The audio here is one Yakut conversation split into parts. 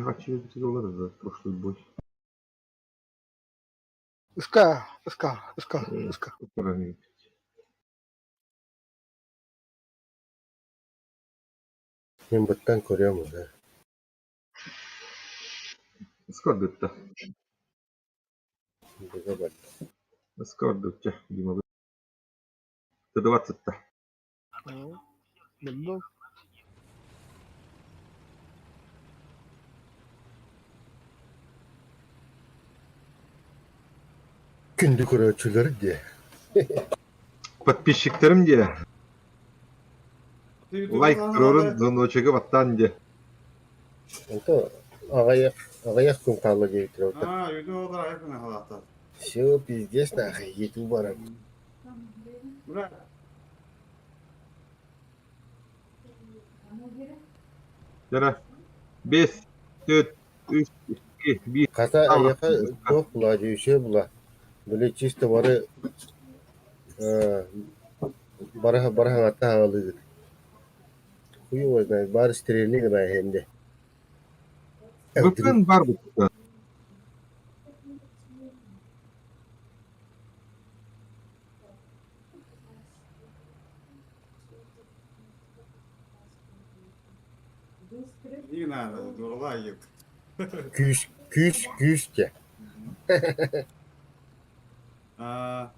Хочу долларов за прошлый бой. Ыска, ыска, ыска, ыска. Мин быттан көрүөм үһү. Ыска ордутта. Быга барда. Ыска ордучча, Димабыт. 120 сытта. Булдум. Күндү көрөөччүлэр диэ. Подписчиктарым диэ. Лайк туруорун, звоночегы баттаан диэ. Онто аҕыйах аҕыйах күн хаалла диэбиттэрэ орто. Аа, үйдө олар айып гына халааттар. Все, пиздец нахуй, ету баран. Бля, Жана 5, 4, 3, 2, 1. Хата эйиэхэ туох була, дьүүсүө була. Били чисто бары э, бары бары хаҥатта хаалыыгыт. Хуй его знает, бары стрельни гына иһэнде. Быккын бар бытта. не надо, дурлай ет. Күүс, күүс, күүс дьэ. Аа,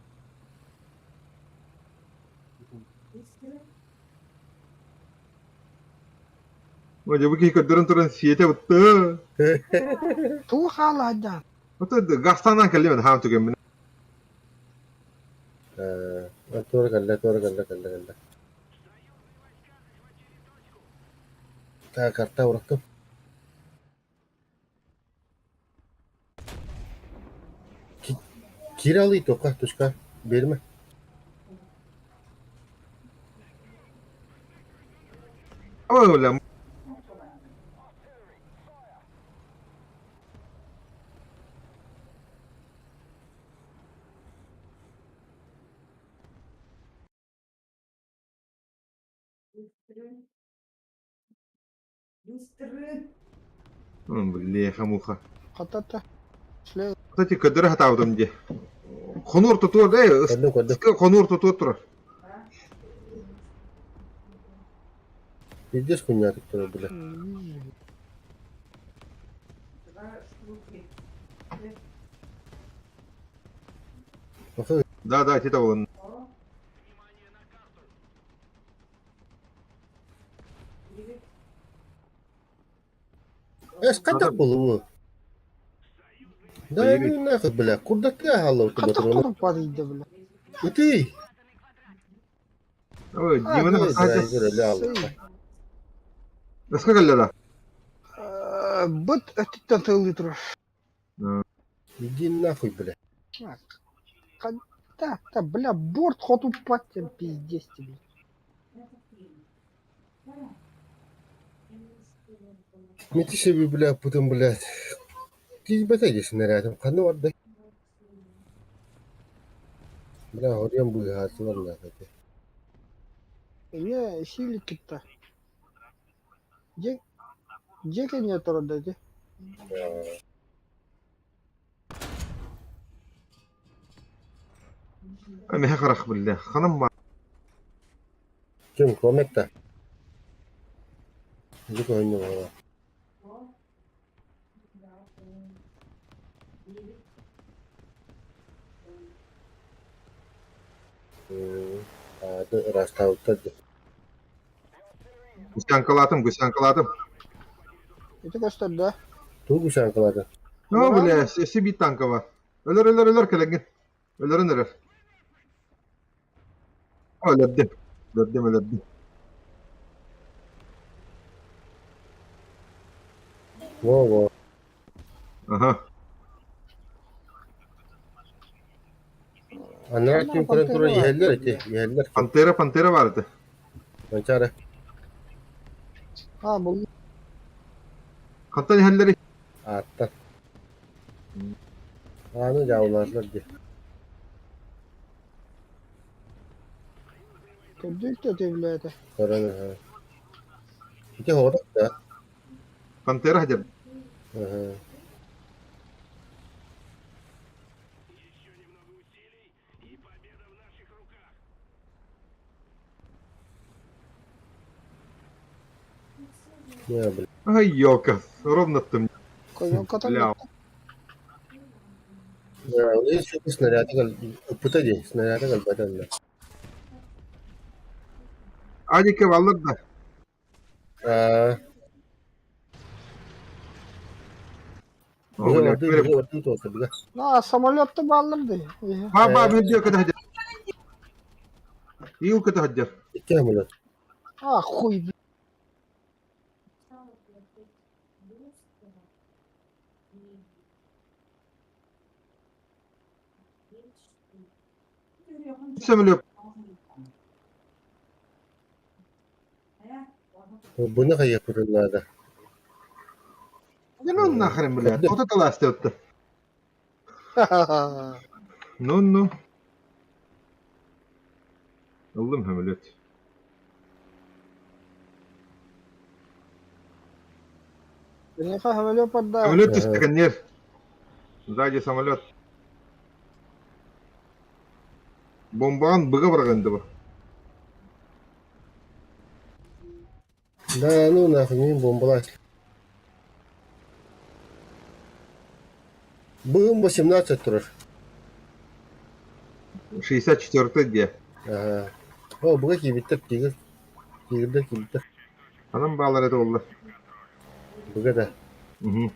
Ой, бу киһи көрдөрөн туран сиэтэ бытты. Тугу хаалаадьаан? Ото гастанан кэллим хаам түгэммин. Э, туора кэллэ, туора кэллэ, кэллэ, кэллэ. Так, карта ураттым. Кире алый тока, тушка, берме. Ой, бля. Бляха-муха. Хатата. Шле. Кстати, көдөрө хатаабытым дии. Хонуур тутуор, э, Көрдүм, көрдүм. хонуур тутуор турар. Пиздец хуйня тут бля. Охы, Да, да, тита болан. Эс хайдах буолуо? Да ну нахуй, бля, курдаттыы аһаалла Хатах патроны. курдук барыйда бля. Ытый! Ой, А, Диманы да, хасаачы. Ой, Ыска кэллэ да? Быт өттүттэн тыллыы турар. Иди нахуй, бля. Да, да, бля, борт хотуппат диэн пиздец тебе. Мети себе, бля, путан, блядь. Тиийбэтэ дии снарядым ханна бардай? Бля, хоруйан быыһаатылар нахуй. Эмиэ сиили кытта. Дьиэ дьиэ кэннигэр турар да ити. Эмиэ харах биллэ. Ханан баар? Ким комета? Дьэ көһүннэ буолар. Ааты ыраастаабыттар дии. Гусянкалаатым, гусянкалаатым. Ити көстөр да? Тугу гусянкалаата? О, бля, өссө биир танка бар. Өлөр, өлөр, өлөр кэлэҥҥин. Өлөрөн эрэр. Өлөрдүм. Өлөрдүм, өлөрдүм. Во-во. Аха. Анараа түүн көрөн турар иһэллэр ити, иһэллэр. Пантера, пантера баар этэ. Манчаары. А, бұл Хантан иһэллэрий? Ааттар. Ааны дьаабылаатылар дии. көрдүк да тевлээтэ. Көрөн аһа. Ити оҕотох да? Пантера хадьар. Ага. Не, блин. Ай, елка, ровно там. Көйөн Бля. Да, есть снаряды, ыппыта дии, снаряды галбатанна. Адика баллар да. Аа, О, быга бля, бардыы, бля. быга бардыы туолта, быга. На, самолетты баллар дии. Ба-ба, мен диэки да Иил көтө Икки самолет. А, хуй, Самолет. Буну хайыахпытын наада. Да ну нахрен, блядь. Вот это ласты вот. Ну-ну. Ыллым самолет. Киниэхэ самолет барда. Самолет түстэ Сзади самолет. Бомбаҕын быга быраҕан да Да, ну нахуй, не бомбалай. Быгым 18 турар. 64-й где? Ага. О, быга киирбиттэр, тигр. Тигрдэр киирбиттэр. Анан баалар это буолла. Быга да. Угу.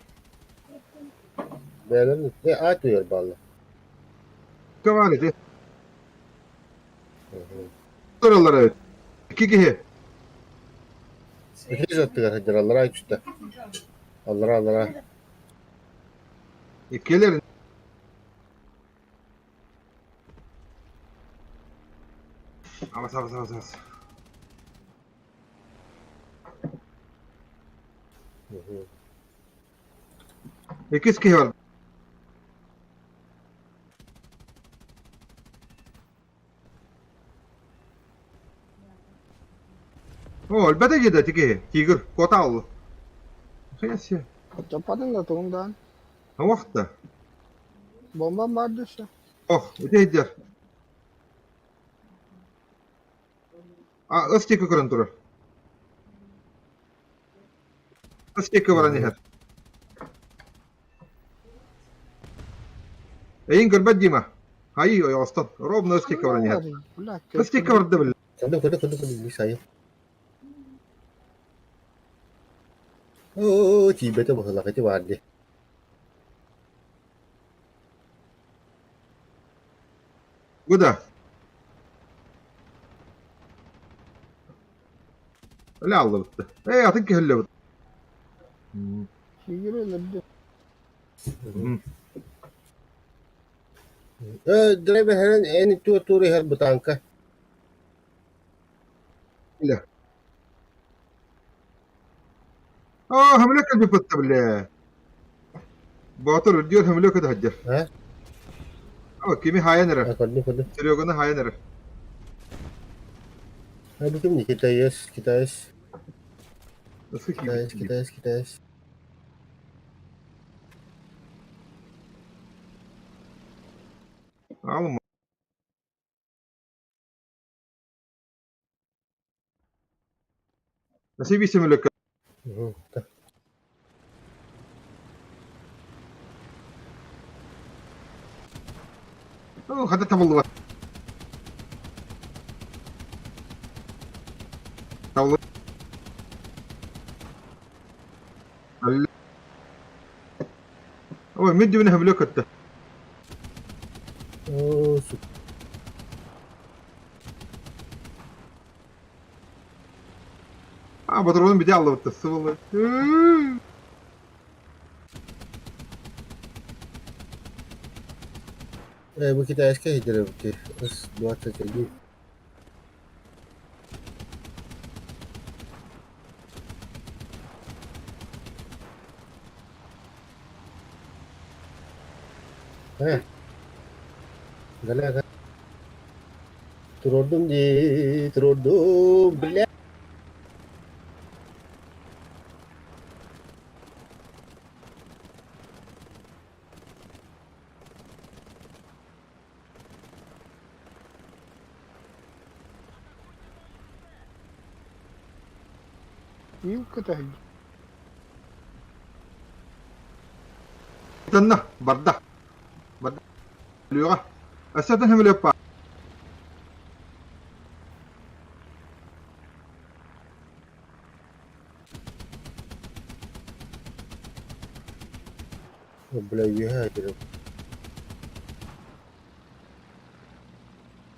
Бэйэлэрин э, аат үөр бааллар. Кавали ти. Тураллар эбит. Икки киһи. Ити аттыгар сылдьар аллараа түстэ. Аллараа, аллараа. Иккилэр. Абас, абас, абас, абас. Иккис киһи бар. О, өлбөтө дьиэ ити киһи. Тигр, куота олла. Хайа Чапатын да тугундаан. Уохта. Бомба баар дөссө. Ох, ити иһдэр. А, ыс диэки көрөн турар. Ыс диэки баран иһэр. Эйин көрбөт Дима. Айыы ойоҕостон. Ровно ыс диэки баран иһэр. Бля, Ыс диэки барда биллэ. Көрдүм, көрдүм, көрдүм, көрдүм, мисс айым. Оо, тиийбэтэ быһыылаах ити баар дии. Бу да. Өлө аллыбытты. Эй, атын киһи өллөбүт. Тигр өлөрдө. Э, драйвер эн туо тур иһэр бытаанка. Бля. Оо, хамлек кэлбиппит бля. Боотур үрдүөр хамлек көтө А? О, кими хаайан эрэр. А, көрдүм, көрдүм. Сереганы хаайан эрэр. А, бу ким китаец, китаец, Ысы китаец, киирбит. китаец, китаец. Аалым. Насиби самолетка. Угу. О, хата табыллыбат. Табыллы. Ой, мэддибин хамлек көттө. Оо, сука. А, патронун бите аллыбытта сыбылы. Э, бу китайская хитрый С-21. Э, Галя, Турордум дии, турордум, бля. Ил көтөһүн. Тынна, барда. Барда. Лүөҕэ. Өссө атын сөмөлүөт баар. Бля, үөһэ кирим.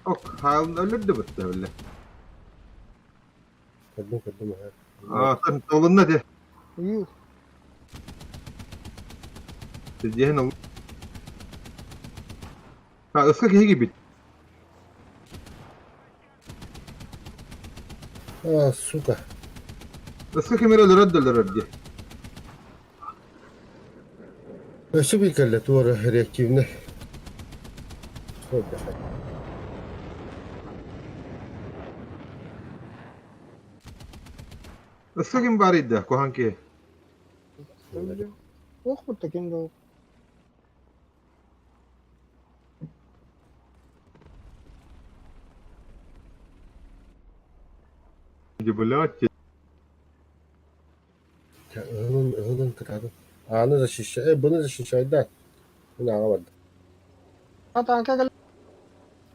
Ок, хаалын өлөрдө бытта биллэ. Көрдүм, көрдүм аһа. Аа, толунна де. Ил. Диэһин ол. А, ыска киһи кийбит. А, сука. Ыска ким эрэ өлөрөр да өлөрөр дии. Өссө биир кэллэ туора реактивнай. Ой, бля. Ыска ким баар да, куһаҕан киһи. Ох, вот таким да. Блядь. Ыһылын, ыһылын кытаатын. Ааны защищай, бұны защищай да. Мин аҕа барда. А танка кэл.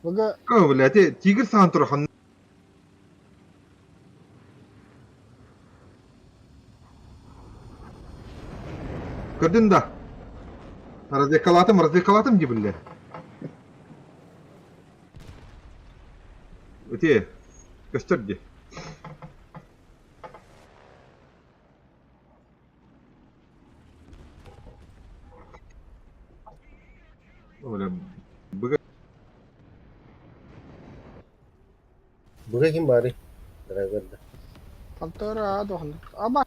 Быга О, блядь, тигр саҕан турахан. Көрдүн да? Разведкалаатым, разведкалаатым дии биллэ. Ити, көстөр дии. Бля, быга Быга ким баарый? Драйвер да. Пантера адохан. Аба,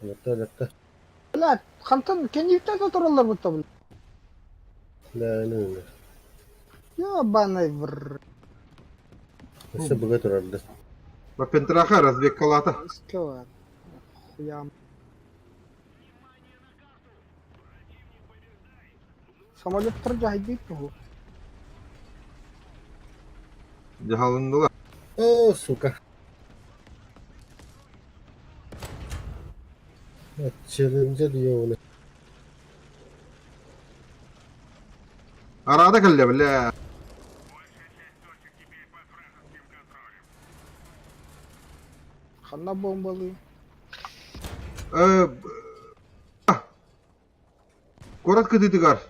Өлөртө, өлөртө. блядь, хантан кэнниттэн тураллар бутта бу. Да, ну, Ебаный вр. Өссө быга турарды. Пентраха разведкалаата. Искала. Хуям. Самолет дьаһайбыт туһу. Дьаһалыннылар. О, сука. Челленджер ёбаный. Араада кэллэ, бля. Ханна бомбалыы. Куорат кытыытыгар,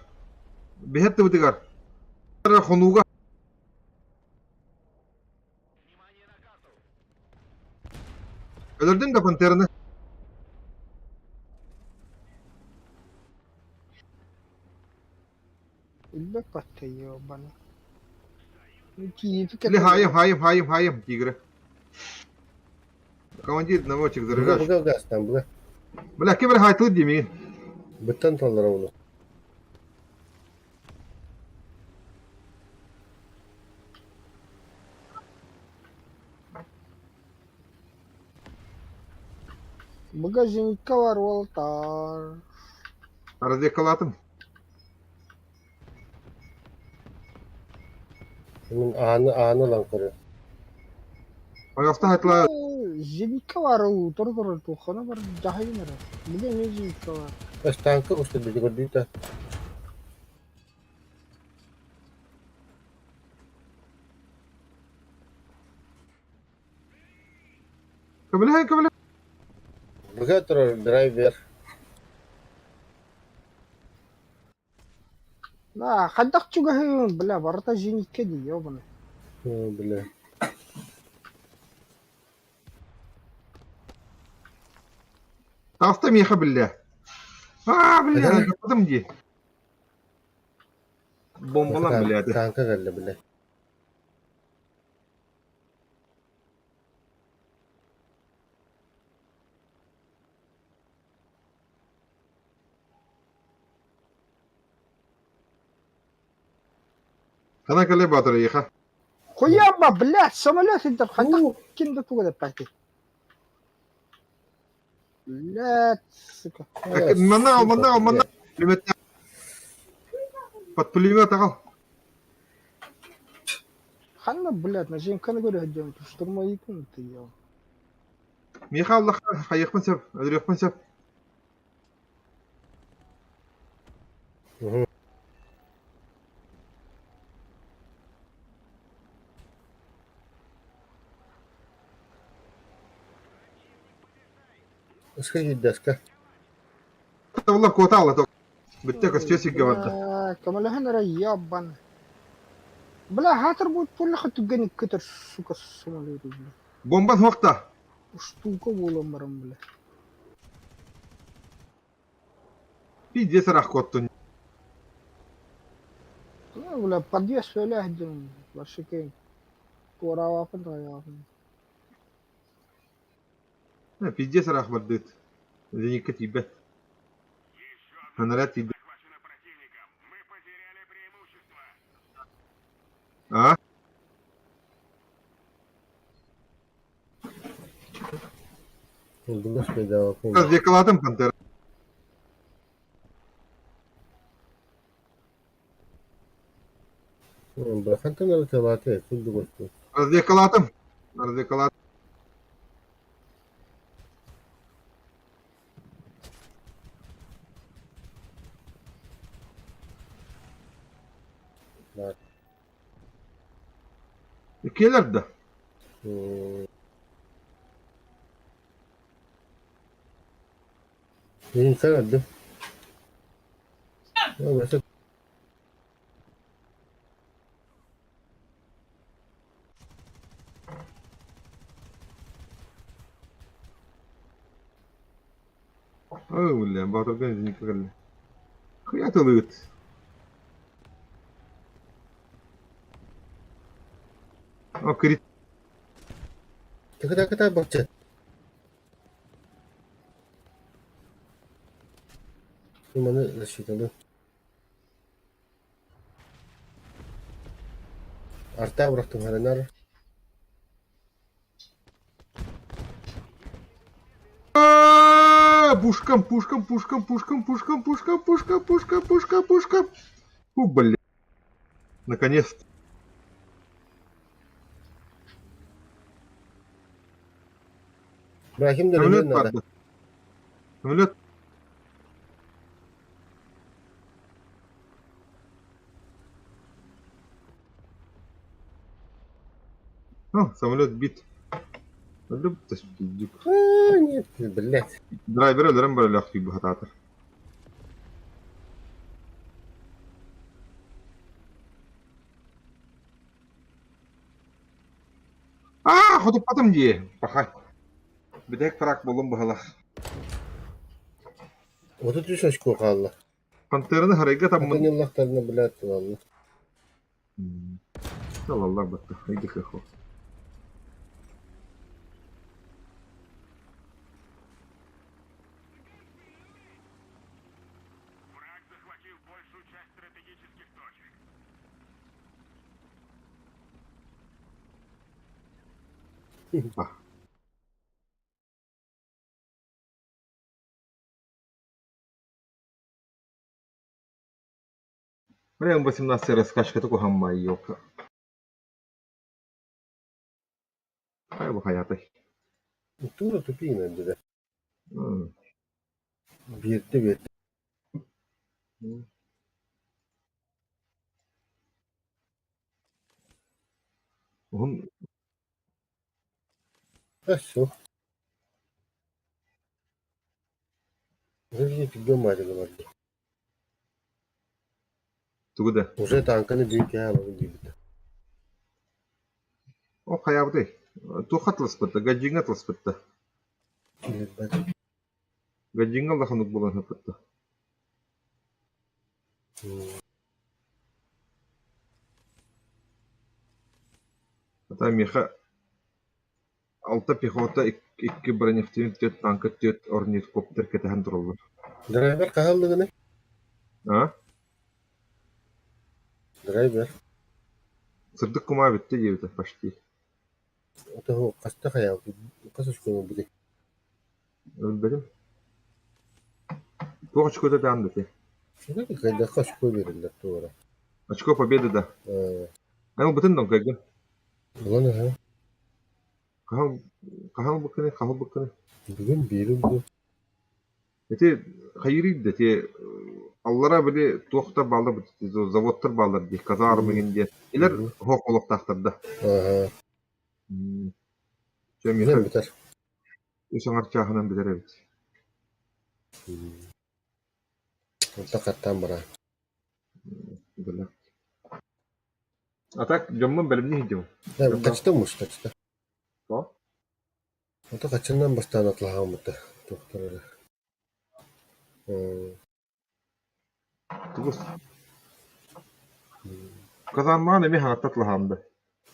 биһэт тыбытыгар, хонууга Өлөрдүн да пантераны. Илбэк баттay ебаный. Киипи Или хаайым, хаайым, хаайым, хаайым, тигры. Командир наводчик Быга зарыгаш. быга газтан быга. Бля, ким эрэ хаайтылыт дии миигин. Быттан таллара оны. Быга зенитка бар уолтар. Разведкалаатым. Мин ааны ааны ылан көрөр. Ойоҕосто хаайтылаа. Зенитка бар утары турар туххана бар дьаһайын эрэ. Быга эмиэ зенитка бар. Танка устар бити көрдүүтэ. Көмөлөһөн, көмөлөһөн. Быга турар драйвер. Да, хайдах чугаһыыбын, бля, барыта зенитка дии, ебаный. Бля. Таҕыста миэхэ биллэ. Аа, бля, жаппатым дии. Бомбалан, блядь. Танка кэллэ, бля. Хана кэлэ баатыр эйиэхэ. Хуяба, блядь, самолет идет, хайдах ким да туга деппати. Блядь, сука. Манна ал, манна ал, манна. Пулемет. Под пулемет аҕал. Ханна, блядь, на зенканы көрө сылдьабын, штурмовикпын ты ел. Миэхэ аллахха хайыахпын сөп, өлөрүөхпүн сөп. Уһу. Ыска киирдэ, ыска. Табыллар куота алла Бүттэ көстүө сиргэ барда. Бля, көмөлөһөн эрэ ебан. Бля, хатыр будет полиха түгэн көтөр, сука, самолету, бля. Бомба суохта. Штука буолан баран, бля. Пиздец ыраах куоттун. Ну, бля, подъезд өлөөх диэн вообще кэҥ. Туораабаппын таайаабын. Пиздец ыраах бардыт. Зеникка тиийбэт. Анараа тиийбэт. А? Развлекалатым пантера. Хантан ырыталаата курдук Развлекалатым. Развлекалатым. Кэлэр да? Мин көрдүм. Ой, Боотурга зенитка кэллэ. Хуя тылыгыт? О, крит. Кыта-кыта бачча. Маны засчитали. Арта бырахтым харанар. Пушкам, пушкам, пушкам, пушкам, пушкам, пушкам, пушкам, пушкам, пушкам, пушкам. Фу, бля. Наконец-то. Брахим да Самолет надо. барды. Самолет. О, самолет бит. А, нет, блядь. Драйвер өлөрөн бөрөлөөх быһатаатар. Аа, хотуппатым дии. Пахай. Бүтэһик фраг буоллум быһалах. 33 очко хаалла. Пантераны харайга таммын. Атын блядь, ладно. Салаллар батта. Иди хехо. Бля, 18 раскачка такой хамма ёлка. Хай бу хайатай. Тура тупина бile. Биэрдэ биэрдэ. Уһун А все. Уже түргэн маадыга барды. тугу да. Уже танканы бүйүк кэһэ диэбит. О хайабытай. Туохха тылыспыта, гаджиҥҥа тылыспыта. Гаджиҥҥа улаханнык буолан сыппыта. Ата миэхэ алта пехота, икки броневтин, түөрт танка, түөрт орнитокоптер кэтэһэн тураллар. Драйвер хаһаллыгыный? А? Драйвер. Сырдык кумаа бүттэ диэбитэ почти. Ото хаста хайа хас очкону били. Өлбөтүм. Туох очкота даан дати? Хайдахха очко бериллэр туора. Очко победы да. Эн ылбытын дон кайгын. Булан аха. Хаһан хаһан ылбыккыный, хаһан ылбыккыный? Бүгүн биирим бу. Ити хайыырый да ити аллара били туохтар бааллар заводтар бааллар дии, казармы иһин диэн. Илэр оһох олохтоохтор да. Ааһа. Чэ Билэн миэхэ бүтэр. үс аҥар чааһынан бүтэр эбит. Онто хаттаан бараа. Бэлэх. А так дьоммун бэлэмнии сылдьабын. Хачта муж, хачта. Тоҕо? Ото хаччанан бастаан атлаһааммыта туохтар эрэ. Тугус. Казармаҕын эмиэ хаҥатта атлаһаам да.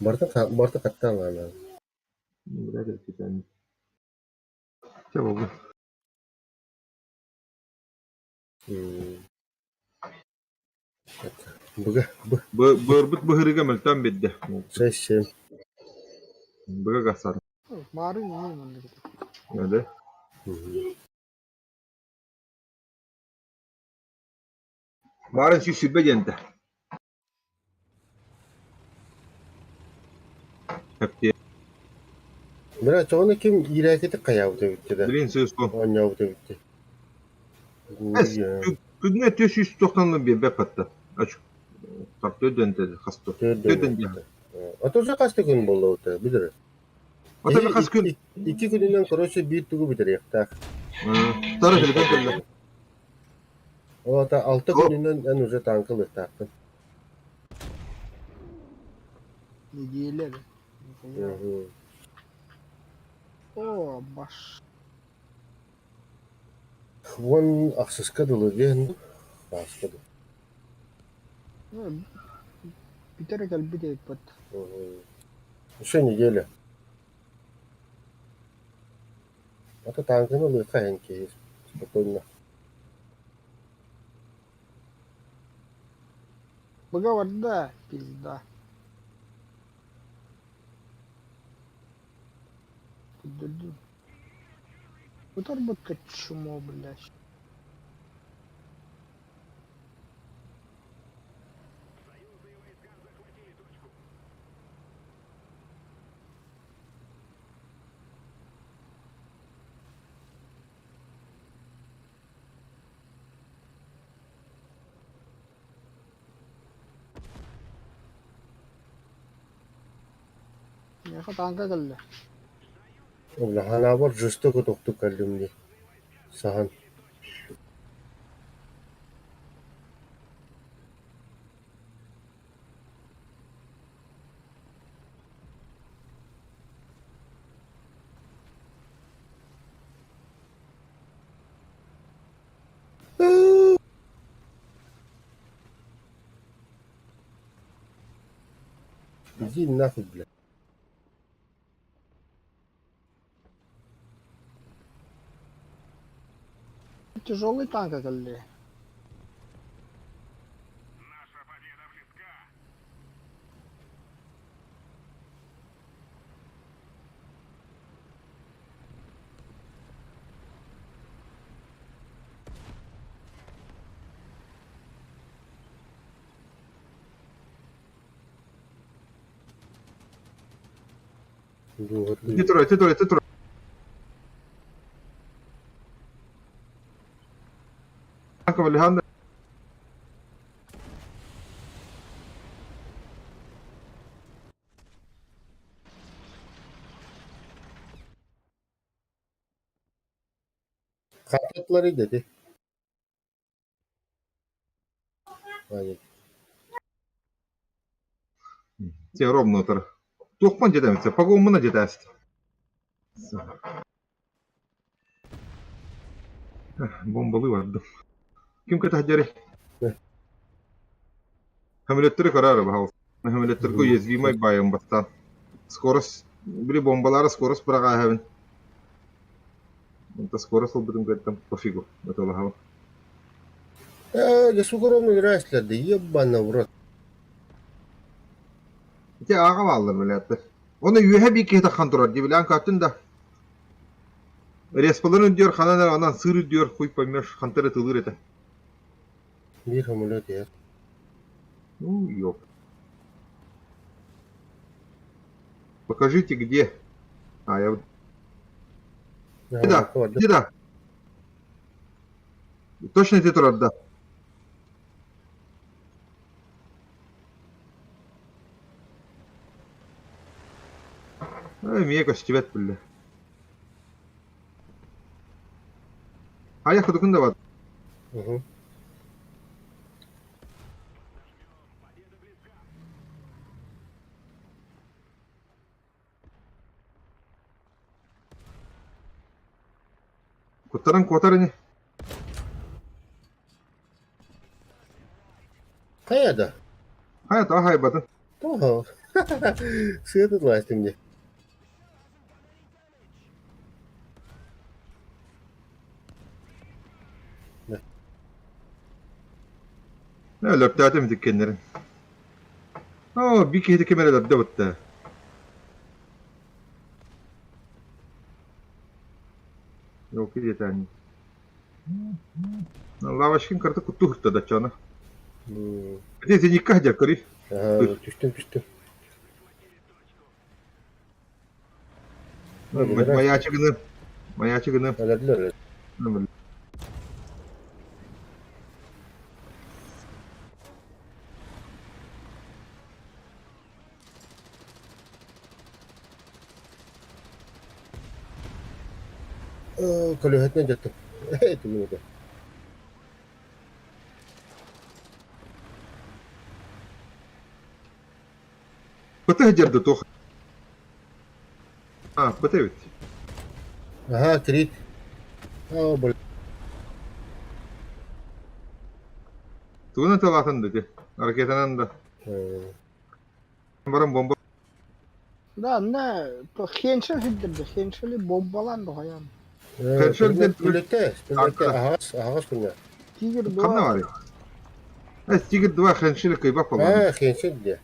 Барыта барыта хаттаан аана. Чэ буоллун. Быга б Быарбыт быһырыга мөлтөөн биэрдэ. 6-7. Быга гасар. Маарыҥ эмиэ маннык этэ. Öyle. Баарын 120 диэнтэ. Эптиэ. Бра, тоҕону ким иирээкитик хайаабыт эбиттэ да? Блин, сыыс бу. Оонньообут эбиттэ. Күҥҥэ 400 тохтонно биэрбэт батта. Төрдөн хасты. Төрдөн диэн. А то уже хаста күн буолла билэр. Ото хас күн? Икки күнүнэн, короче, биир тугу бүтэриэхтээх. Тара телефон кэллэ. Ол ата алта күнүнэн эн уже танка ылыахтааххын. Неделя да. О, баш. Уон ахсыска дылы диэн ааска дылы. Ну, бүтэрэ кэлбит эбиппит. Еще неделя. А то танканы ылыахха иһин киһи спокойно. Быга барда, пизда. Көрдөрдүм. Утарбыкка чмо, блядь. Миэхэ тааҥка кэллэ. Улаханаабар жестоко тохтук кэллим дии, саһан Иди нахуй, блядь. Тяжелый танка кэллэ. Ити тура, ити тура, ити тура. Танка Хатытлары дети. Ай, Те ровно утары. Туохпун дьэтэмитсэ, погонмуна дьэтээст. Бомбалыы бардым. Ким кэтэһдери? Самолеттары көрөөрү баһаалыста. Самолетторга уязвимай баайым бастаан. Скорость, били бомбалаары скорость быраҕааһабын. Онто скорость ылбытым кыттан пофигу, ытылаһабын. Э, да сука ровно играешь, да ебана в рот. Ити ааҕа бааллар билээттэр. Оны үөһэ биир киһи таххан турар дии билээн көттүн да. Респаларын үрдүөр ханан эрэ онон сыыр үрдүөр хуй поймешь хантан эрэ тылыыр этэ. Биир самолет иһэр. Ну, ёп. Покажите, где. Аайабыт. Да, да. Точно ити турар да. Эмиэ көстүбэт биллэ. Айах кутукун да бар. Куттаран куотар ини. Хайа да? Хайа тоҕо хайбатын? Тоҕо? Сыа тыллаастым дии. Өлөртөөтүм итиккэннэрин. Оо, биир киһи ким эрэ өлөрдө бытта. Елки диэтээн. Лавочкин карта кутту хырта даччана. Ити зеникка сылдьар көрүй. Түстүм түстүм. Маячы гыны. Маячы гыны. Өлөрдүлэр. Көлөһөтүнэн дьаттым. Этим этэ. Пыты сылдьар да туох А, пыты эбит. Аһаа, Крит. Оо, бля. Тугунан талаатын да ити? Ракетанан да. Баран бомба Да, на хеншел сирдэрдэ, хеншели бомбалаан доҕойон. Хеншел диэн Үлэтэ, үлэтэ аһаҕас, аһаҕас күҥҥэ. Тигр Ханна 2 баарый? Э, Тигр 2 хеншели кыйбах буоллаҕа. Аа, хеншел диэ.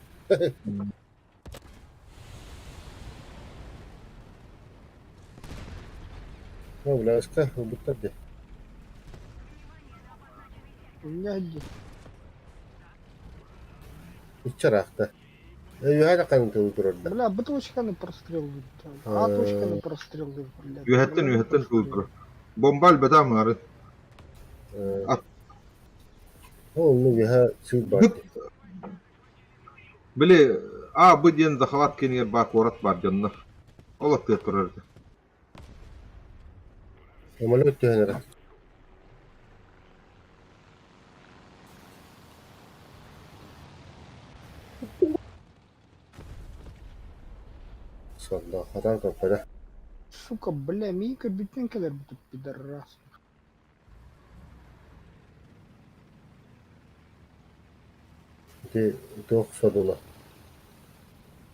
О, бля, ылбыттар дии. Инньэ дии. Иччараахта. Үөһээ да хаҥытыы турар да. Бля, Б точканы простреллыыр. А точканы простреллыыр, блядь. Үөһэттэн үөһэттэн турар. Бомба өлбөтө амаары. Ол ну үөһэ сыыр баар. Били А Б диэн захват киинигэр баар куорат баар дьоннор. Ол аттыгар турар этэ. Самолет түһэн эрэр. Сонно хатан көрбөтө. Сука, бля, Мика бүтүн кэлэр бүтүп пидорас. Ити туох содула?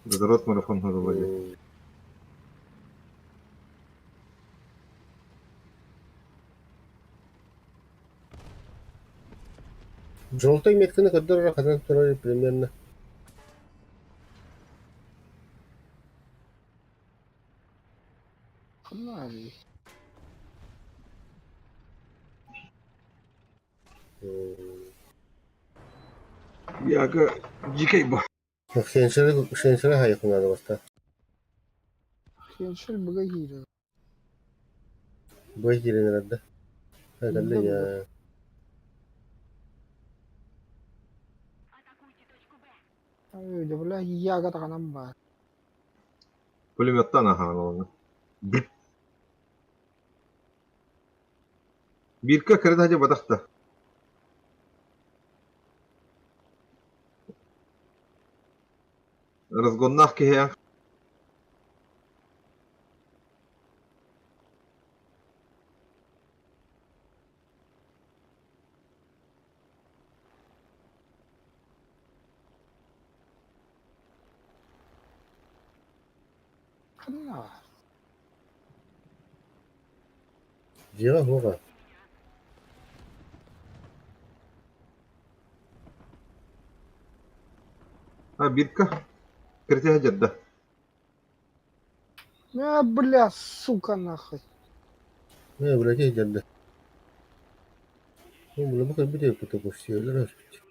Водород марафон содула дии. Желтай метканы көрдөр ханан турар примерно. Ханна Яга дикэй бу. Сенсоры сенсоры хайыхунады баста. Хеншел быга киирэр. Бу киирэн эрэрдэ. Кэллэ я. Ой, да бля, яга таҕанан баар. Пулеметтан аһаан олоҥҥо. Бииргэ кэрэ да батахта. Разгоннаах киһи Ханна баар? Дьиэҕэ суоҕа. А, бирка киртиһэ сылдьар А, бля, сука, нахуй. Ээ, бля, сылдьар Ну, бля, бу кэлбит эбиппит көрсүөлэр ааспыт.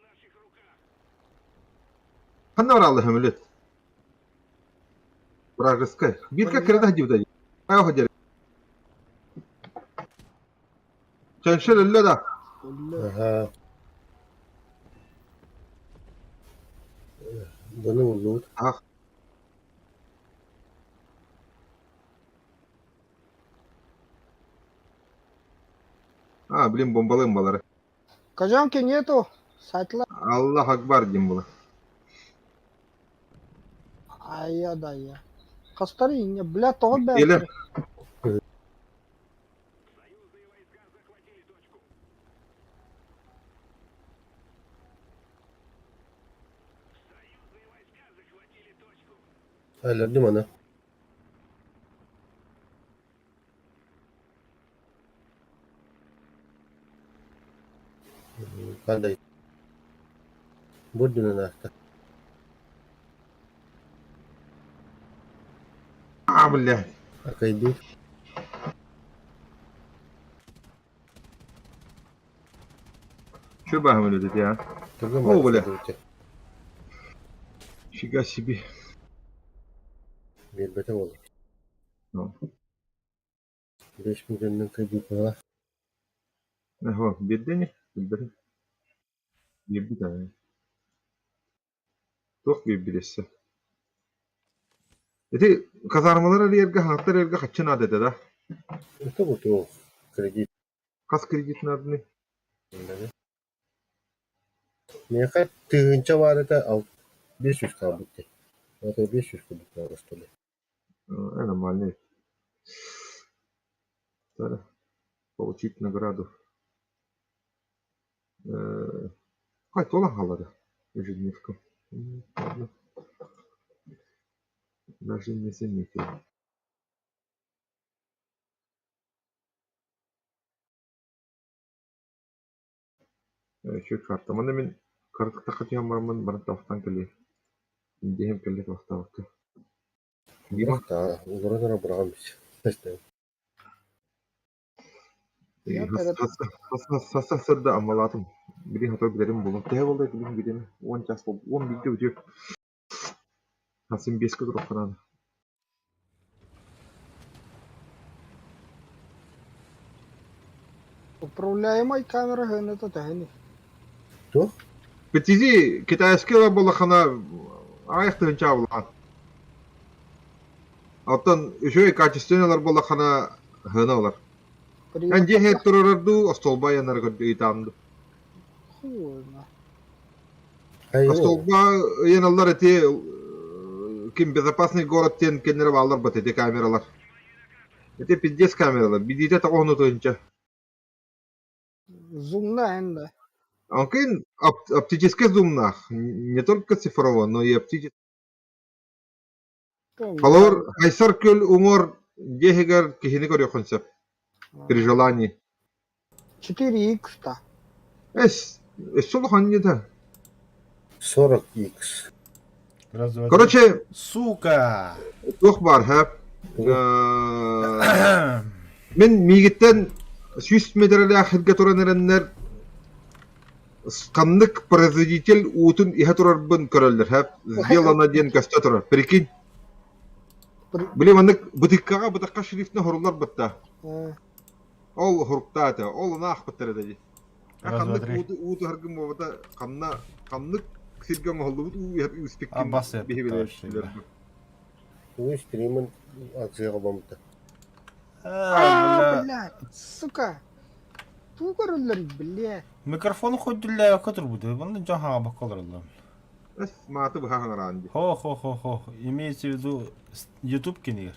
Ханна бараалла сөмөлүөт? Вражескай. Бирка кэрэ да сылдьыбыта дии. Ах, Чэншел өллө да? Өллө. Аһаа. Дьону буллубут. Ах. А, блин, бомбалыам балары. Казанки нету. Сайтла. Аллах Акбар диэн була. Айа да я. Хастары инне, бля, тоҕо Еле. бэйэтэ. Өлөрдүм аны. Хандай Бу үрдүнэн ааста. А, бля. Акайдыы. Что бахмали тут я? Түргэн О, бля. баҕайы Фига себе. Биэрбэтэ буолар. Ну. Беш миллионнан кредит баҕа. Ого, биэрдэ Билбэтим. Биэрбит аа. Туох биэрбит өссө? Ити казармалар эрийэргэ хаһыаттар эргэ хаччы наада этэ да? Это вот кредит. Хас кредит нааданы? Миэхэ тыһыынча баар этэ, 500 хаалбыт дии. Это 500 курдук наада что ли? Нормальный. Получить награду. Хай туолан хааллара ежедневка. Ладно. Даже не заметил. Үчүгэй карта. Манна мин кыратык түһэн бараммын баран табахтаан кэлиэ. Индиэһим кэллэ табахтаабакка. Дима? Олорон эрэ быраҕан бис. Сарсыарда Аммалаатым. Билигин сотору билэрим буолуо. Төһө буолла билигин бириэмэ? 10 час буолбут. 11 бүтүө. Сарсын 5-кэ туруохха наада. Управляемай камера хыната төһөнүй? Туох? Петизи китайская буоллаххына аҕыйах тыһыынча булаҕын. Оттон үчүгэй качественный ылар буоллаххына сыана ылар. Эн дьиэ иһигэр турарар дуу, остуолба айаннара ыйытаам дуу? Хуйно. Остуолба ыйаналлар ити ким безопасный город диэн кэннэрэ бааллар бат ити камералар. Ити пиздец камералар, билиитэ тоҕо тыһыынча. Зумна эн да. Онкин оптический зумнаах, не только цифровой, но и оптический. Холобур, Айсар күөл уҥуор дьиэ иһигэр киһини көрүөххүн сөп. При желании. 4X-та. Эс, өссө улахан да. 40X. Раз, два, три. Короче, Сука! туох баар һэ? Мин миигиттэн 100 метрэлээх сиргэ туран эрэннэр ханнык производитель уутун иһэ турарбын көрөллөр һэ? Сделано диэн көстө турар. Прикинь. Били маннык бытыккаҕа бытахха шрифтин хоруллар бытта. Ол хуруктаата, ол ынаахпыттар этэ дии. Раз, два, Ханнык три. уу туһаргын буолбата ханна ханнык сиргэ оҥоһуллубут уу иһэр Аббас биһи товарищ билэр. Тугу стримын акцияҕа бомта. А, Бля. блядь, сука. Тугу көрөллөр, блядь. Микрофон хөдүллээбэккэ турбут. Онно дьон хаҥабакка олороллор. Эс мааты быһа хаҥараан дии. Хо-хо-хо-хо. Имеется в виду YouTube кинигэр.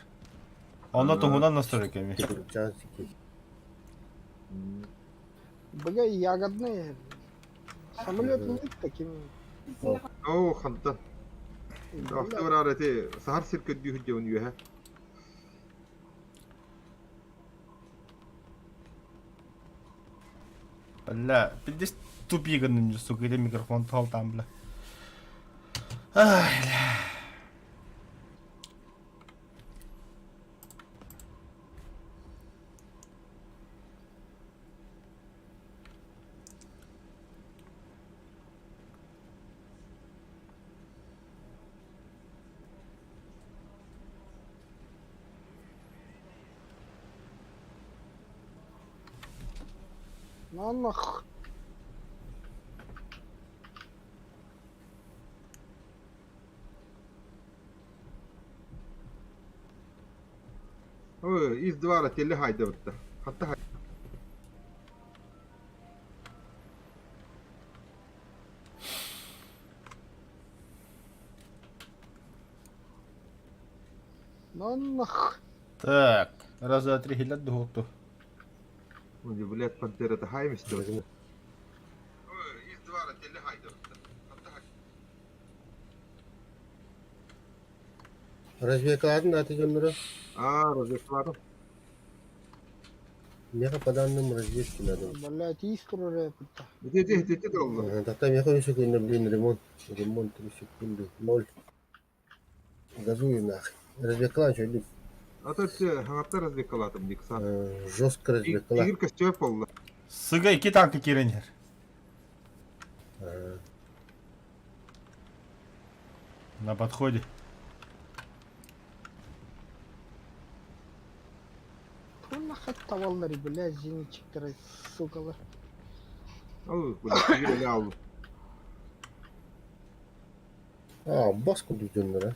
Онно туһунан настройка эми. Часики. Бля, ягодные. Самолет летит такими. Оо, хантан. Бля, Ахты эти сахар сир көрдүү сылдьабын үөһэ. Бля, пиздец тупи гынным, сука, или микрофон там, бля. Ай, бля. На нах. Ой, из двора теле хайдабытта. Хатта На нах. Так, раз, два, три, хилят духукту. Блядь, пантера это хаймистер. Возьму. Из двора теле хайдабытта. Разведкаларын аты дьонноро? А, разведкаларын. Меха по данным разведки надо. Блядь, искру рэпта. Ити ити ити долла. Тогда меха үс секунда, блин, ремонт. Ремонт 3 секунды. Ноль. Газую нахуй. Разведкалан что идут? А то все, хаңаттар разведкалатым диксан. Жестко разведкала. Тигр костер полла. Сыга икки танка киирэн иһэр. На подходе. Ту нахай таваллары, блядь, зенитчиктары, сукалар. Ол, блядь, тигр эле алды. А, бас курдук дьонноро.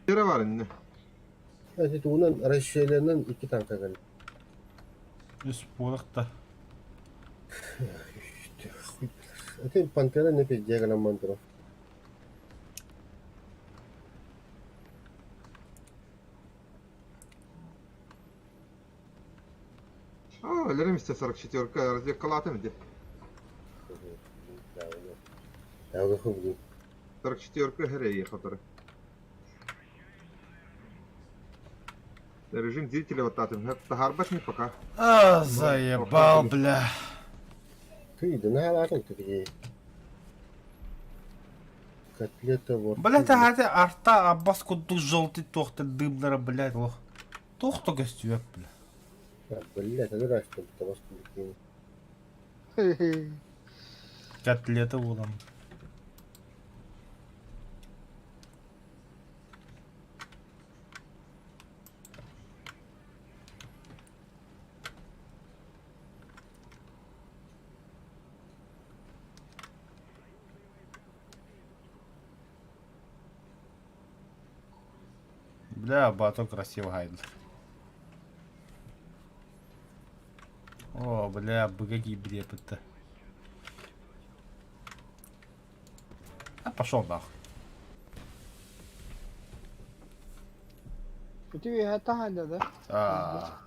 Тера бар инне. Значит, уунан расщелянан икки танка кэллэ. Үс буолахта. Это пантера не пиздец гынан мантро. А, леремисте 44-ка разведкалатым иди. 44-ка херей хатары. Режим зрителя вот татым. Тахарбат не пока. А, заебал, бля. Ты да на ты Котлета вот. Бля, это арта аббас курдук желтый туохта дымнара, блядь, лох. Туох көстүөк, бля. Блядь, это раз что то вас курдук. Котлета буолан. Бля, бато красиво гайдер. О, бля, какие брепы-то. А пошел нахуй. Ити это да? А.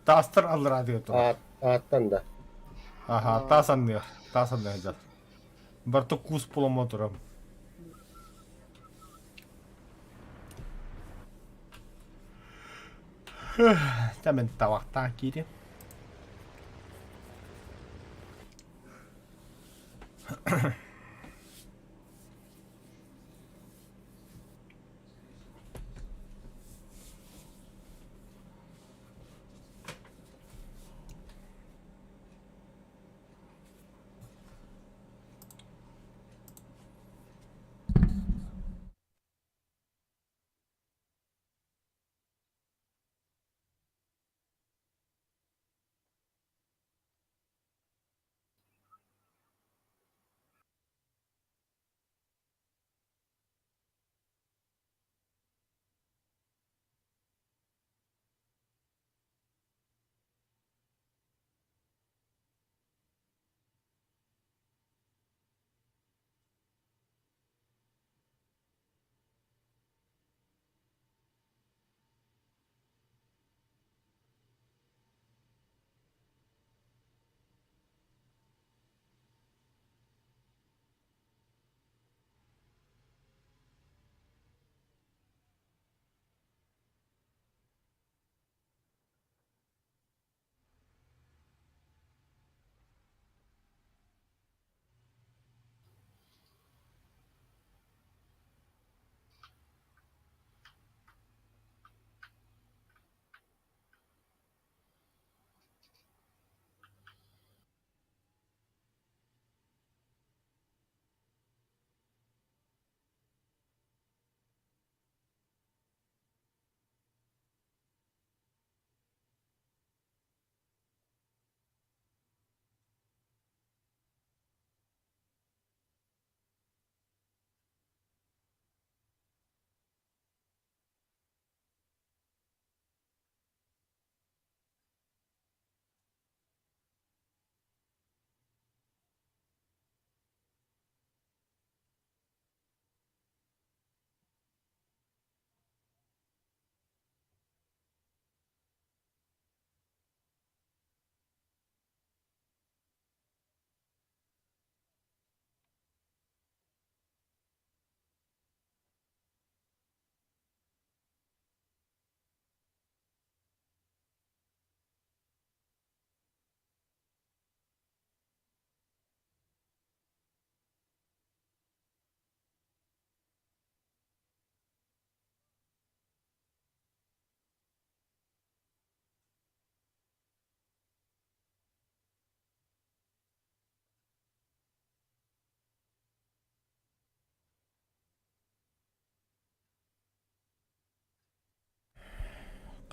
Тастыр ал радио А, аттан да. Ага, тас анныгар, тас анныгар. Барто кус полумотором. Тәмен табақтан кире.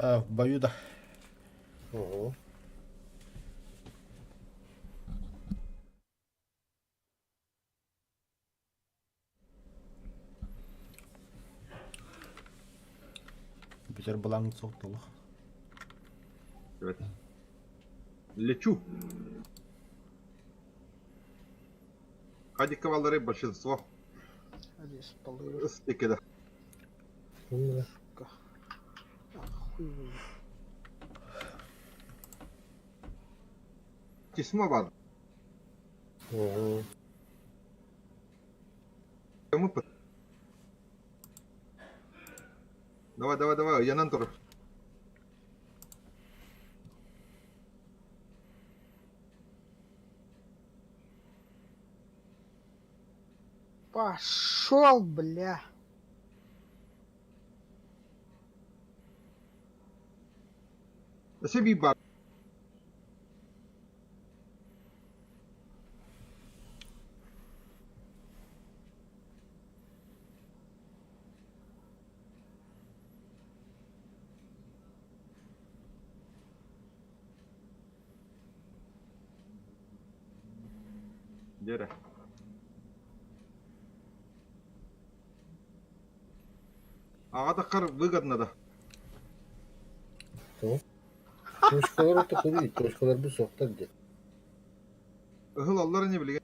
А, в бою да. Угу. Бүтэр былаҥ суох толох. Лечу. Хадиковалары большинство. Ыстыкеда. Тесьма бар. Давай, давай, давай, ыйанан тур. Пошел, бля. Өссө биир баар. Дьэ Аҕатаххар выгодно да. Точкалар отокуруй, точкаларбыт суохтар дии. Ыһыл аллар ини билигин.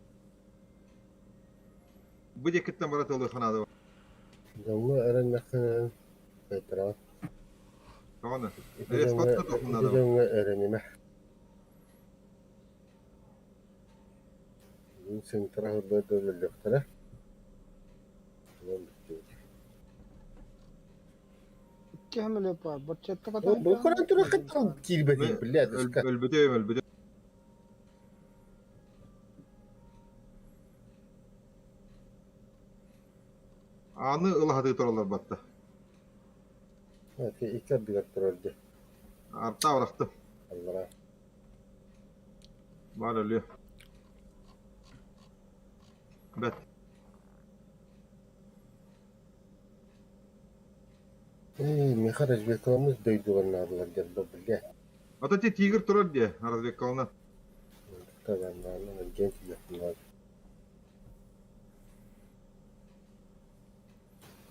Бу диэкиттэн бара тылы ханаада. Дьоҥҥо эрэннэххинэ кыайтараҕын. Тоҕону? Ити дьоҥҥо эрэнимэ. Мин сыҥтара сылдьар да өлөллөхтөрө. Онон бүттүбүт. Бу көрөн туран киирбэтий, блядь, Өлбүтүм, өлбүтүм. Аны ылаһатыы тураллар батта. Икки ардыгар турар дии. Артаа бырахтым. Аллараа. Баар өлүө. Бэт. Эй, миэхэ разведкаламмыт дойдулар наадалар диэн биллэ. Ата ти тигр турар дии, разведкалана. Таганнаанан эргиэн тиийиэхпин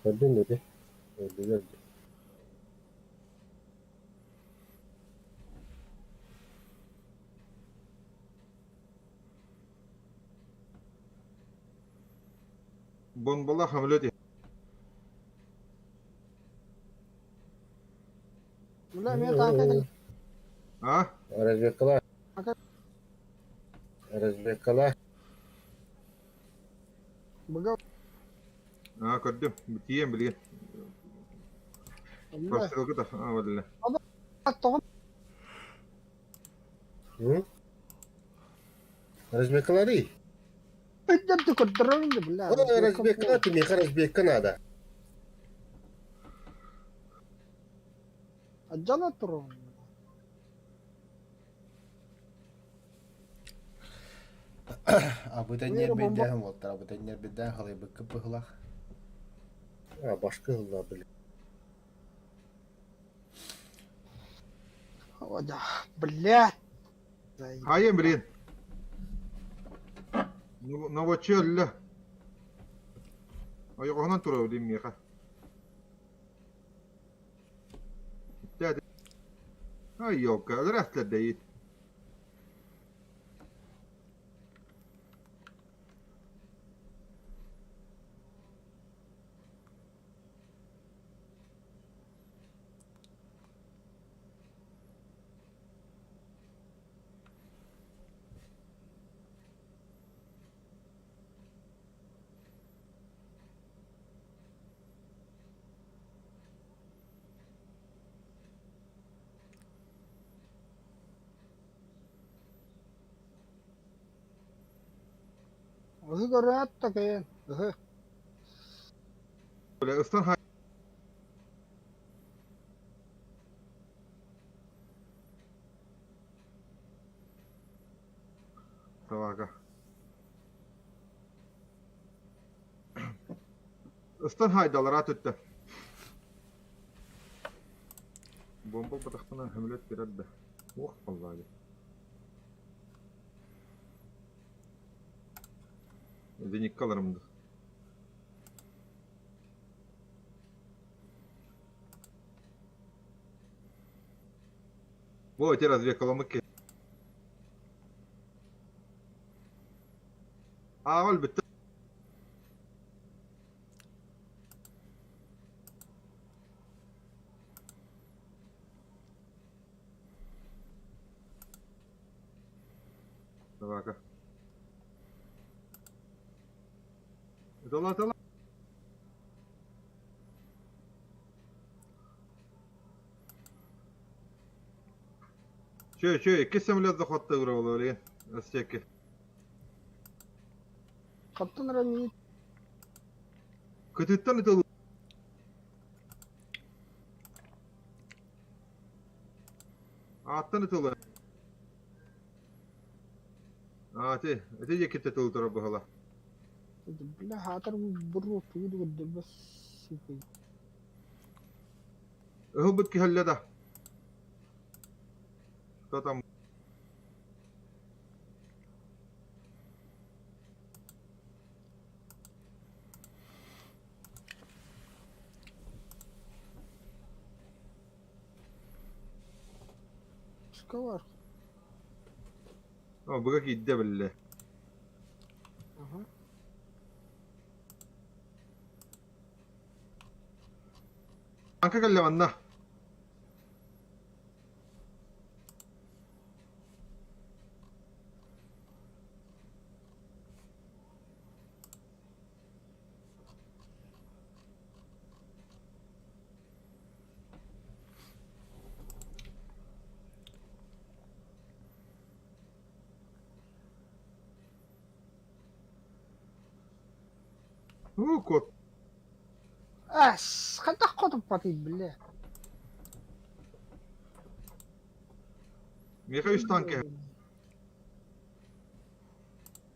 Көрдүн ити, өллүлэр дии. Бомбалаах самолет А? Разведкалаа. Разведкалаа. Аа, көрдүм. Тиийэн билигин. Прострелга да Разведкаларый? Разведка, ты миэхэ разведка надо. Абыта ньиэрбэйдээн уолтар, абыта ньиэрбэйдээн халыйбыкка быһылаах. А, башка ылла, блин. Блядь. Хайа, блин. Новочи өллө. Ойоҕоһунан турар дим миэхэ. Ай, ёлка, өлөр дэйит. Ыстан Собака. Ыстан хайдалара түттэ. Бомба ылбатахпына сөмөлүөт кэлэр да, уох буоллаҕа дии. Зеникка ыларым дуу. Бу ити разведкаламмыт киһи. Ааҕа өлбүттэр. Собака. Ытала ытала. Чө, чө, иккис самолет заходта ура Остеки. Хантан эрэ миит Кытыттан ытыллар. Ааттан ытыллар. Аа, ити, ити диэкиттэ тылы турар быһыла. Бля, хаатар буру тугу да көрдөрбөт сука. Ыһылбыт киһэллэ да. Кто там? Скалар. О, быга киирдэ биллэ. Ага. Анка кэллэ манна. Уу, куот. Ас, хайдах хотуппатый, бля. Миэхэ үс танка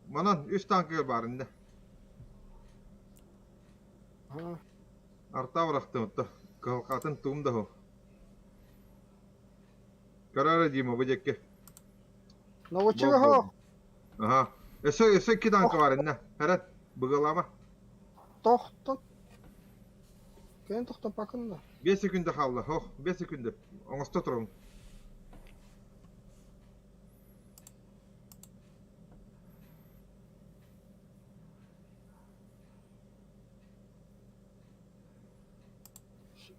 Манан үс танкыгар баар иннэ. Артаа бырахтым отто. Кыһалҕатын тугум да суох. Көрөөрө Дима бу диэки. Новочего Аха. Өссө өссө икки танка баар иннэ. Хэрэн, быгалаама. Тохтот. Кэлин тохтоппакын да. 5 секунда хаалла. Ох, 5 секунда. Оҥосто турабын.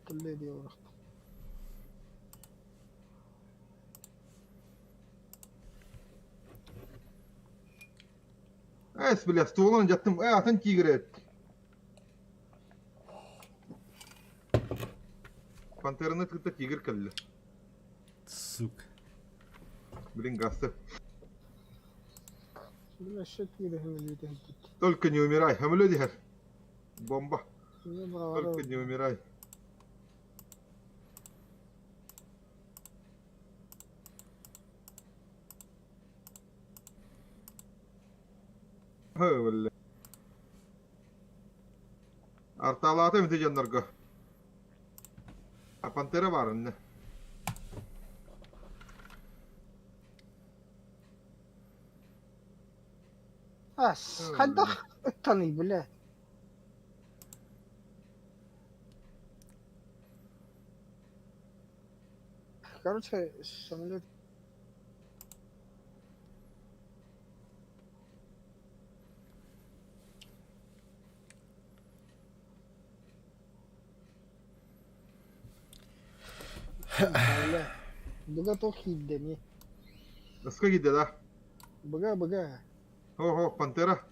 Түллэ диye бырахтым. Эс, бля, стволун дьаттым. Э, атын тигр Пантераны кытта тигр кэллэ. Сука. Блин, гасты. Бля, өссө тигр сөмөлүөтэ иһирдит. Только не умирай. Сөмөлүөт иһэр. Бомба. Мне баҕалара Только не умирай. Бля. Арталаата ити дьоннорго. А пантера баар иннэ. Ас, хайдах ыттаный, бля? Короче, самолет Бля. Быга туох киирдэ эмиэ? Ыска киирдэ да? Быга, быга. О, пантера.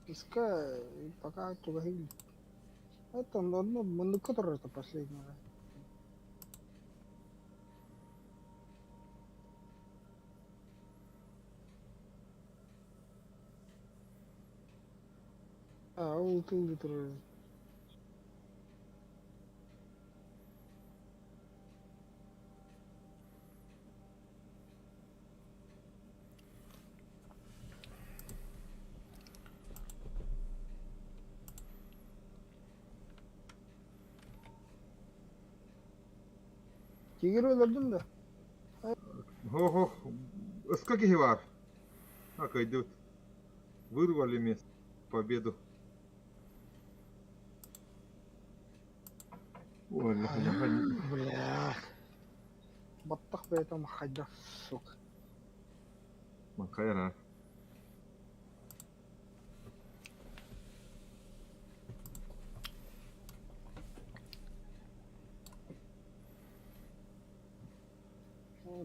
Ыска пока чугаһыы. Это одно муннукка турар это последнего. А, ол тылды турар. Тигр өлөрдүм да. Хо-хо, ыска киһи баар. А, кыайдыбыт. Вырвали место победу. Ой, Бля. Баттах бэйэтэ махайда, сука. Макайра.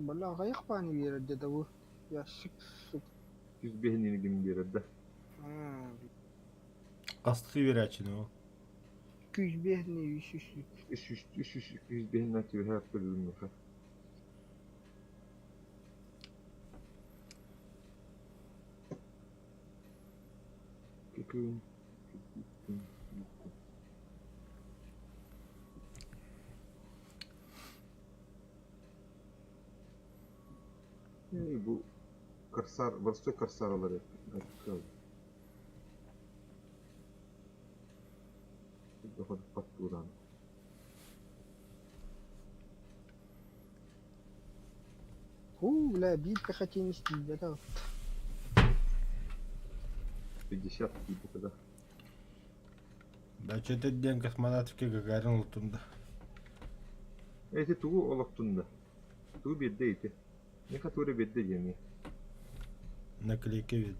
Бля, аҕыйах бааны биэрэр деді бу. Ящик, сука. Жүз биһинини ким биэрэр да. Астыы биэрээччини ол. Күүс биэһини үс үс Үс үс үс үс үс биһиннэн түбэһэ көрүлүннүхэ. Күн Бу корсар, боростой корсаралар Паттууран. Хуу, бля, биир пехотинец тиийбэтэх. 50 тиийбэтэ да. Да что-то диэн космонавтика Гагарин ултунда. Эти тугу олохтунда? Тугу биэрдэ ити? Миэхэ тугу эрэ биэрдэ диэмий? Наклейка вид.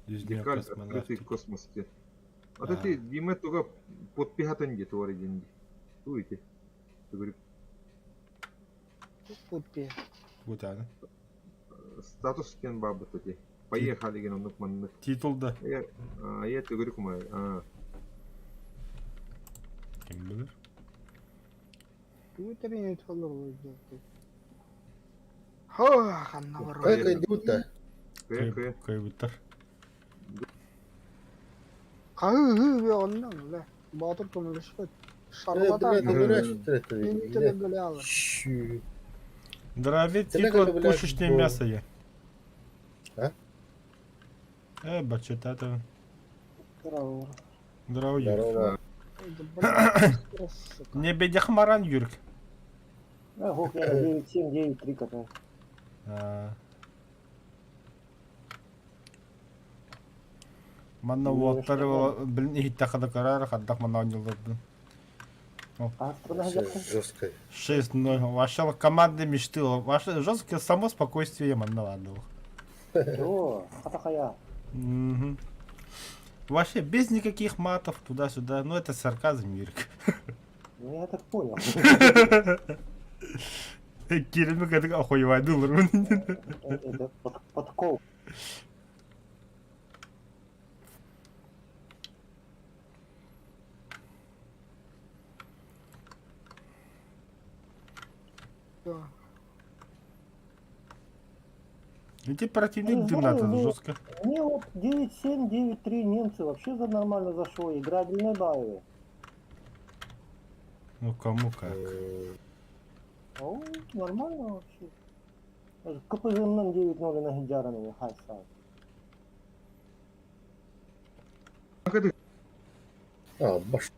Декаль открытый космос диэн. А то ти Дима туга подпиһатын дии тугу эрэ диэн дии. Тугу ити? Төгүрүк. Подпиһа. Бутаны. Статус диэн баабыт ити. Поехали деген оннук маннык. Титул да. Айа төгүрүк умай. Ким билэр? Тугу тэрийэн толору Хо, ханна Кай барар? кайдыбыт да? Кыа кыа. Кыайбыттар. Хаһыы-ыһыы онно бля. Боотур көмөлөспөт. Шарлатан. Дровит типа пушечное мясо я. А? Э, бачета Здорово. Здорово, Юрк. Здорово. Не бедях маран, Юрк. Ох, я 9-7, 9-3 катаю. Манна уоттар блин иһиттэххэ да көрөр, хардах манна оонньуулларбын. Жесткая. 6-0. Ваша команда мечты. Ваше жесткое само спокойствие манна ладно. О, хата-хая. Угу. Вообще без никаких матов туда-сюда. Ну это сарказм, Юрик. Ну я так понял. Кирилл как охуевай дылыр. Это подкол. Да. Эти противник дым надо жестко. Мне вот 9-7, 9-3 немцы вообще за нормально зашло. Игра длиннодавая. Ну кому как. О, нормально вообще. КПЗ нам 9-0 на Гиджаранова, хай сам. А, баш.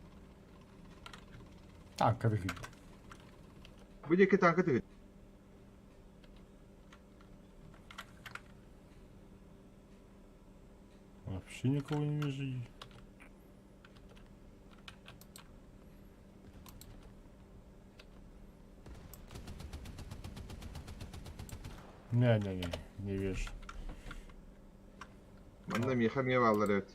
Танка выглядит. Бу диэки танка тыгыт. Вообще никого не вижу. Не-не-не, не вижу. Манна миэхэ эмиэ бааллар эбит.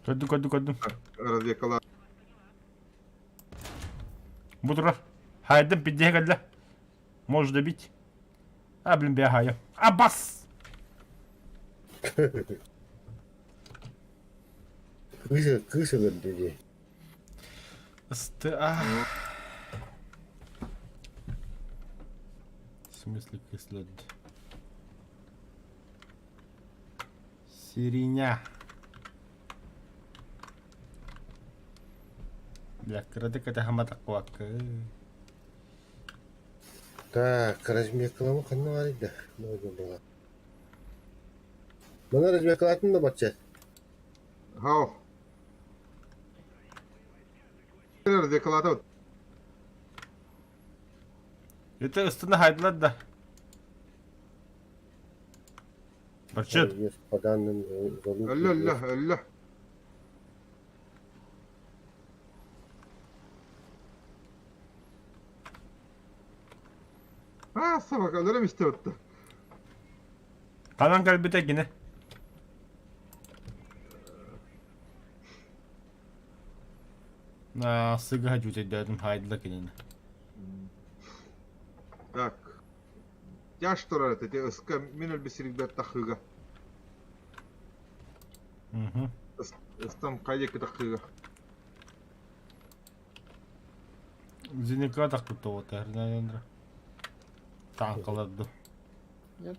Көрдүм, көрдүм, көрдүм. Разведкалар. Бу турар. Хайдым, пиддиэ кэллэ. Можешь добить. А, блин, бегаю. А, бас! Кыыс, кыыс өлөрдө дии. Сты, а. В смысле кислот? Сиреня. Бля, кыратык кэтэһэммэтэххэ Так, размекалама ханна баарый да? Была. Маны размекалаатын да бачча. Хау. Размекалаатабыт. Это ыстына хайдылар да. Барчыт. По данным Өллө, өллө, өллө. Аа, собака, өлөрөм истэ Ханан кэлбитэ кини? Сыгыһа дьүүтэйдээбитим хаайдыла кинини. Так. Тяж турар этэ, ити ыска мин өлбүт сиригбэр тахыыга. Ыстам хайа диэки тахыыга. Зеника тахпыт оҕото, Таанкалар ду. Нет.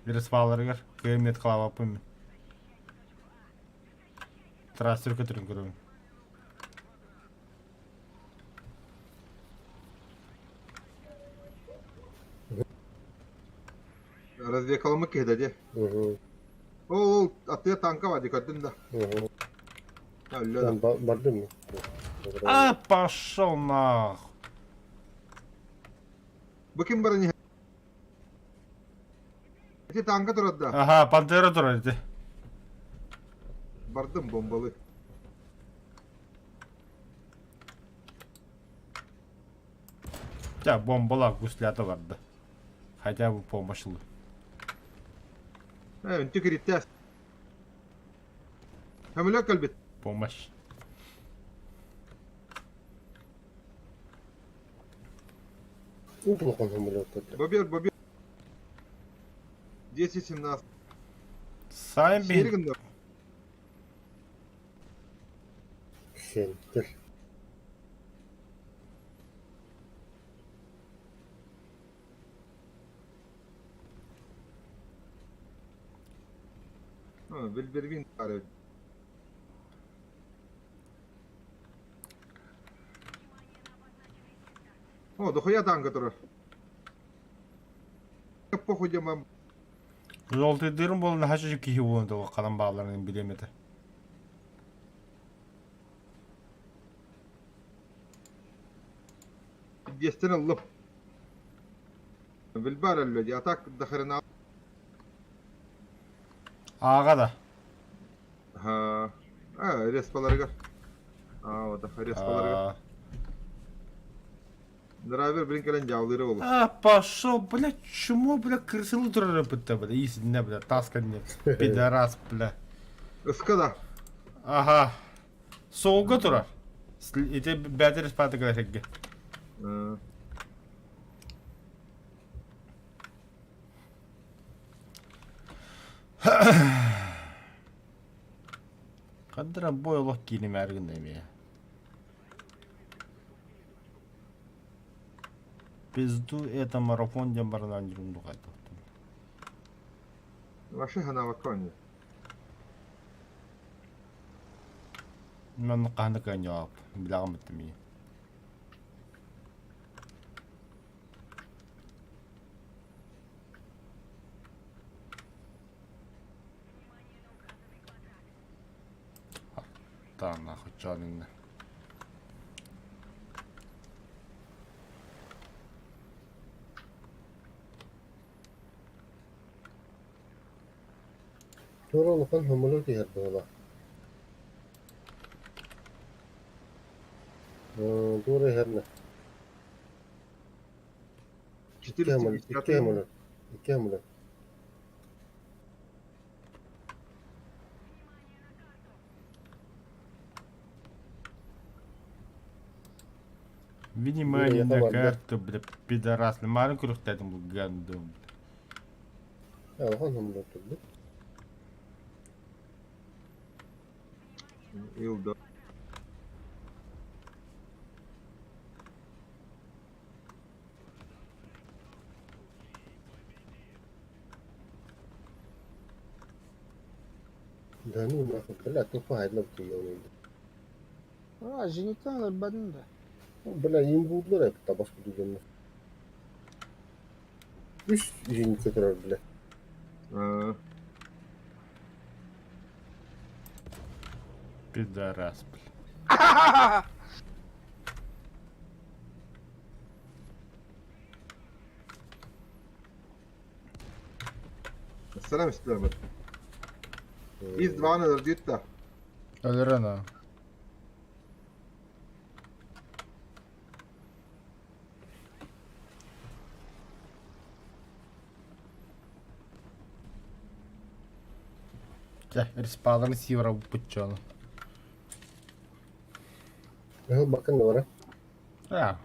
Респаларыгар кыайан меткалаабаппын мин. Трассер көтөрүн көрөбүн. Развекаламмыт киһи да дии. Ол аттыгар танка бар дии көрдүм да. Өллө да. Бардым. А, пошел нах. Бу ким баран иһэр? Ити танка турар да. Аха, пантера турар ити. Бардым бомбалы. Ча, бомбалаах гуслята барда. Хотя бы помощь ылы. Э, үнтү кириттээс. Көмөлөк кэлбит. Помощь. Уплохо самолет. Бобер, бобер. 10-17. Сайын Сиэри биһин. гынна. Сентер. Билбирбин баар О, дохуя танка турар. Похуй диэмам. Жолтыйдыырым буолан наһаа киһи буолан туох ханан баалларын билиэм этэ. Диэстэн ыллым. Билбар өллө дии, а так до хрена. Ааҕа да. А, респаларыгар. А, вот, респаларыгар. Драйвер блин кэлэн дьаалыыра буолуо. А, пошел, бля, чмо, бля, крысылы турар бытта, бля, истинно, бля, таска не, пидорас, бля. Ыска да. Ага. Суолга турар. Ити бээтэр испаатыгар эргэ. Хандра бой олох киинимээр гынна эмиэ. Пизду это марафон диэн баран оонньуурум духайдахтым. Вообще ханаабакка оонньуур. Маннык хаһан да кыанньалаабыт, билэҕин быттым ийэ. Аттаан нахуй иннэ. Туора улахан самолет иһэр быһыылаах. Туора иһэр нэ. Икки самолет, икки самолет, икки самолет. Внимание на карту, бля, пидорас. Марын күрүхтээтим бу гандым. Улахан самолет турбут. Илда. Да ну нахуй, бля, тупо хайдлап тиийэн. А, зениттан өлбөтүн да. Бля, им булдулар эбит табас курдук дьоннор. Үс зенитка турар, бля. Э, Пидорас, бля. Сарам истилэр Из два өлөрдүт да. Өлөрөн а. Дьэ, респаларын сиибара буппут дьону. Ыһыл бакын да бара. А,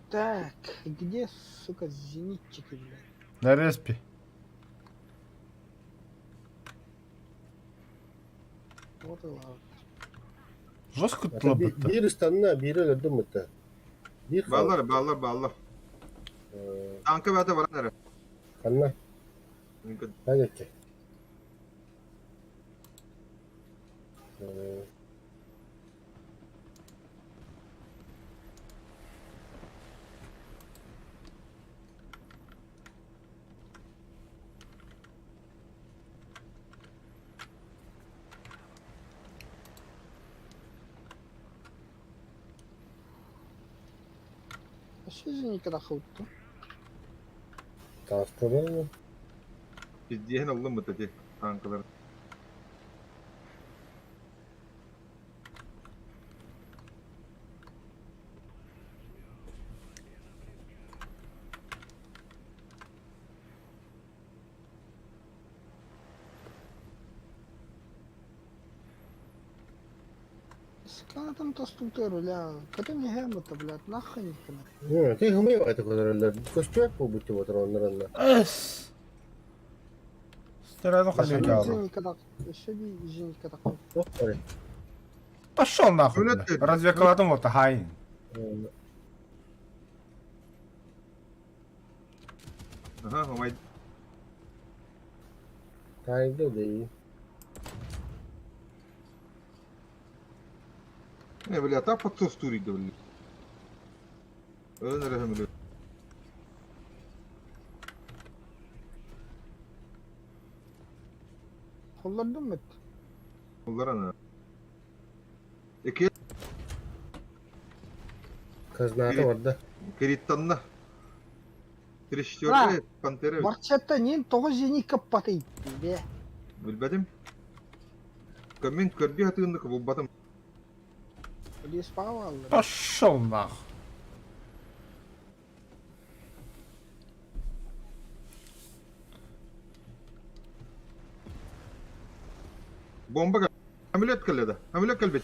Так, где, сука, зенитчики, блядь? на респе. Вот и ладно. Жестко тлабыта. Биир ыстанна, биири өлөрдүм бытта. Биир Бааллар, бааллар, бааллар. Танка бэйэтэ баран эрэ. Ханна? Хайа А что зенитка худ-то? Тааскалар Пиздиэһин ыллым быта ти танкалар. Скана там тостуктер, бля. Когда мне гемма-то, блядь, нахуй не канал. Ты гумай это көтөрөллөр. Көстүөк буолбут деп отур Эс. Сторону халил. Зенитка Еще зенитка такой. Пошел нахуй. бля. Разве кладом вот хайн. Ага, умай. Тайды дей. Не, бля, та подсос турит, да, бля. Өлөн эрэ бля. Холлордум бит. Улар ана. Эки Казната барда. Кириттанна. Трещеры, пантера. Барчатта нен тоҕо зенитка патый, бе. Билбэтим. Көмин көрдүү хатыгыннык булбатым. Лес паваллар. Пошел нахуй. Бомба Амулет кэллэ Амулет кэлбит.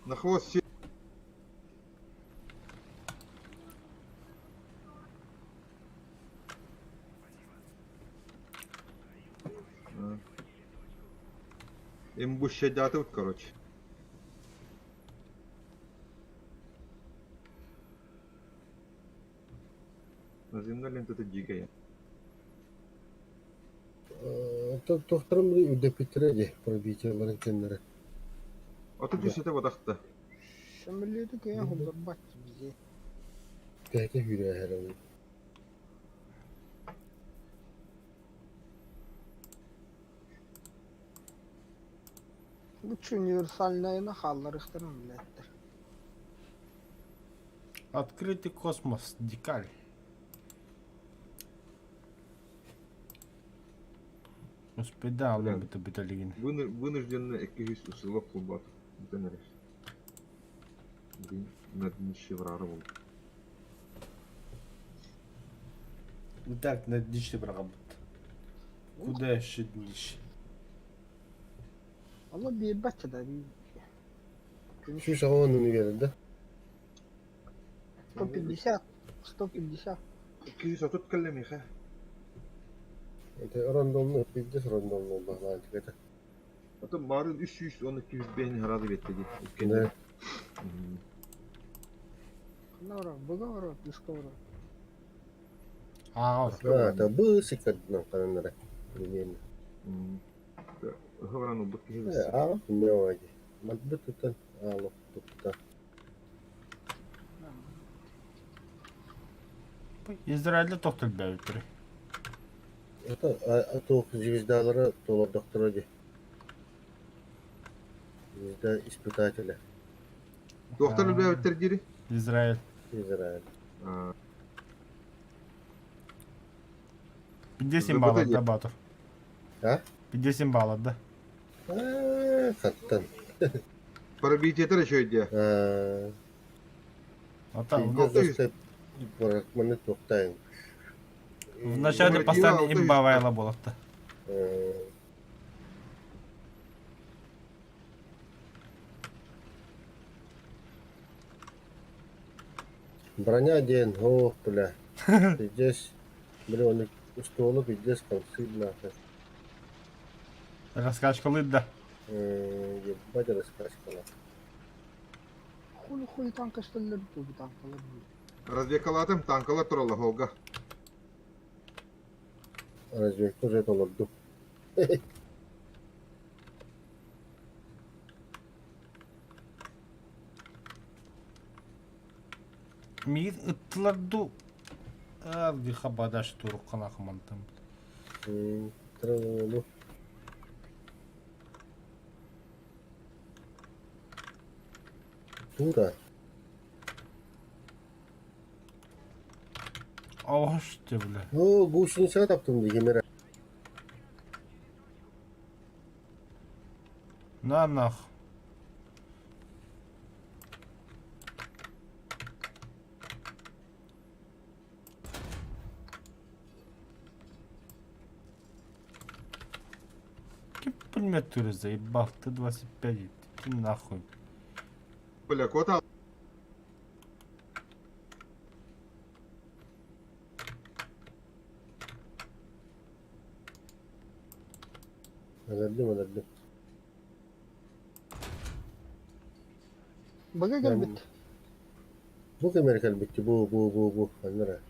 На хвост все. Имбущадаты, короче. Наземная лента это дикая. Тохторум үрдэппиттэрэ дии пробитиеларын кэннэрэ. А тут все это водахта. Шамлеты кая холлорбат бизе. Тэһэтэ үүрээһэр Лучше универсальная на халларыхтарым, блядь. Открытый космос, дикарь. Успеда, Бля. алым бит биталигин. Вынужденно эккиһис усылок кулбат. Бүтэн эрэ. Блин, на днище врара был. Так, на днище брагабут. Куда еще днище? Allah биэрбэт да. Сүүс аҕыс биэрэр да. 150. 150. Эккиһис отут кэллэ миэхэ. Это рандомно, пиздец рандомно баһлаан тикэтэ. Потом барын 312 бэйни харады бетти ди. Да. Ханна быга ора, писка ора. А, А, это бысык нам кананнара. Примерно. Ыһа баран ылбыт киһи Аҕа күннээ дии. Манбыт тутан аалыктыкта. Израильда тохтор бэбиттэр. Это туох звездалара толордохторо дии. Звезда испытателя. Туохтар өлбөөбүттэр дири? Израиль. Израиль. 57 балларда Батор. А? 57 балларда. Хаттан. Пробитиетер еще дии. Маны туохтайын. Вначале поставили имбавайла болотта. Броня диэн, ох, бля. Пиздец. Бля, он устуолу пиздец хамсыыр нахуй. Раскачкалыыр да. Ебать раскачкала. Хуй-хуй танка что ли танкалар. Разведкалаатым танкалар тураллар холга. Разведка уже толорду. Миигин ыттылар дуу? Аргы хабадаш туруккана хымантым. Троллу. Тура. Ош ты, бля. О, гусеница таптым дигемер. На нах. Ким пулемет заебал? Т-25, иди нахуй. Бля, кота Өлөрдүм, өлөрдүм. Бага кэлбит. Бу кэмэр кэлбит, бу, бу, бу, бу, аннара.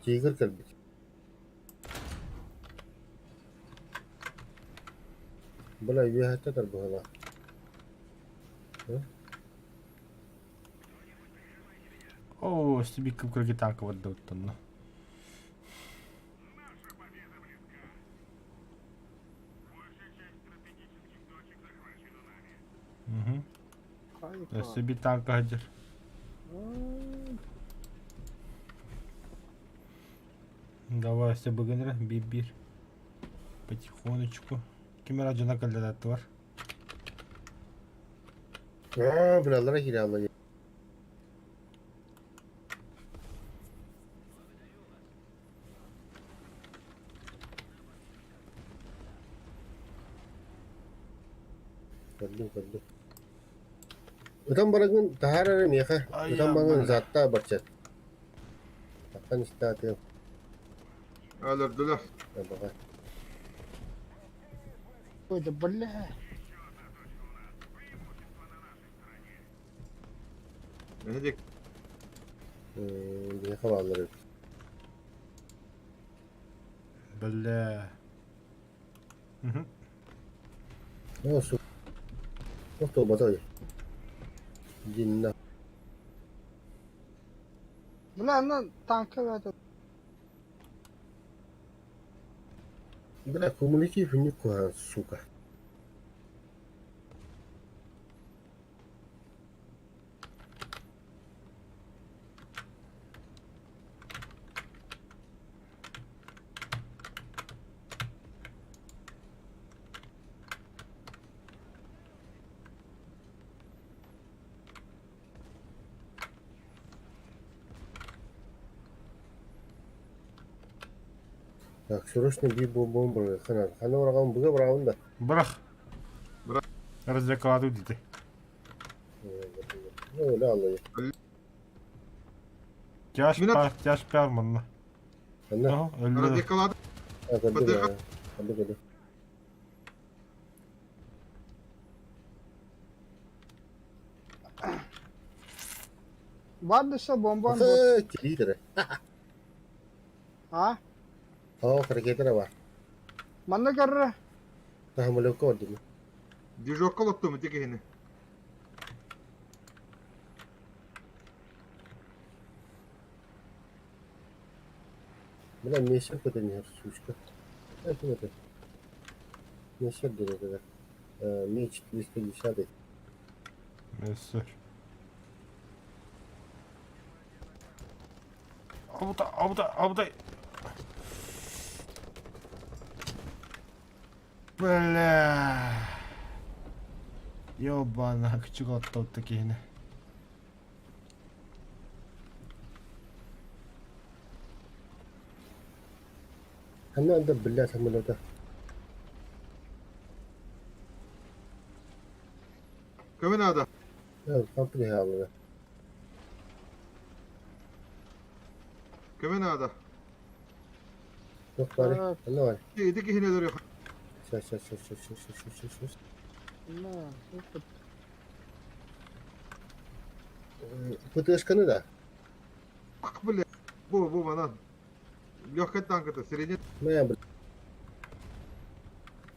Тигр кэлбит. Бля, үөһэттэ тарбыһала. О, себе круги танка вот дают ну. Угу. Себе танка hadер. Давай все бігінре, бир. Потихонечку. Кемера жана калдатты бар. Аа, бля, кире Көрдүм, көрдүм. Ытан барагын таһаар эрэ миэхэ. Ытан барагын затта барчат. Таххан истаатыам. Өлөрдүлэр. Баҕа. Ой, да бля. Эһидик. Миэхэ бааллар эбит. Бля. Угу. Оо, су. Туох туолбата Динна. Бля, на танка это. Бля, кумулятив не сука. Так, срочно би бомба хана. Хана бараган буга бараган да. Бырах. Бырах. Разведкалады диди. Ну, да, алла. Тяж Минат- пар, тяж пар манна. Хана. Өллө. Разведкалады. Көрдүм. Көрдүм, көрдүм. Барды все бомбан. Тилитер. А? Оо, ракета бар. Манна көррө. Самолёкка ордума. Движокка олоттум ити киһини. Бля, месяц көтөн иһэр, сучка. Это это. Месяц диэн этэ. Меч 310. Мессер. Абыта, абыта, абытай. Бля. Ёбана, күчүк оттоотто киһини. Ханна анда бля самолета. Көмө наада. Там приехала. Көмө наада. Туох баарый? Ханна баарый? Ити киһини өлөрүөх. Сейчас, сейчас, сейчас, сейчас, сейчас, сейчас, сейчас. На, опыт. ПТшканы да? Ах, бля. Бу, бу, манан. Легкая танката, средний. Мэ, бля.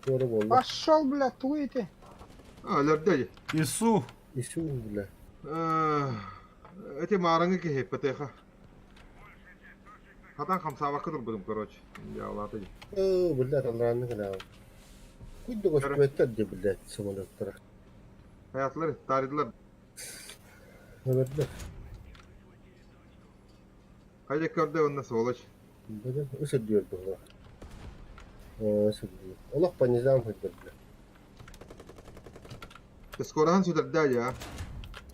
Туора буолла. Пошел, бля, туй ты. А, өлөрдө дии. Ису. Ису, бля. Эти маарыҥы киһи ПТХ. Хатан хамсаабакка турбутум, короче. Дьаалаата дии. Оо, бля, талаанны кэлээҕин. Куйда көстүбэттэр дии, блядь, самолеттара. Хаятылар, таарыйдылар. Өлөрдө. Хайда көрдө онно сволочь. Бөдөн үс үрдүөр быһыылаах. Ээ, үс үрдүөр. Олох по низам сылдьар, бля. Скороһын сүтэрдэ я.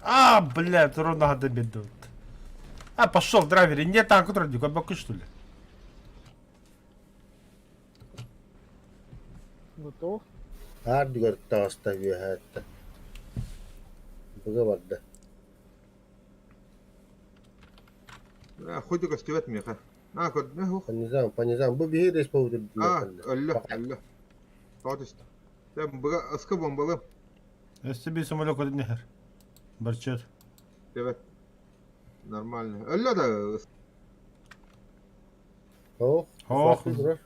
А, блядь, ровно надо бедут. А, пошел в драйвере. Не танк, который кабаку, что ли? Готов. Аар дүгэр таҕыста үөһээттэ. Быга барда. Хуй да көстүбэт миэхэ. А, көрдүнэ суох. По низам, по низам. Бу биһи республика А, өллө, өллө. Тоҕо түстэ. Дьэ, быга ыска бомбалым. Өссө bir самолет көтөн иһэр. Барчат. Дебет. Нормально. Өллө да Ох, Ох. турар.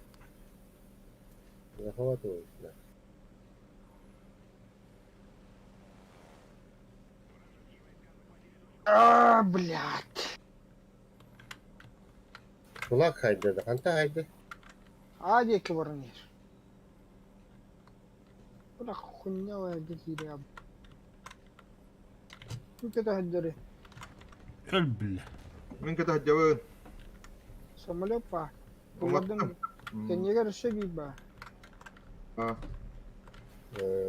Захватывает, да. А, блядь. Кулак хайда да, ханта хайда. А диэки баран иһэр. Бля, хуйня киирэ. Тут это сылдьарый? Өл бля. Мин кытаһдьабын. Самолет па. Булардым. Кэннигэр өссө биир баар. А,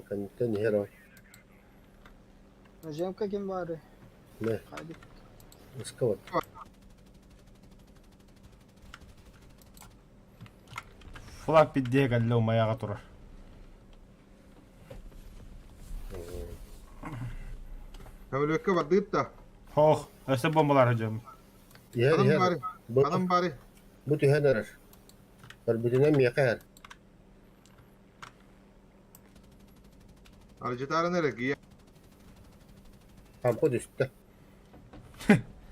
Кэнниттэн иһэр ол. Наземка ким баарый? Нэ, Хадик. ыска вот. Флаг пиддиэ кэллэ умайаҕа турар. Самолетка бардыыт да. Хоох, өссө бомбалар сылдьабын. Иһэр, Анам иһэр. баары. Бу, Анам баары. бу түһэн эрэр. Көрбүтүнэн миэхэ иһэр. Аржытааран эрэ кийэ. Хампа түстэ.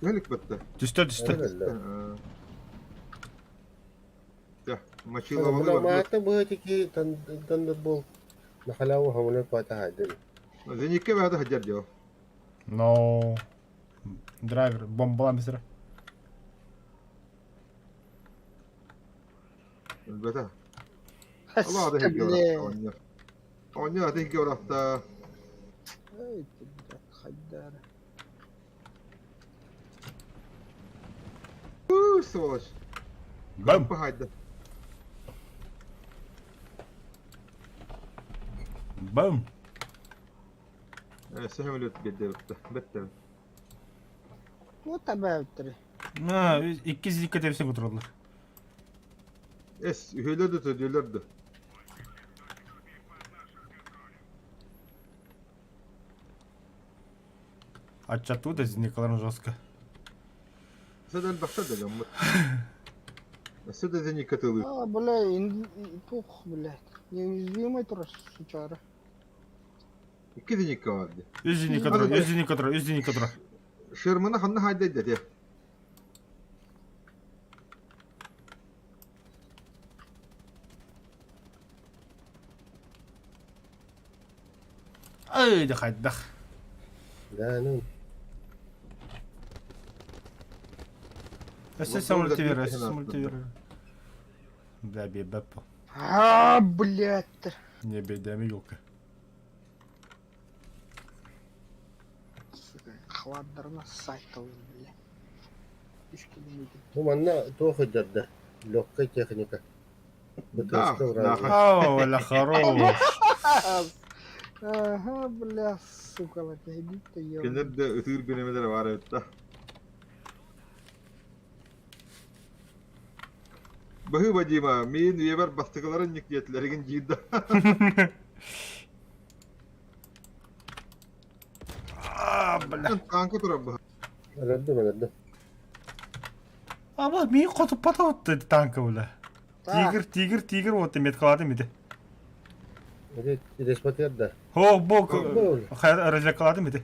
Түһэлик бытта. Түстэ түстэ. Өллө. Дьэ, мочиловалы Бля, бардыбыт. маата быһа тики Thunderbolt на халяву самолет пата хайдын. Зеникке бэһэ сылдьар дьо. Но. Драйвер, бомбалаан бисэрэ. Өлбөтө. Allah да Бля. хигге Оонньоо аты хигге барахта. Эй, ты, блядь, хайдара. Сволочь. Бам! Пахайда. Бам! Самолет биэрдэ бытта. Бэтте. Вот табааттары. На, икки зикке тэпсэн тураллар. Эс, үһүлэр да төдүлэр да. Аччаттуу да зеникаларын жестко. Өссө да элбэхтэр да дьоммут. Өссө да зеникка тылыы. А, бля, тух, блядь. Неуязвимый турар сучара. Икки зеникка бар дии. Үс зеника турар, үс зеника турар, үс зеника турар. Шерманы ханна хайда дэтэ. Ай, да хайдах. Да, ну. Өссө самультивер, өссө самультивер. Бля, бебеппо. А, блядь. Не бедэми елка. Сука, хладдарына сайтовый, бля. Бу манна туох өйдөрдө? Легкая техника. Да, БТС-ка вражеская. Ау, бля, хорош. Ага, бля, сука, иди-то ё. Кинилэр да ытыыр бириэмэлэрэ баар эбит да. Баһыыба Дима, миин үйэбэр бастакыларын ньиккиэтилэригин диир да. А, бля. Таанка турар быһа. Өлөрдүм, өлөрдүм. А вот миин хотуппата вот танка бля. Тигр, тигр, тигр вот меткалады миди. Респотер да. Хо, бок, развекалады миди.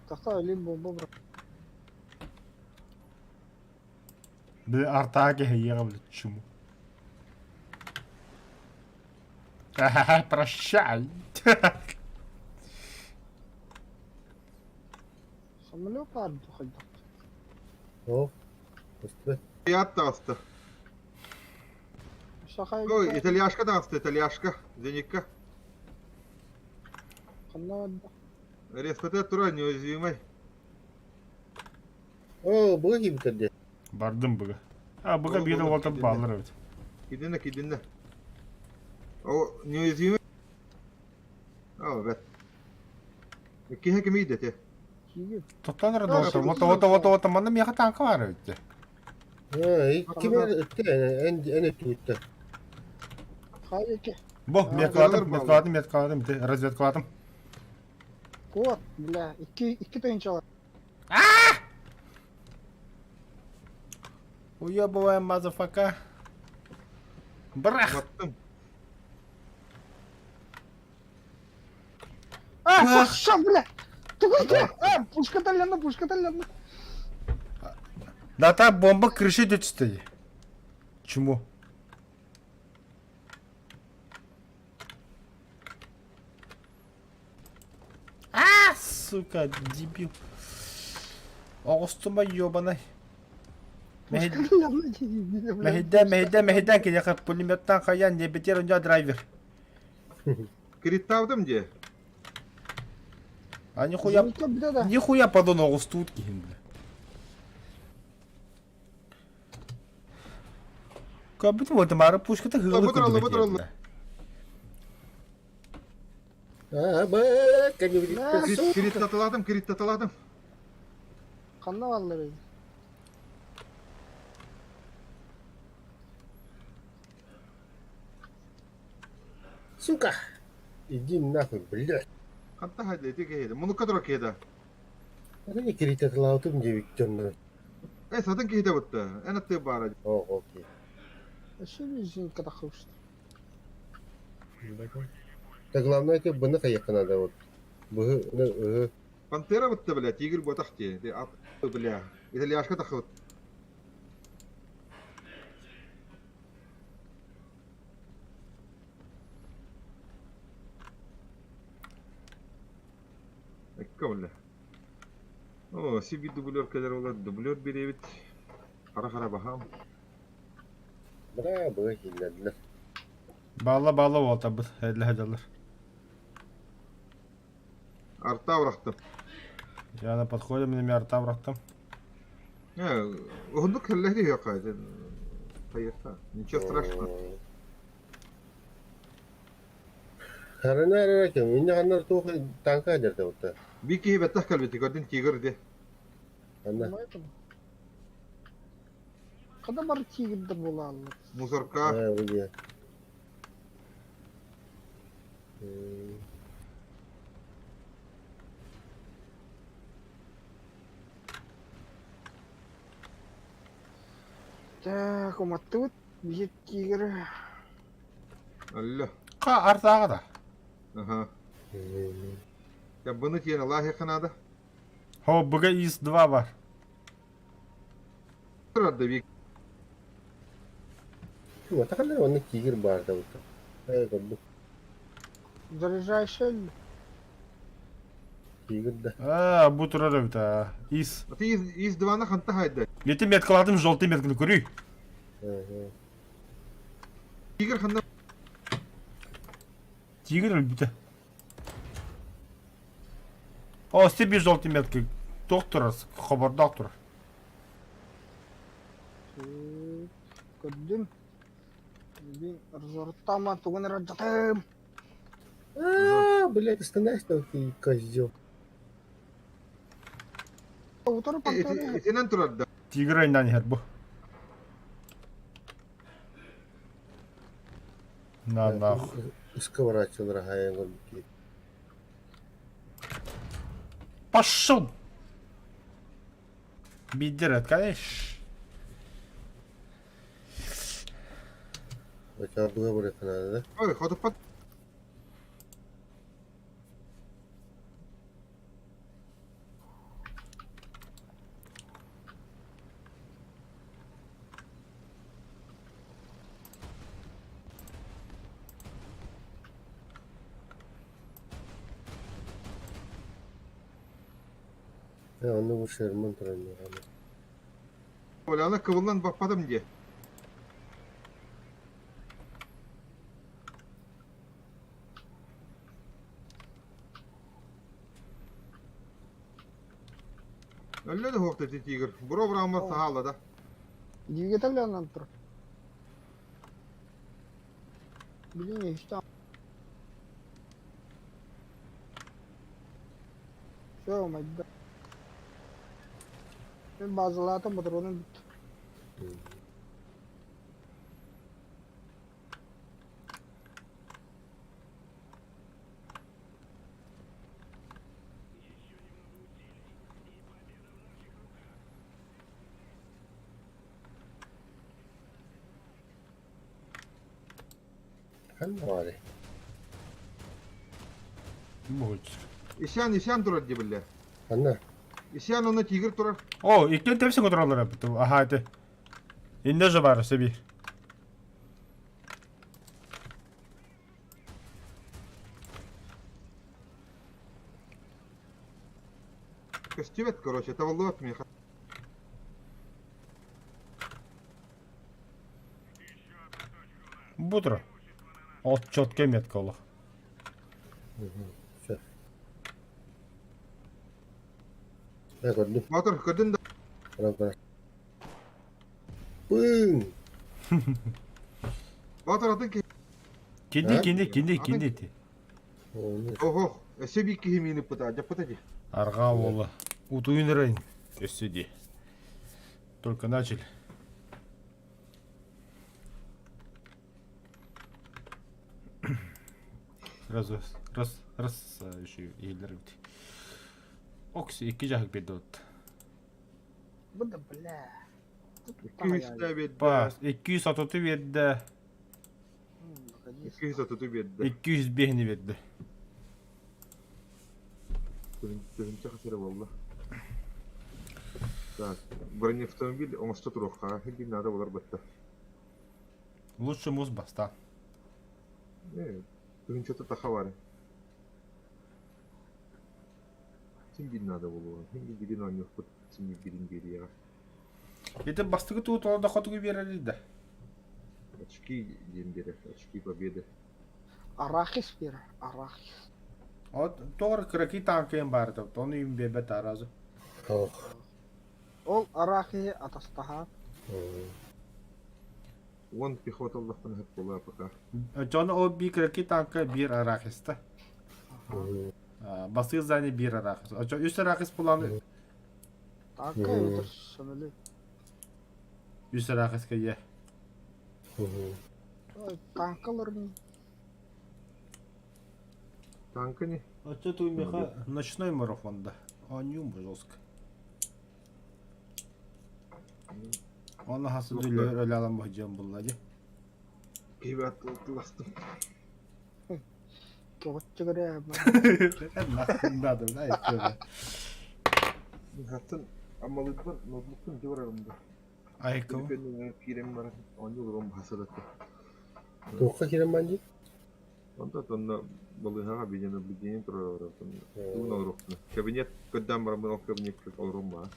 Тахта өлім бомба бра. Бля, артаги хейеға, бля, чуму. Ха-ха-ха, прощай. Самолет арды хайдах. О, көстүбэт. Ят таҕыста. Саха Ой, итальяшка таҕыста, итальяшка. Зеникка. ханна барда? Респотер турар неуязвимый. О, бу ким дии. Бардым быга. А, быга Ол биир ол уолтан кидинне. баалар эбит. Кидинне, кидинне. О, неуязвимый. О, бэт. Киһи кими идете? Киев. Тоттон эрэ Да, доҕоттор, вот вот вот вот манна миэхэ тааҥка баар эбит дии. Ким эн эн өттүгүттэ. Хайеке. Бу, А, меткаладым, балар меткаладым, меткаладым, ити разведкаладым. Кот, бля, икки икки тыһыынчалар. Уебываем, мазафака. Брах! Маттым. А, Саша, бля! Ты где? А, пушка талянна, пушка талянна. Да та бомба крыши түстэ. Чему? А, сука, дебил. Оҕустума ёбаный. Пушка талянна, дебил, бля. Мэһийдээн, мэһийдээн, мэһийдээн киниэхэ пулеметтан хайаан диэбитигэр онньоо драйвер. Кириттаабытым дии. А нихуя, Зенитка, бля, да. нихуя подон оҕустуут киһин, бля. Көрбүтүм вот мары пушката хыылы Бу туралла, курдук бу этиэ, туралла. бля. А, ба, Да. Кириттаталаатым, кириттаталаатым. Ханна баллар эбит. Сука! Иди нахуй, блядь. Ханта хайда ити киһиэдэ. Мунукка турар киһиэдэ. Это не кириттаталаатым диэбит дьоннор. Э, сатын киһитэ бутта. Эн аттыы баара. О, окей. Вообще зенитка таххыбыт. Да главное, это быны хайыхха надо вот. Быһы, ыһы. Пантера бутта, бля, тигр буотах дии. Бля. Итальяшка таххыбыт. Эккэ бля. О, сиби дублер кэлэр олар дублер бириэбит. Хара-хара баһаам. Бра, быһы киллэрдилэр. Баалла баалла уолтарбыт, эллэһэ Арта бырахтым. Я на подходе мин арта бырахтым. Э, уһуннук кэллэһи диэххэ. Хайыахха. Ничего страшного. Харана эрэ кем, инне ханнар туох танка дерде бутта. Бии киһи бэттэх кэлбит, көрдүн тигр дии. Анна. Хада бар тигрдер буолаллар. Мусорка. А, где? Так, уматтыбыт биир тигр. Алло. Ха, артааҕа да. Аха. Я быны тиэн Аллах надо. Хо, быга ИС-2 бар. Турар да бии. Матахаллар онно тигр баар да бутта. Э, көрдүм. Заряжающий. Тигр да. А, бу турар эбит аа. Ис. А ты из дивана ханта хайда? Ити меткалаатым желтый метканы көрүй. Тигр ханна Тигр өлбүтэ. О, себе желтый метка. Туох турар, хобордоох турар. Көрдүм. Бин разорттама тугун эрэ дьатым. А, блядь, остановись там, ты козел. Утары пантера. Итинэн турар да. Тигр айнан иһэр бу. На нахуй. Исковорачивал рогая Пошел! Бидерет, конечно. Хотя бы выбрать надо, да? Ой, хотуппат. Э, онно бу Шерман туран иһэр. Оляна кыбыллан баппатым дии. Өллө да суох ити тигр. Буро бырааммар саһаала да. Двигатель анан турар. Блин, işte. Все, майда. Мен базалаатым патронум бүттү. Ханна баарый? Будет. Исян, Исян турар дии биллэ. Ханна? Исян онно тигр турар. О, иккиэн тэпсик отыраллар эбит. Аха, ити. Инде же бар, себе. Көстүбэт, короче, табыллыбат миэхэ. Бутро. Ол четкая метка олох. Все. Э, көрдүм. Мотор, көрдүн да. Баран баран. Пың! Мотор атын киһи. Кини, А? кини, кини, кини ити. Оны Ого, өссө биир киһи миини ыппыта, дьаппыта дии. Арҕаа уола. Утуйун эрэн. Өссө дии. Только начали. Раз, раз, раз, еще иһиллэр эбит. Окси, икки дьаһык биэрдэ вот. Бу да бля. 200 биэрдэ. Пас, 230 биэрдэ. 230 биэрдэ. 205-ни биэрдэ. Тыһыынча хас эрэ буолла. Так, бронеавтомобиль оҥосто туруохха, биир наада буолар батта. Лучше муз баста. Э, тыһыынчата таха бар. Син биир наада буолуо. Син биир билин оонньуохпут, син биир билин биэриэҕэ. Ити бастакы туу толордоххо хотугу биэрэрий да? Очки диэн биэрэр, очки победы. Арахис биэрэр, арахис. От тоҕор кыракый таанкайын баар этэ, ону им биэрбэт аразы. Ох. Ол арахиһы атастаһаат. Уон пехота ыллахпына сөп буолуо пока. Дьону ол биир кыракый таанка биир арахиста. Бастыыр здание биир арахис. Очо үс арахис булан Таанка эбэтэр самолет. үс арахиска ийэ. Танкалар не. Танка не? Очо ту меха ночной марафон да. Оонньуум жестко. Оны хасы дүллөр өлө алан баһдьан булла дии. Киһи аттыластым. Тоҕоччу көрө. Надо, да, Хаттан аммалыырбын ноутбукпун дьэ барарым да. Айкыл. Киирэн баран оонньуу олорон баһасадатта. Туохха киирэн баан дии? Онтон онно балыыһаҕа видеонаблюдение турар тугун олоруохпун. Кабинет көрдөөн бараммын ол кабинекка олоруом баа.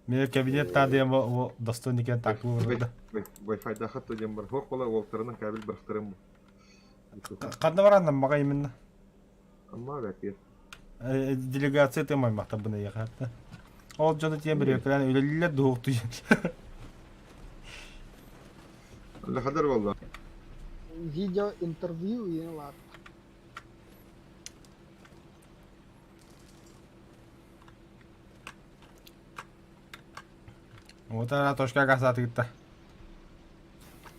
Мен кабинет таадыйан бу достойный кэн таклы барда. Wi-Fi-дахат диэн бар. Хоқ бола уолтарынан кабель бырахтарым. Ханна баран мага именно? Амма бәтиер. Делегация ты маймахтар бына яхатта. Ол дьону тиэн бирекелен үлэлилер дуохтуй. Лахадар болла. Видео интервью и ладно. Вот она точка касатыгытта.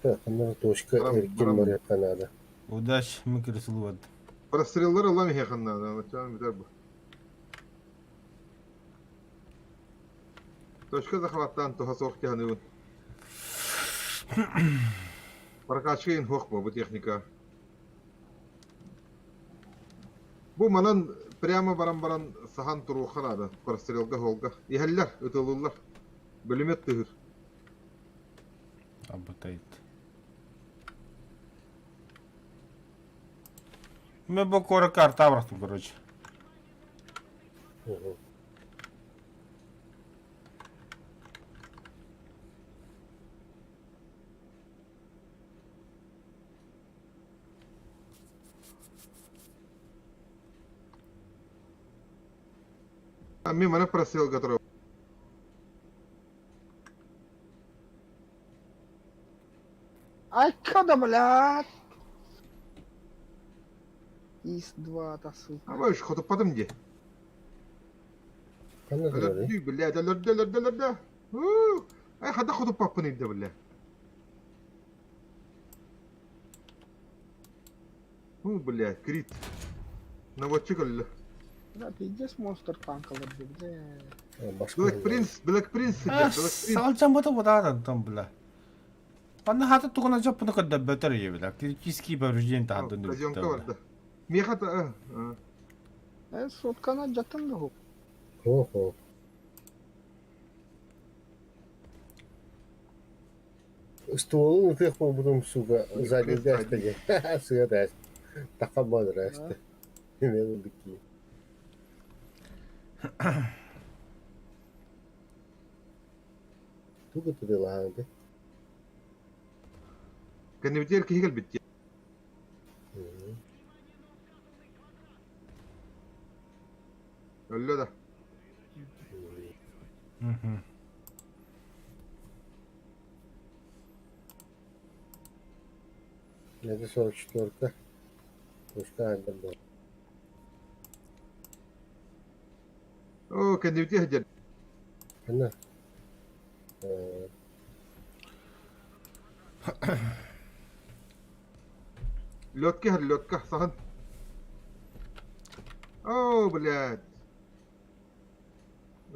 Ханна точка эркин барыахха наада. Удачи, мы крысылуад. Простреллар ылам иһэ ханна, бүтэр бу. Точка захваттаан туһа суох тиһаныыбын. Прокачка иһин суох бу техника. Бу манан прямо баран-баран саһан туруохха наада прострелга холга. Иһэллэр, ытыллыллар. Бөлүмөт тыһыр. Абытайт. Мен бу куоракка арта бырахтым, короче. А мен мана прострелга турар. Айка да, блядь! ИС-2, та сука. А вы хотуппатым дии. Ханна турарый? Өлөрдүү, блядь, өлөрдө, өлөрдө, өлөрдө. Ай, хада хотуппаппын инде, бля. Ну, блядь, крит. Наводчик өллө. Да, пиздец монстр танка бля. Black Prince, Black Prince сылдьар, Black Prince. Салдьан бата бутаатан там, бля. Анна хата тугунан дьоппуну көрдөрбөтөр ийэ, бля. Критический повреждение таһардын Казенка барда. Миэхэ та Соткана жаттан да хук. Хо-хо. Стволун ытыах буолбутум, сука, сзади дэстэгэ. Сыа дэс. Таха бодрасты. Эмиэ ылбыт Тугу тыдылаһаҥ Кэннибитигэр киһи кэлбит дии. Өллө да. Это 44-ка. Пускай был. Оо, кэннибитигэр сылдьар. Ханна? Лётка иһэр, лётка, саһан. Оо, блядь.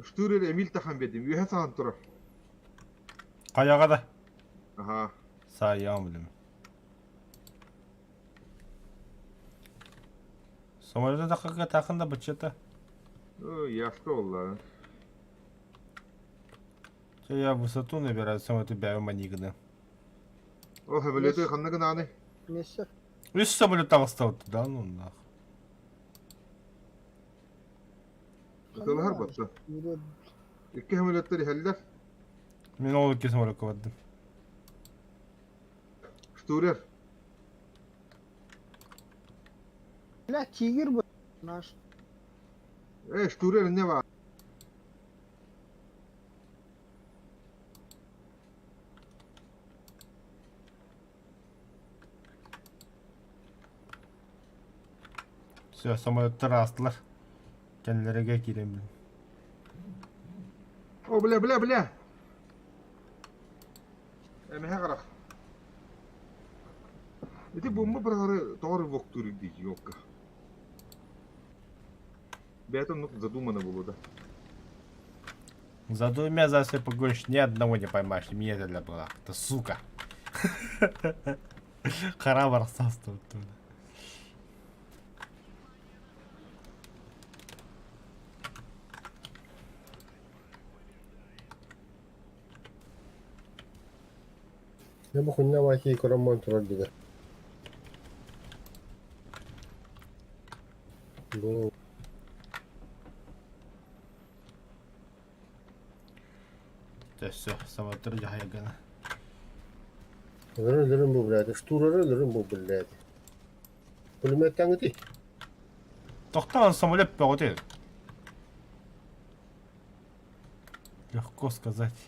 Штурер Эмиль тахан биэрдим, үөһэ саһан турар. Хайаҕа да? Аха. Саайаҕым билим. Самолета таххыга таахын да быччата. Ой, яшка буолла. Чэ, я высоту набираю, самолету бэйэм манигына. О, самолеты ханна гынааны? Мессер. Үс самолет таҕыстабыт да, ну нах. Ытылаһар батта. Икки самолеттар иһэллэр. Мин ол икки самолекка бардым. Штурер. Бля, тигр бы наш. Э, штурер не бар. Все, самолеттар аастылар. Кэннилэригэр киирэммин. О, бля, бля, бля. Эмэһэ харах. Ити бомба быраҕары тоҕо рывоктуур дии елка. Бэйэтэ оннук задумано буолуо да. За двумя за все погонишь, ни одного не поймаешь. Мне это для была. Это сука. Хара барсастывает. Я бу хунна баки көрөн турар дигэ. Бу Өссө самолеттары дьаһайаргына. Өлөрөн өлөрөн бу блядь, штурары өлөрөн бу блядь. Пулеметтаҥытый? Тохтоон самолет бөҕөтүй. Легко сказать.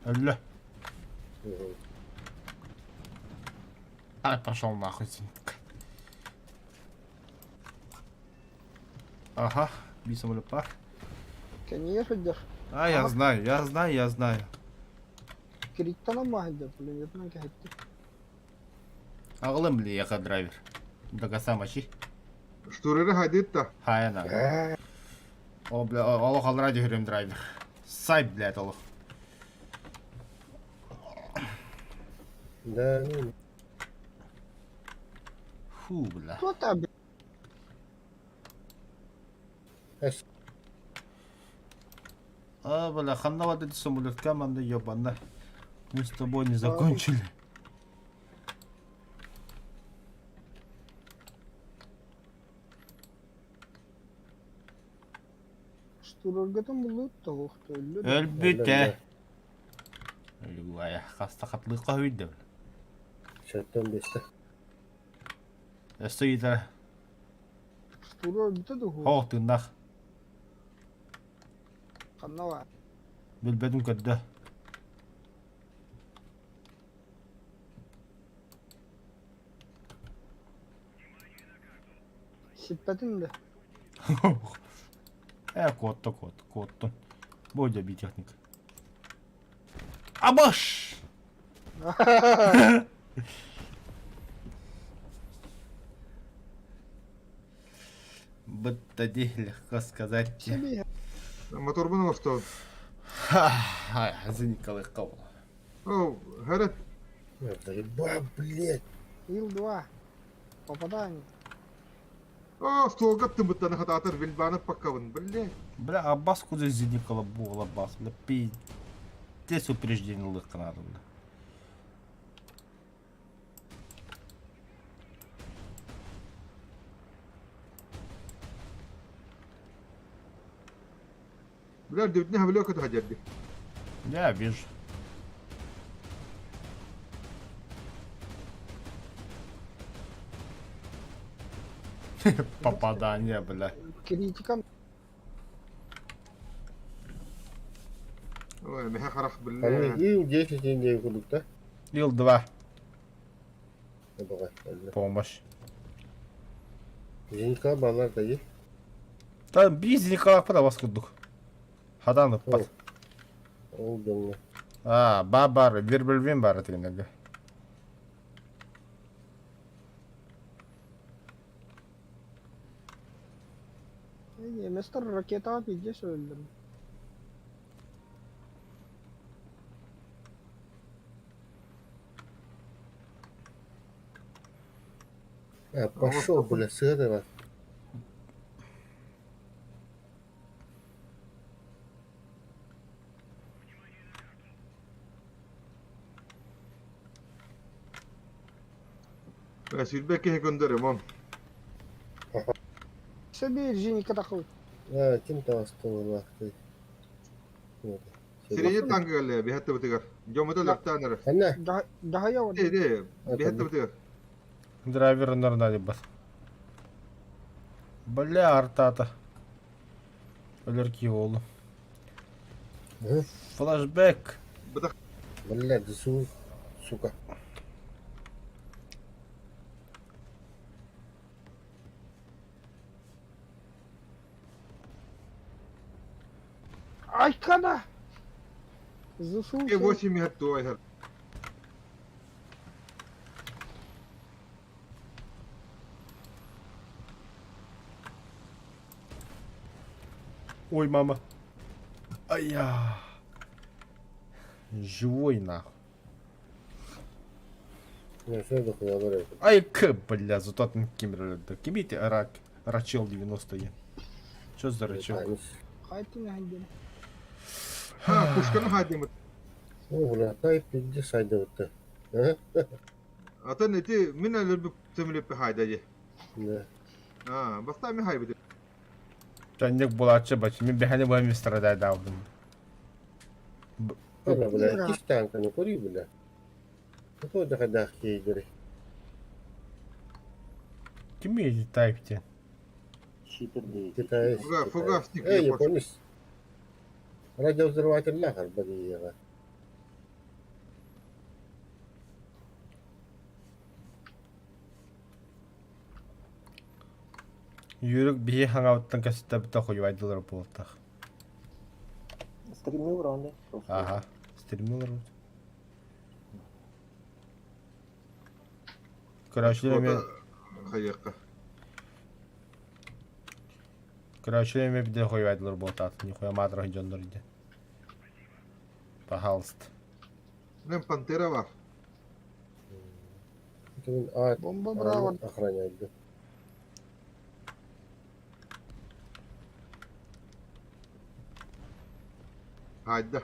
Өллө. Ай, пошел нахуй, зенитка. Ага, би самолет бар. Кэннигэр сылдьар. А, я знаю, я знаю, я знаю. Кириттан сылдьар, пулеметынан кэһэттэ. Аҕалым били драйвер. До мочи. Штуреры хайдыт да. Хайана. О, бля, олох аллара түһүрүм драйвер. Сай, блядь, олох. Да, ну. Фу, бля. Кто там, Эс. А, бля, ханна вот эти самолет команда ебана. Мы с тобой не закончили. Штураргытын булут тоҕуохта өллө да. Өлбүтэ. Өлүгүайа, хаста хатлыыкка хүйдэ. Шаттан бесте. Өссө ыйытара. Штурар өлбүтэ дуһу. Хоох тыыннаах. Ханна баар? Билбэтим көрдө. Сиппэтин да. Э, куотта, куот, куоттун. Бу дьэ техник. Абаш! Быттади, легко сказать. Себе. Моторбун оҥостон. Зеникалыхха О, харат. Заеба, блядь. Ил-2. Попадание. О, столга тымыттаны хатаатар Вильбанов паккабын, блядь. Бля, Аббас куда Зеникала буол Аббас, бля, пиздец упреждение лыхка надо, бля. Бля, дөбүтүнэ хабылыа көтө хадьарды. Я вижу. Попадание, бля. Критика. Ой, мэхэ харах, бля. Аны Ил-10 диэн курдук да? Ил-2. Баҕа. Помощь. Зенитка балар да есть. Та биир Зеникалаахпыт абас курдук. Хадан ыппат. Ол дьоҥҥо. Аа, ба бар, Вербельвин баар этигинэргэ. Немецтэр ракетаҕа пиздец өллүм. А, пошел, бля, с этого. Сүүрбэ киһи көндөрүм он. Себе Женька такой. А, ким таҕыстылаахтый? Сирэйи тангыгалле биһэтте бытыгар. Дьомото лэптаан эрэ. Ханна? Даһайа вот. Э, э, биһэтте бытыгар. Драйвер нормально бас. Бля, артата. Өлөр киһи буоллум. Флашбэк. Бытах Бля, ДСУ, сука. Айкана! Засулся. 8 иһэр туой иһэр. Ой, мама. Ай-я. Живой нахуй. Не, все дохуя говорю. Ай, к, бля, зато атын ким өлөрдө. Ким ити рак, Рачел 90 Что за рачел? Хайтын хандин. Ха, пушканы хайдымыт. О, бля, тай пизде сайдыбытты. Атын ити мин өлөрбүт сөмөлүөппү хаайда дии. Аа, бастаан мин хаайбытым. Төннүк булааччы бачы мин бэхэни бу страдайдаабытым. Бля, иккис танканы көрүй бля. Какой доходах кейдери? Ким едет тайпте? Читер дейт. Китаец. Фугасник. Эй, японец. Радиовзрыватель харбадиева. Юрик биһи хаҥабыттан көстөбүтэ хуйвайдылар буолтах. Стримил раунда. Ага, стримил раунд. Короче, мен Хайыакка. Короче, мен бide хуйвайдылар буолтаат. Нихуя маатырах дьоннор иде. Пожалуйста. Мен Пантера бар. А, Бомба браво. Охраняет, да. Хайда.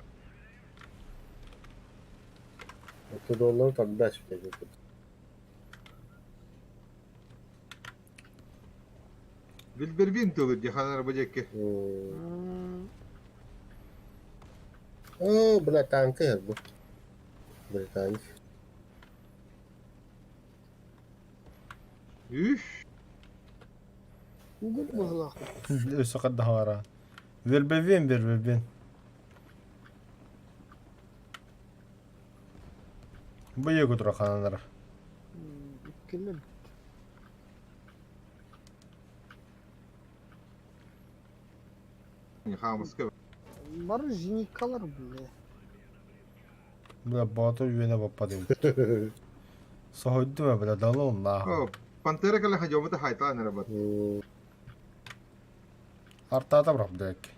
Это доллар тогда сюда идет. Билбербин тылы диханар бадекке. О, бля, танка бу. Британец. Үш. Угул быһылаах. Өссө хаддаһара. Вербевин, вербевин. Бу егу турахананар. Кэллэр. Хамыска. Бары зениткалар бля. Бля, боотур үөнэ баппадым. Соһуйдум бля, дало нахуй. Пантера кэлэ хадьомата хайтаан эрэ бат. Артаата бырах блядь.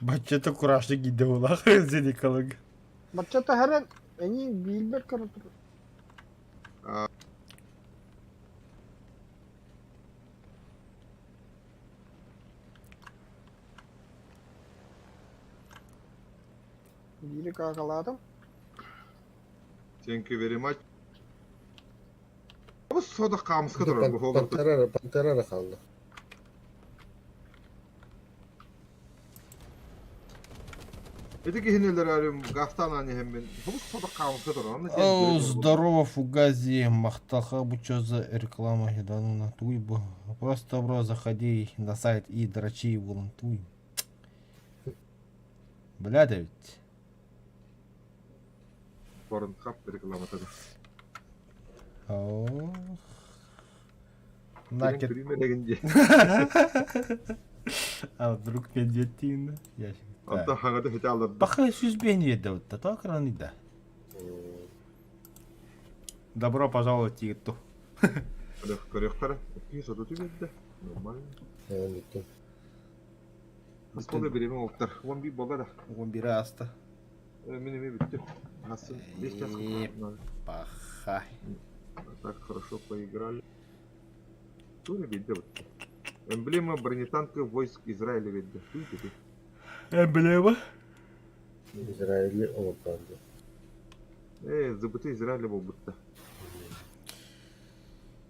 Баччата курашты гиде улах зеникалык. Баччата хэрэн эни билбэт көрө тур. Биири какалаатым. Thank you very much. Бу сода камыска турар бу Пантера, Пантера хаалла. Ити киһинилер арым гастан ани хэммин. Бу сода камыска турар. О, здорово, Фугази, махтаха, бу чё за реклама, да ну на туй бу. Просто, бро, заходи на сайт и дрочи волонтуй. Бля, да ведь. Порнхаб рекламата. Ох. Накер. Примерегинде. А вдруг медведь Ящик. Онтон хаҥата хите алырда. Баха сүз бэйни да вот, то краны да. Добро пожаловать Тигту. Көрөхтөрө. Кии соту түбүдэ. Нормально. Бүттүм. Асколы биреме олтар. Он би бола да. Он бире аста. Мен эме бүттү. Асын 5 час. Паха. Так хорошо поиграли. Тоже видно вот. Эмблема бронетанка войск Израиля видно. Эмблема? Израиле оҥорбоон Э, забыты Израиля буолбутта.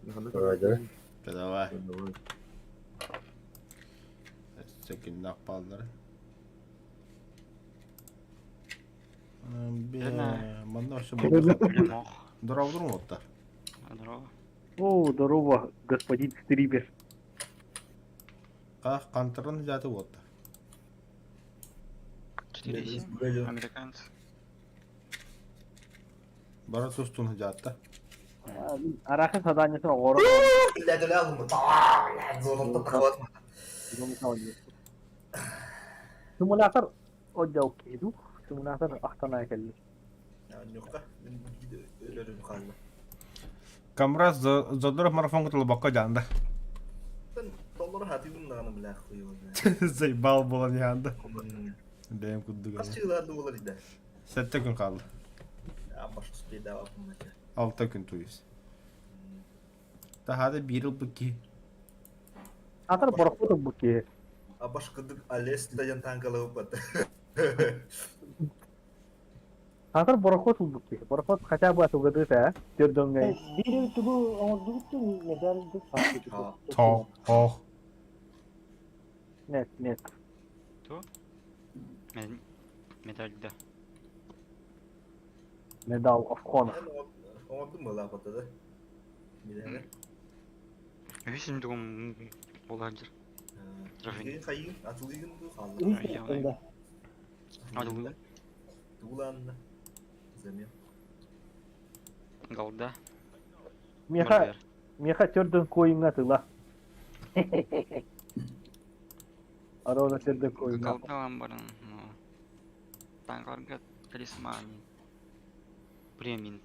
Давай, давай. Давай. Давай. Секин паллары. Манна вообще Здорово, здорово, Здорово. О, здорово, господин стример. Как контрон взяты вот. 4,7. Американцы. Бара тустун взяты. Арахис заданиесин оҕоро. Симулятор отдел киду, симулятор ахтана кэлли. Камраз задуров марафон кутулбакка жанда. Заебал буолан иһанда. Бэйэм курдук. Сэттэ күн хаалла. Алта күн туйус. Таһаада биир ылбыт киһи. Атар борохпут ылбыт киһи. Абашкыдык Алес дайан танкалабыппат. Хатыр борохуот ылбыт киһи. Борохуот хотя бы атылгадыыта ээ. Төрдөҥҥөй. Биир тугу оҥордубут да медаль Тох, ох. Нет, нет. То? Медаль да. Medal of Honor. Оҥордум былаапата да. Билэҕин. Үһүс тугум буолааччы. Хайыын хайыын атылыыгын дуу хаалла. Атылыыгын. Туулаанна. Замен. Голда. Миэхэ, миэхэ төрдөн куойуҥҥа тыла. Арона төрдөн куойуҥҥа. Голда баран, танкаларга талисман. Премин.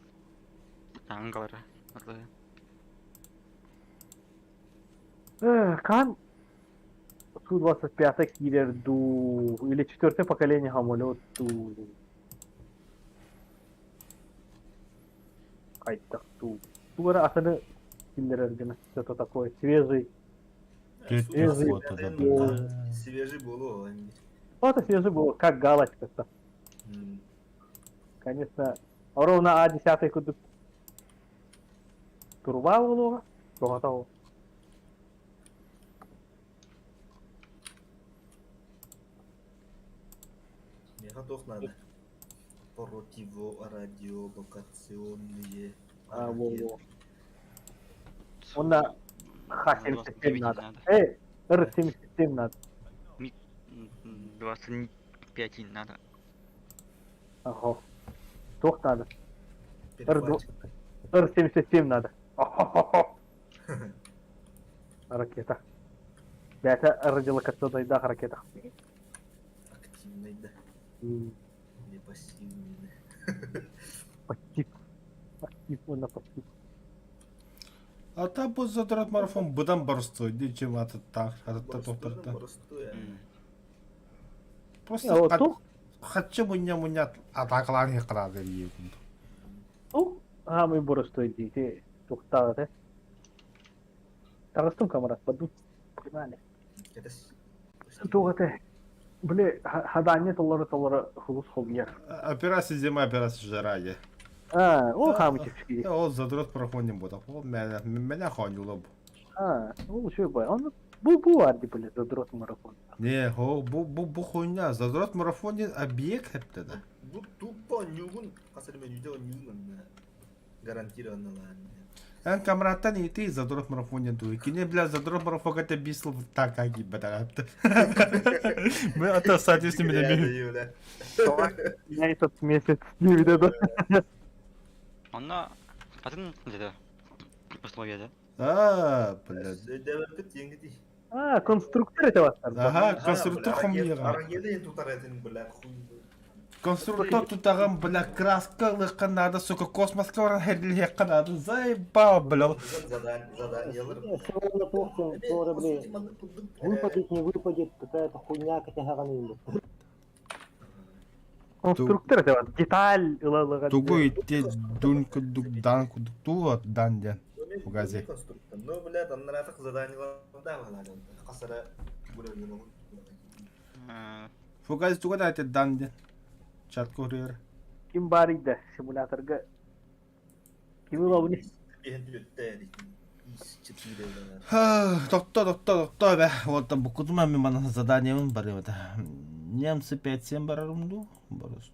Танкалара. Кан Су-25 киирэр дуу, или четвертое поколение самолет дуу. Хайдах дуу. Тугу эрэ атыны киллэрэр гына что-то такое свежий. Свежий Свежий буолуо. Это свежий было, как галочка-то. Конечно, ровно А10 курдук Турба буолуоҕа, тоҕото ол. Миэхэ туох наада? Противорадиолокационные А, во-во. Уонна Х-77 надо. Эй, Р-77 надо. 25 надо. Ага. Туох надо? Р-77 надо. Ракета. Бэйэтэ радиолокационнайдаах ракета. Активный, да. Или пассивный. Пассив. Пассив, уонна пассив. А та бу задрот марафон быдан боростуой дии чем атыттаах атытта тохторта. Боростуой. Просто хаччы мунньа мунньа атаакалаан иһэ дии Тух аамый боростуой дии ити туохтаах этэ таҕыстым камарат бардым погнали туох этэ били хадаанньа толоро толоро хулус хомуйар Операция зима, операция жара дии. А, ол хаамый чэпчэки. Ол задрот проходим буолар. Ол мэлэ мэлэ хоонньуулар бу. А, ол үчүгэй бай. Онно бу бу бар дии били задрот марафон. Не, хо бу бу бу хуйня. Задрот марафон диэн объект хэптэ да. Бу тупо ньугун хас эрэ мүнүүтэ ньугун гарантированно Эн камраттан ити задрот марафон диэн тугуй. Кини бля задрот марафонга это бисл так как ебатаратты. Мы это соответственно меня. Я этот месяц не видел. Онно атын где-то условия, да? А, блядь. Өйдөөбөппүт диэҥҥэ дии. А, конструктор это вас. Ага, конструктор хомуйаҕа. Арагеда тутар этин, бля, хуй. Конструктор тутаҕын, бля, краска ылыахха наада, сука, космоска баран хэрилиэххэ наада, заебал, бля. Задание Выпадет, не выпадет, какая-то хуйня кэтэһэҕин Конструктор это вот деталь ыла Тугу ити дун кудук дан кудук туу дан диэн Фугази. Ну, блядь, аннараатах заданиелардаах хасара Фугази туга да дан диэн чат көрүөр. Ким баарый да симуляторга ким ылабыный? Тохто, тохто, тохто бе. Вот там букутума мен мана заданиемын бар это. Немцы 5-7 барарым ду. Барыс.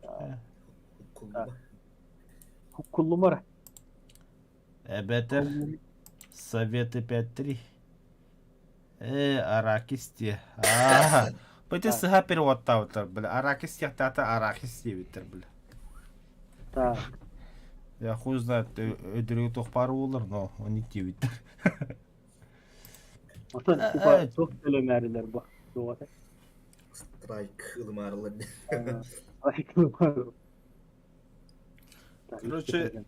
Куллумара. Эбэтэр Советы 5-3. Э, аракис дии. Аа. Бу сыһа переводтаабыттар, бля. Аракис диэхтээтэ арахис диэбиттэр, бля. Так. Я хуй знает, өдөрүгү туох баар буолар, но они диэбиттэр. Оттон типа туох төлөмээрилэр бу туох Страйк ылымаарылар. Страйк ылымаарылар. Короче,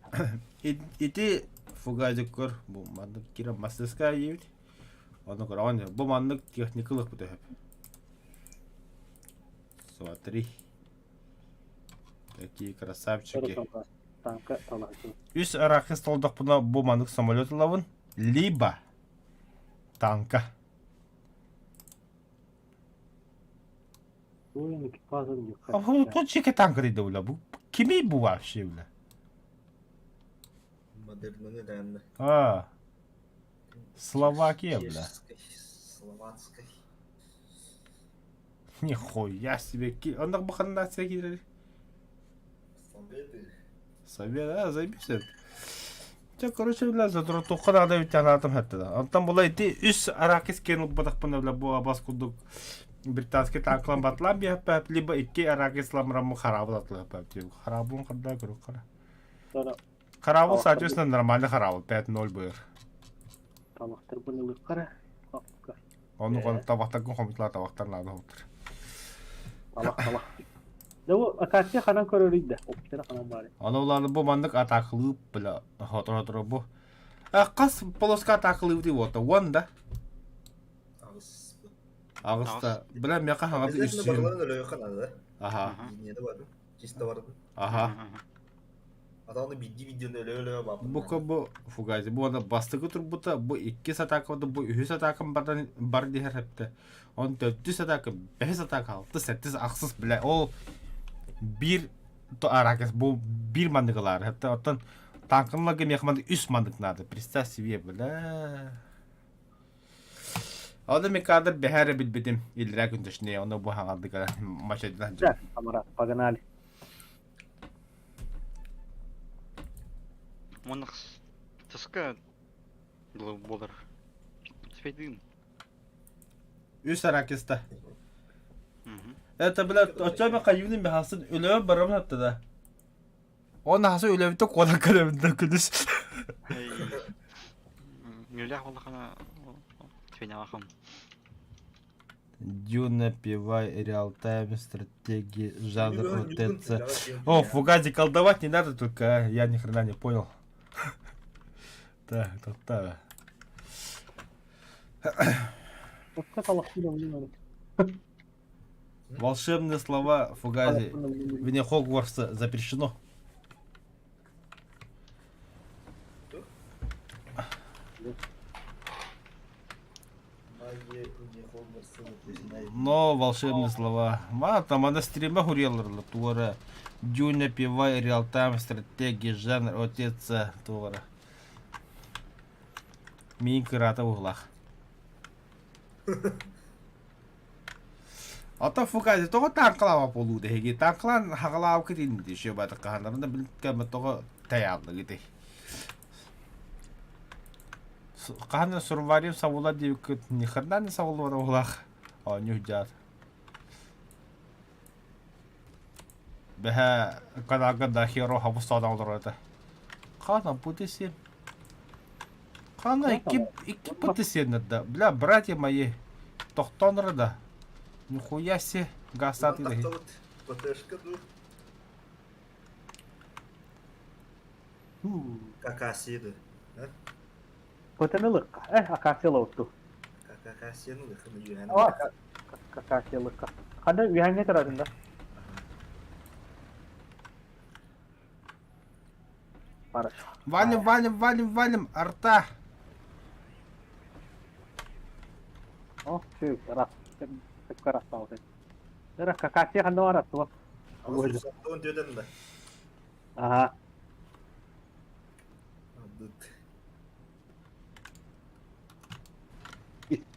ити фугазик көр, бу маннык кира мастерская диэбит. Ону көрөҕүн, бу маннык техникалык бу Смотри. Какие красавчики. Үс арахис толдохпуна бу маннык самолет ылабын, либо танка. А тут чеке танк да бля. Бу кими бу вообще бля? Модерныны даанна. А. Словакия, бля. Чешской, словацкой. Нихуя себе. Оннук бу ханна нация киирэр? Советы. Совет, а, заебись. Чэ, короче, бля, задротуохха наада эбит анаатым хэттэ да. Онтон була ити үс аракис киэн ылбатахпына, бля, бу абас курдук британский танклан батлаан биэхэппэп, либо икки аракис ламраммы хараабыл атлыһаппап. Хараабын хардаа көрүк хара. Хараабыл, соответственно, нормальный хараабыл, 5-0 быр. Талахтарбын ылыххара. Ону табахтаргын хомутла табахтар наада хомутар. Талах талах. Да бу акация ханан көрөрүй да. Оптера ханан баары. Аны улааны бу маннык атаакылыып бля хоторо бу. Хас полоска атаакылыып дии буолта уон да. Аҕыс. Аҕыста. Бля миэхэ хаҥаты Обязательно үс барыларын өлөйөххө наада да. Аха. Линияда бардым. Чисто бардым. Аха. Атаҕына биирдии видеону өлө-өлө бааппын. Бука бу фугази бу аны бастакы турбута бу иккис атаакабыта бу үһүс атаакам бардан бар диһэр хэптэ. Он төрдүс атака, бэһис атака, алтыс, сэттис, ахсыс бля ол биир аракес бу биир манныгылаар хэптэ. Оттон танкынларга миэхэ маннык үс маннык надо. Представь себе, бля. Оны мен кадр бэһэ эрэ билбитим. Иллэрээ күн точнее, ону бу хаҥардыга мачайдан Да, Самара, погнали. Монах тоска буолар. Спейдым. Үс аракиста. Это, бля, оччо мен хайыыбын бэхасын өлөбө барабын атта да. Он ахасы өлөбүтэ куонан көрөбүн да күнүс. Нүлээх буоллахына твинявахым. Дюна, пивай, реал-тайм, стратегии, жанр, ОТЦ. О, Фугази, колдовать не надо только, а? Я ни хрена не понял. Так, так, так. Волшебные слова Фугази. Вне Хогвартса запрещено. Но волшебные слова. Ма, там она стрима хуреларла туара. Дюна, пивай, реалтайм, стратегия, жанр, отец, туара. Миин кыраата уһулах. Ото фугази тоҕо тааҥкалаабат буолуу дэһиги тааҥкалаан хаҕалаабыкыт инди еще баатыккаһаннарына билкэмэ тоҕо тайааллыгыт хаһан сурварим сабыла диэбиккит ни хрена не сабыллыбата уһулаах оонньуу дьаат бэһэ каналга да херо хабыс соодоҥ олорор этэ хана бути син хана икки икки бути сиэннэр да бля братья мои тохтоонор да нихуя се гаастаат идэһи ПТшка ду Какасия ду Потенылыкка. Э, акация лоуту. Какасияны лыхын үйән. Какасия лыкка. Ханда үйәңге тұратын да. Хорошо. Валим, валим, валим, валим, арта. О, чү, рас. Сөпкө растаабыт. Ара какасия ханна бар аттыба. Дөдөн да. Ага.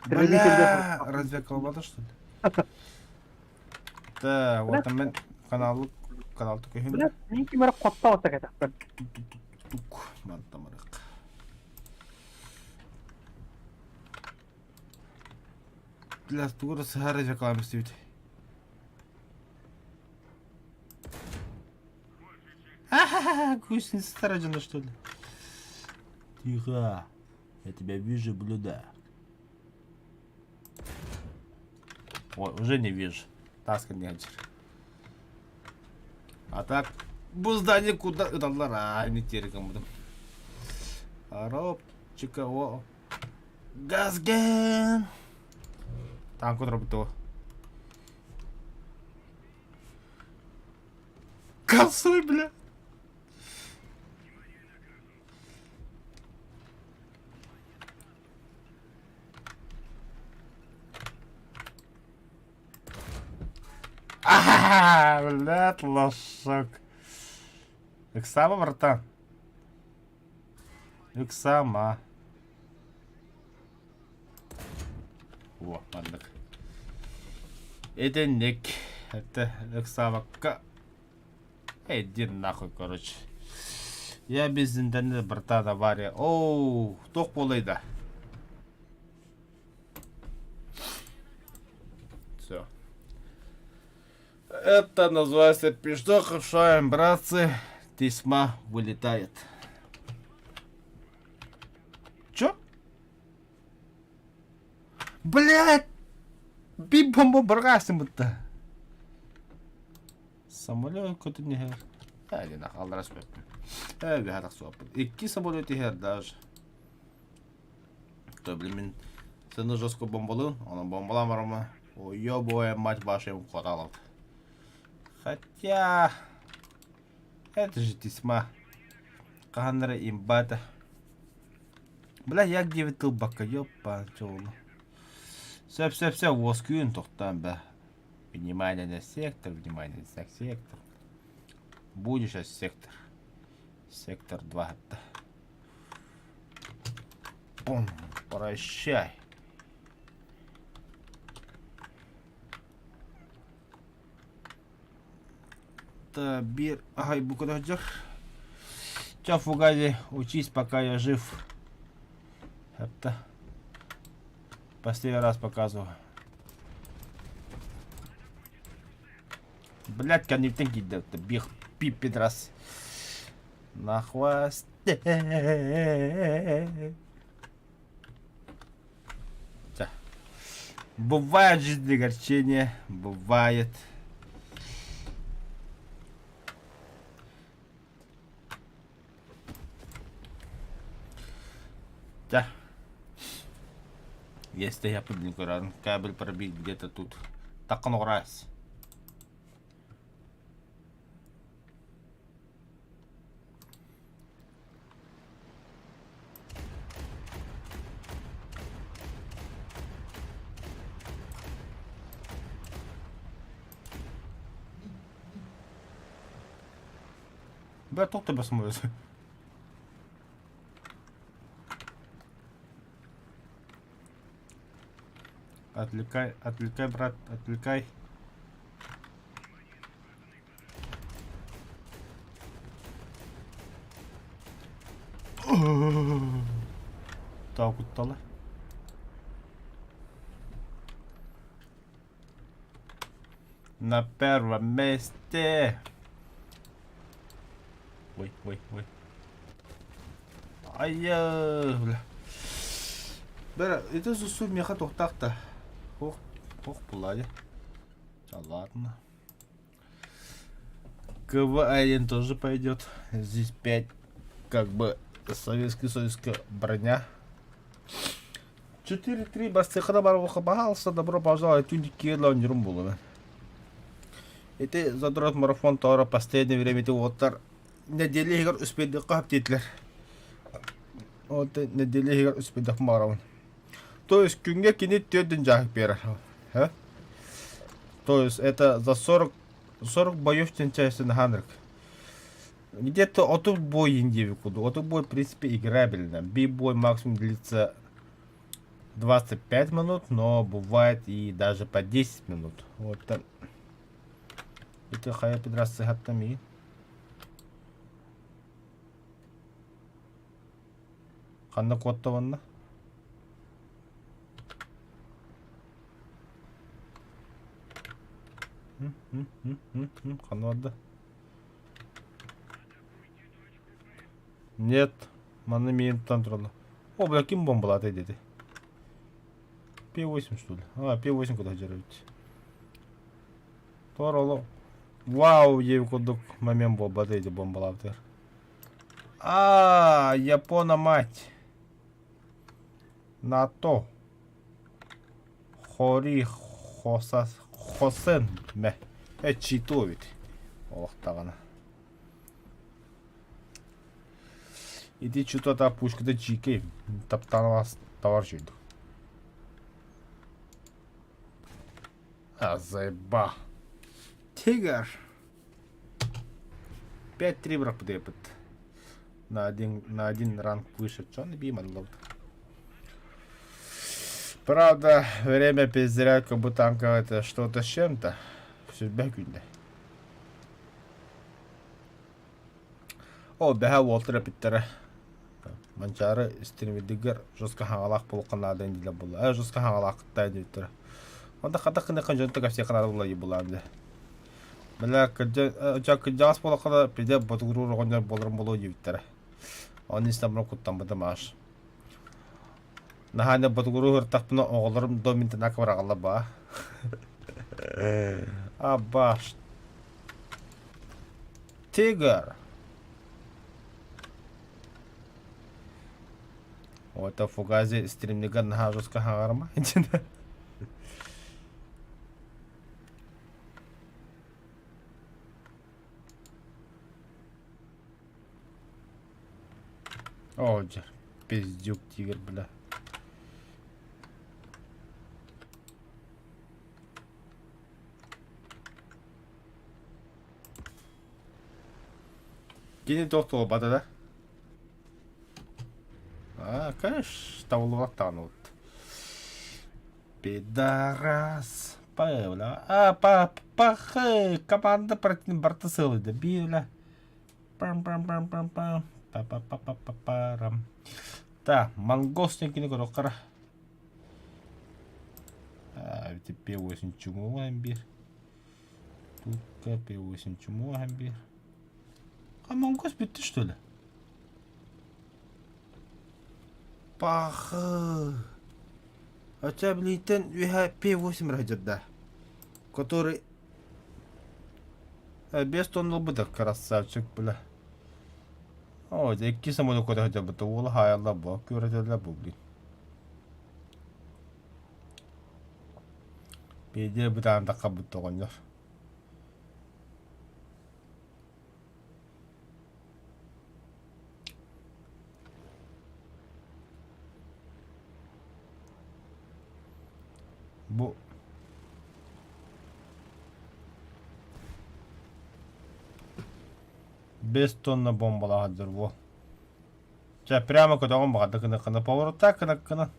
Бля, разве колбата что ли? Да, вот мен каналы канал түкөһүн. Бля, мин кимэр хотта отта кэтахпын. Тук, мантамарык. Бля, тугура сыһар реклама истибит. Ахахаха, гусеница старожена, что ли? Тихо. Я тебя вижу, блюдо. Ой, уже не вижу. Таска не А так, бу здание куда ыталлар, а, не тереком буду. Аропчика, о. Газген! Танк работал. Косой, бля! Блядь, лошок. Ыксаама, братан. Ыксаама. О, маннык. Итинник. Это ыксаабакка. Иди нахуй, короче. Я без интернета, братан, авария. Оу, туох буолай да. Все. Это называется пиздок, решаем, братцы. Тесьма вылетает. Чё? Блядь! Бип бомба баргасым будто. Самолет көтөн иһэр. Ээ, аллара сүппүн. Ээ, бэһэ тахсыбаппын. Икки самолет иһэр даже. То, блин, мин сыны жестко бомбалыын, онон бомбалаан бараммын, ой, ёбой, мать вашу, куоталабыт. Хотя, это же тесьма. Хаһан эрэ имбата. Бля, як диэбит тылбакка, ёппа, чоҕуну. Сөп, сөп, сөп, уоскуйун тохтоон бэ. Внимание на сектор, внимание на сектор. Будет сейчас сектор. Сектор 2 это. Бум, прощай. Та бир, ай, бу куда сылдьар? Чё, Фугази, учись, пока я жив. Это последний раз показываю. Блядь, кэнниттэн киирдэ, бих пип пидрас. На хвосте. Бывает в жизни огорчение, бывает. Да. Если я блин, кабель пробить где-то тут. Так он раз. Бля, туох да басмайыз. Отвлекай, отвлекай, брат, отвлекай. Таа куттала. На первом месте. Ой, ой, ой. Айа, бля. Бля, это сусу меха тохтахта. Ох, ох, була Да ладно. КВ-1 тоже пойдет. Здесь 5, как бы, Советский Союзская броня. 4-3 бастыхына баруха баһаалыста добро пожаловать түн киэлэ оонньуурум буолуо. Ити задрот марафон тоҕо последнее время ити уолаттар нэдиэлэ иһигэр успейдыахха сөп диэтилэр. Вот нэдиэлэ иһигэр успейдыахпын баҕарабын. То есть күҥҥэ кини түөрт дьааһык биэрэр. Һэ? То есть это за 40 40 боев тенчайся на ханрик. Где-то отут бой индиви куду. Отут бой, в принципе, играбельно. Би-бой максимум длится 25 минут, но бывает и даже по 10 минут. Вот там. Это хайа пидрасы хаттами. Ханна куотта уонна? Ханна барда? Нет, манна миин тутан тураллар. О, бля, ким бомбалаата диэти? П8 что ли? А, П8 куда сылдьар эбит. Туора олох вау диэбит курдук момент буолбата ити бомбалаабытыгар. А, Япона мать. НАТО. Хори Хосас Хосен мэ. Э чито эбит. Олохтаҕына. Ити чутата пушката чикей. Таптаан товар чуйду. А, заеба. Тигр. 5-3 бырахпыт На один ранг выше. Че он бим отловит? Правда, время пиздерят, как будто танка это что-то с чем-то. Сүрбэ күндэ. О, бэһэ уолтар эпиттэрэ. Манчаары стримидигэр жестко хаҥалаах буолуохха наада дииллэр буолла. Э, жестко хаҥалаахтаа диэбиттэрэ. Онто хата кыныхан дьонто кэпсиэххэ наада буолла булаан дэ. Бля, кырдьаҕас буолахха пиде ботугуруур оҕонньор буоларым буолуо диэбиттэрэ. Оны истэн куттаммытым аш. Наһаа ботугуруу ыртахпына оҕолорум дом интернакка быраҕаллар баа. Абаш. Тигр. Это Фугази стримнига наһаа жестко хаҥарма. О, дьэ, пиздюк тигр, бля. Кини туох туолбата да? А, конечно, табыллыбат даҕаны вот. Пидорас. Бля. А, па, пах, команда против барта сылыйда. Бля. Пам-пам-пам-пам-пам. Па-па-па-па-па-парам. Та, монгол кини көрөккара. А, ведь P8 чуму бир. Тут P8 чуму бир. А монгос бүттү, что ли? Пахы. Хотя, блин, үһэ P8 рахадьырда. Который без тоннул бы красавчик, бля. О, икки самолет көтө сылдьарбыт уола хаайаллар буо, күөрэтэллэр бу, блин. Пиздец бытаан таххабыт оҕонньор. Бу Без тонна бомбалаах сылдьар буол. Чэ, прямо көтөҕөн баҕарда гына-гына повороттаах гына-гына.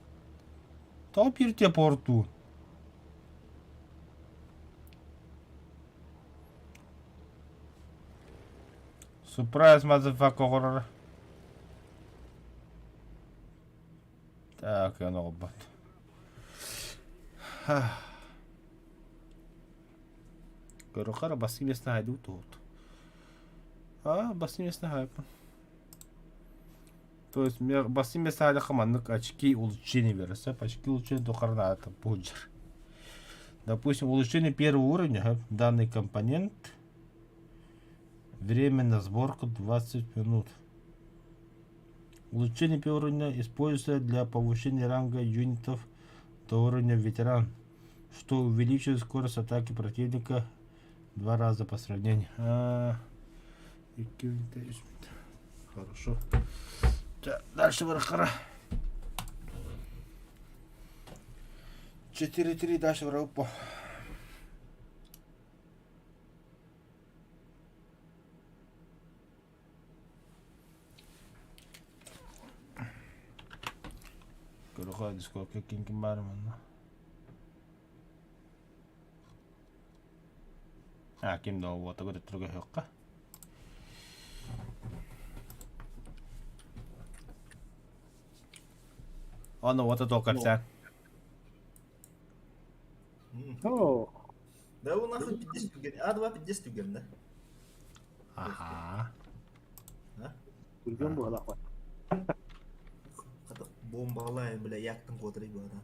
Тоҕо биир портуу? Surprise, motherfucker оҕорор. Так, эн оҕолбот. Көрөхөр басты местно хайдуу туһут. А, басты местно хайпын. То есть басты место хайдахха маннык очки улучшения бересеп, очки улучшения дохарна это пуджер. Допустим, улучшение первого уровня, данный компонент, время на сборку 20 минут. Улучшение первого уровня используется для повышения ранга юнитов до уровня ветеран, что увеличивает скорость атаки противника в два раза по сравнению. А, Хорошо. Дальше барахара. 4-3 дальше в Көрөхө дискокка ким ким баар манна? А, ким да уота көрөттөргө өһөххө. Аны уота тоқ кэпсээн. Оо, Да у нахуй пиздец түгэн. А2 пиздец түгэн, да? Аха. түргэн быһалаах. Хата бомбалай, бля, яктын куотарый баара.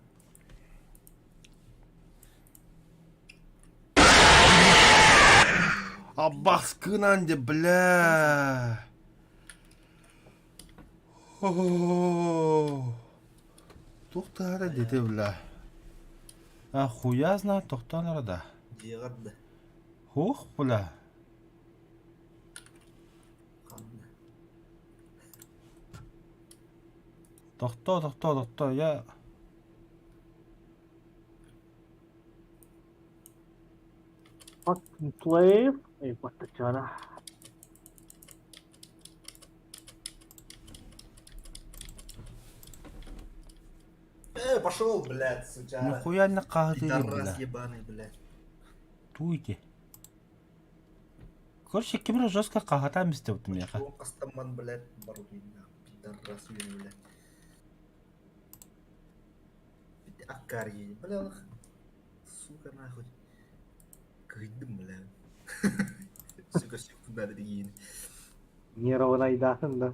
Абаскынан де, бля. О, Туохтаара дете, бля. А, хуя знает, тохтоон да. Дьиэҕэр да. Хух, бля. Ханна. Тохтоо, тохтоо, тохтоо, я... Fucking slave. Эй, баттачана. Э, пошел, блядь, сучара. Нихуя не хаһытыыр бля. Пидорас ебаный, блядь. Туйте. Короче, ким эрэ жестко хаһатаан истэбит миэхэ. Чего кастаман, блядь, барутуйна. Пидорас уйна, блядь. Аккарьи, бля, сука, нахуй. Кыйдым, бля. Сука, секунда дигин. Нервнайдаһын да.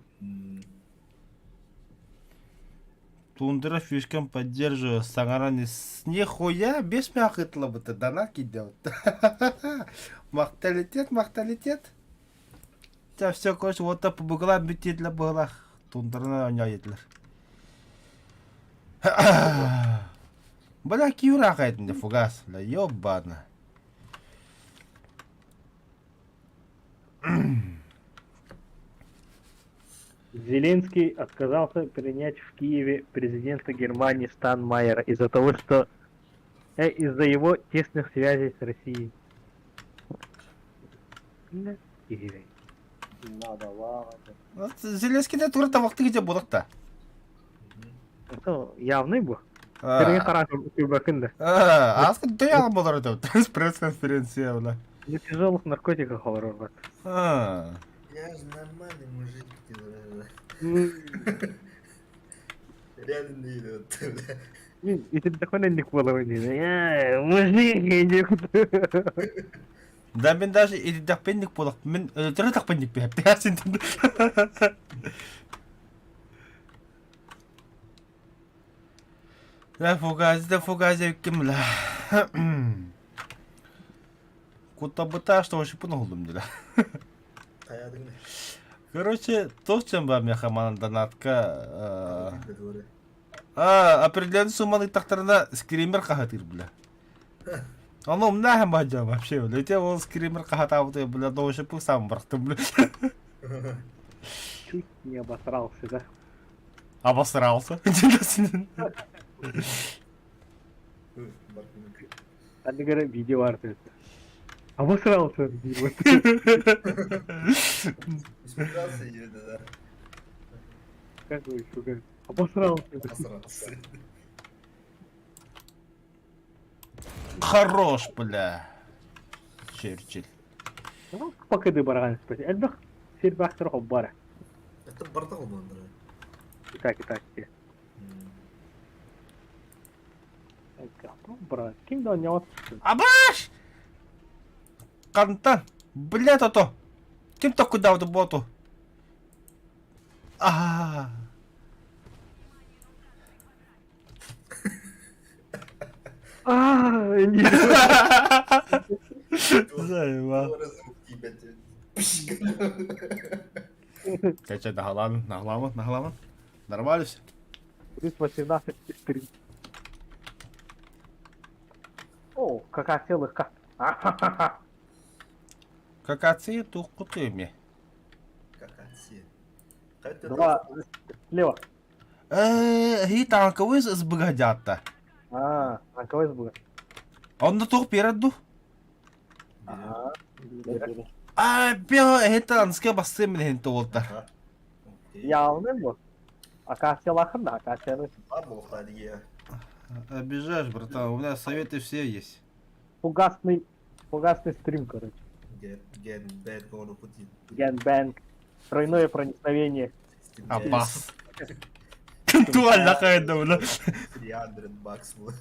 Тундра фишкам поддерживаю, саҥаран ис нихуя без мякытлабыта дана кидел. Махталитет, махталитет. Та все, короче, вот так побыгла бүтетле быһылах. Тундраны оñойтылар. Бля, киура кайтын фугас, бля, ёбана. Зеленский отказался принять в Киеве президента Германии Штайнмайера из-за того, что э, из-за его тесных связей с Россией. Бля, Киеве. Надо, ладно. Зеленский да тура табакты где будакта. Это явный был. Сирин харах күбәкин да. Аска дөй болар это пресс-конференция бля. На тяжелых наркотиках олорор бат. А. Я же нормальный мужик, ты, бля. Реально не идет, бля. Итинтэхпинэ инник буолабын дии. Мужик иди. Да мен даже итинтэхпинник буолах мин өлөтөрө тахпинник биһэптээсин. Да фугаз, да фугаз ким ла. Куттабыта что вообще пунолдум дила. Хайадың Короче, то, чем вам я хаман донатка а определенный сумманы тахтарына скример хаһытыр бля. Ону умнаһым баджа вообще, бля. Те ол скример хаһатаабыты, бля, доуша сам барахтым, бля. Чуть не обосрался, да? Обосрался. Аны видео бар Обосрался. Испугался и это, да. Как вы еще Обосрался. Обосрался. Хорош, бля. Черчилль. Пока ты баран спасибо. Элбэх сир бахтар хоббара. Это бардак болду. Так, так. Брат, ким да не Абаш! Хантан! Бля, то-то! Ким то куда вот боту? А. А, не. Заебал. Ча-ча, нагалан, нагаламан, нагаламан. Нормально все. Плюс 18 3. О, какая целых как. Какация тухкутыми. Какация. Два. Слева. Э, танковый сбгадята. А, танковый сбгад. Он на тух переду. А, бе, это анска басым мен толтар. Явный был. Акация лахна, акация. Обижаешь, братан, у меня советы все есть. Фугасный, фугасный стрим, короче. Ген бэнг, Ген бэнг. Тройное проникновение. Аббас. Туалла хайда, бля. 300 баксов.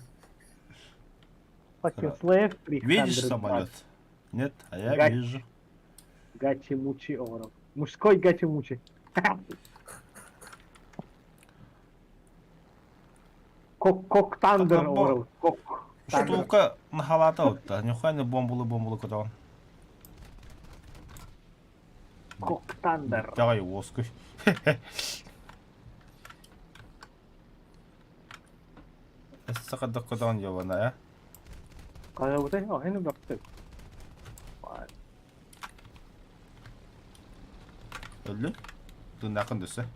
Fucking slave 300 Видишь самолет? Нет, а я Гачи. вижу. Гачи-мучи оров. Мужской гачи-мучи. Кок Коктандер оров. Кок. Штука на халата вот, нюхай бомбулы бомбулы куда он. Коктандер. Давай воскуй. Сакадак куда он ёбана, а? Кая бу хени бакты. Өллү? Туннакын дөсө.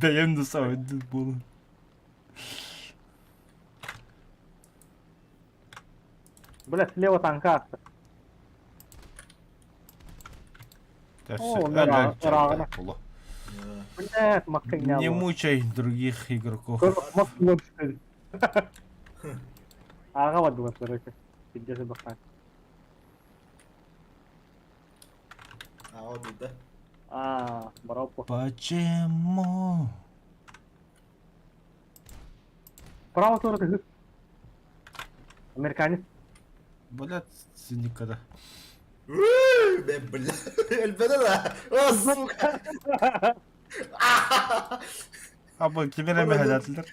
Бэйэм дөсө өйдү болу. Бля, слева танка ааста. О, ырааҕына. Блядь, маккыҥҥа Не мучай других игроков. Ааҕа бардылар, короче. Пиздец бахаан. Ааҕа да. А, браво. Почему? Право туора Американец. Блядь, никогда. Бля, элбэдэ да. О, сука. Абы ким эрэ мэһэлээтилэр.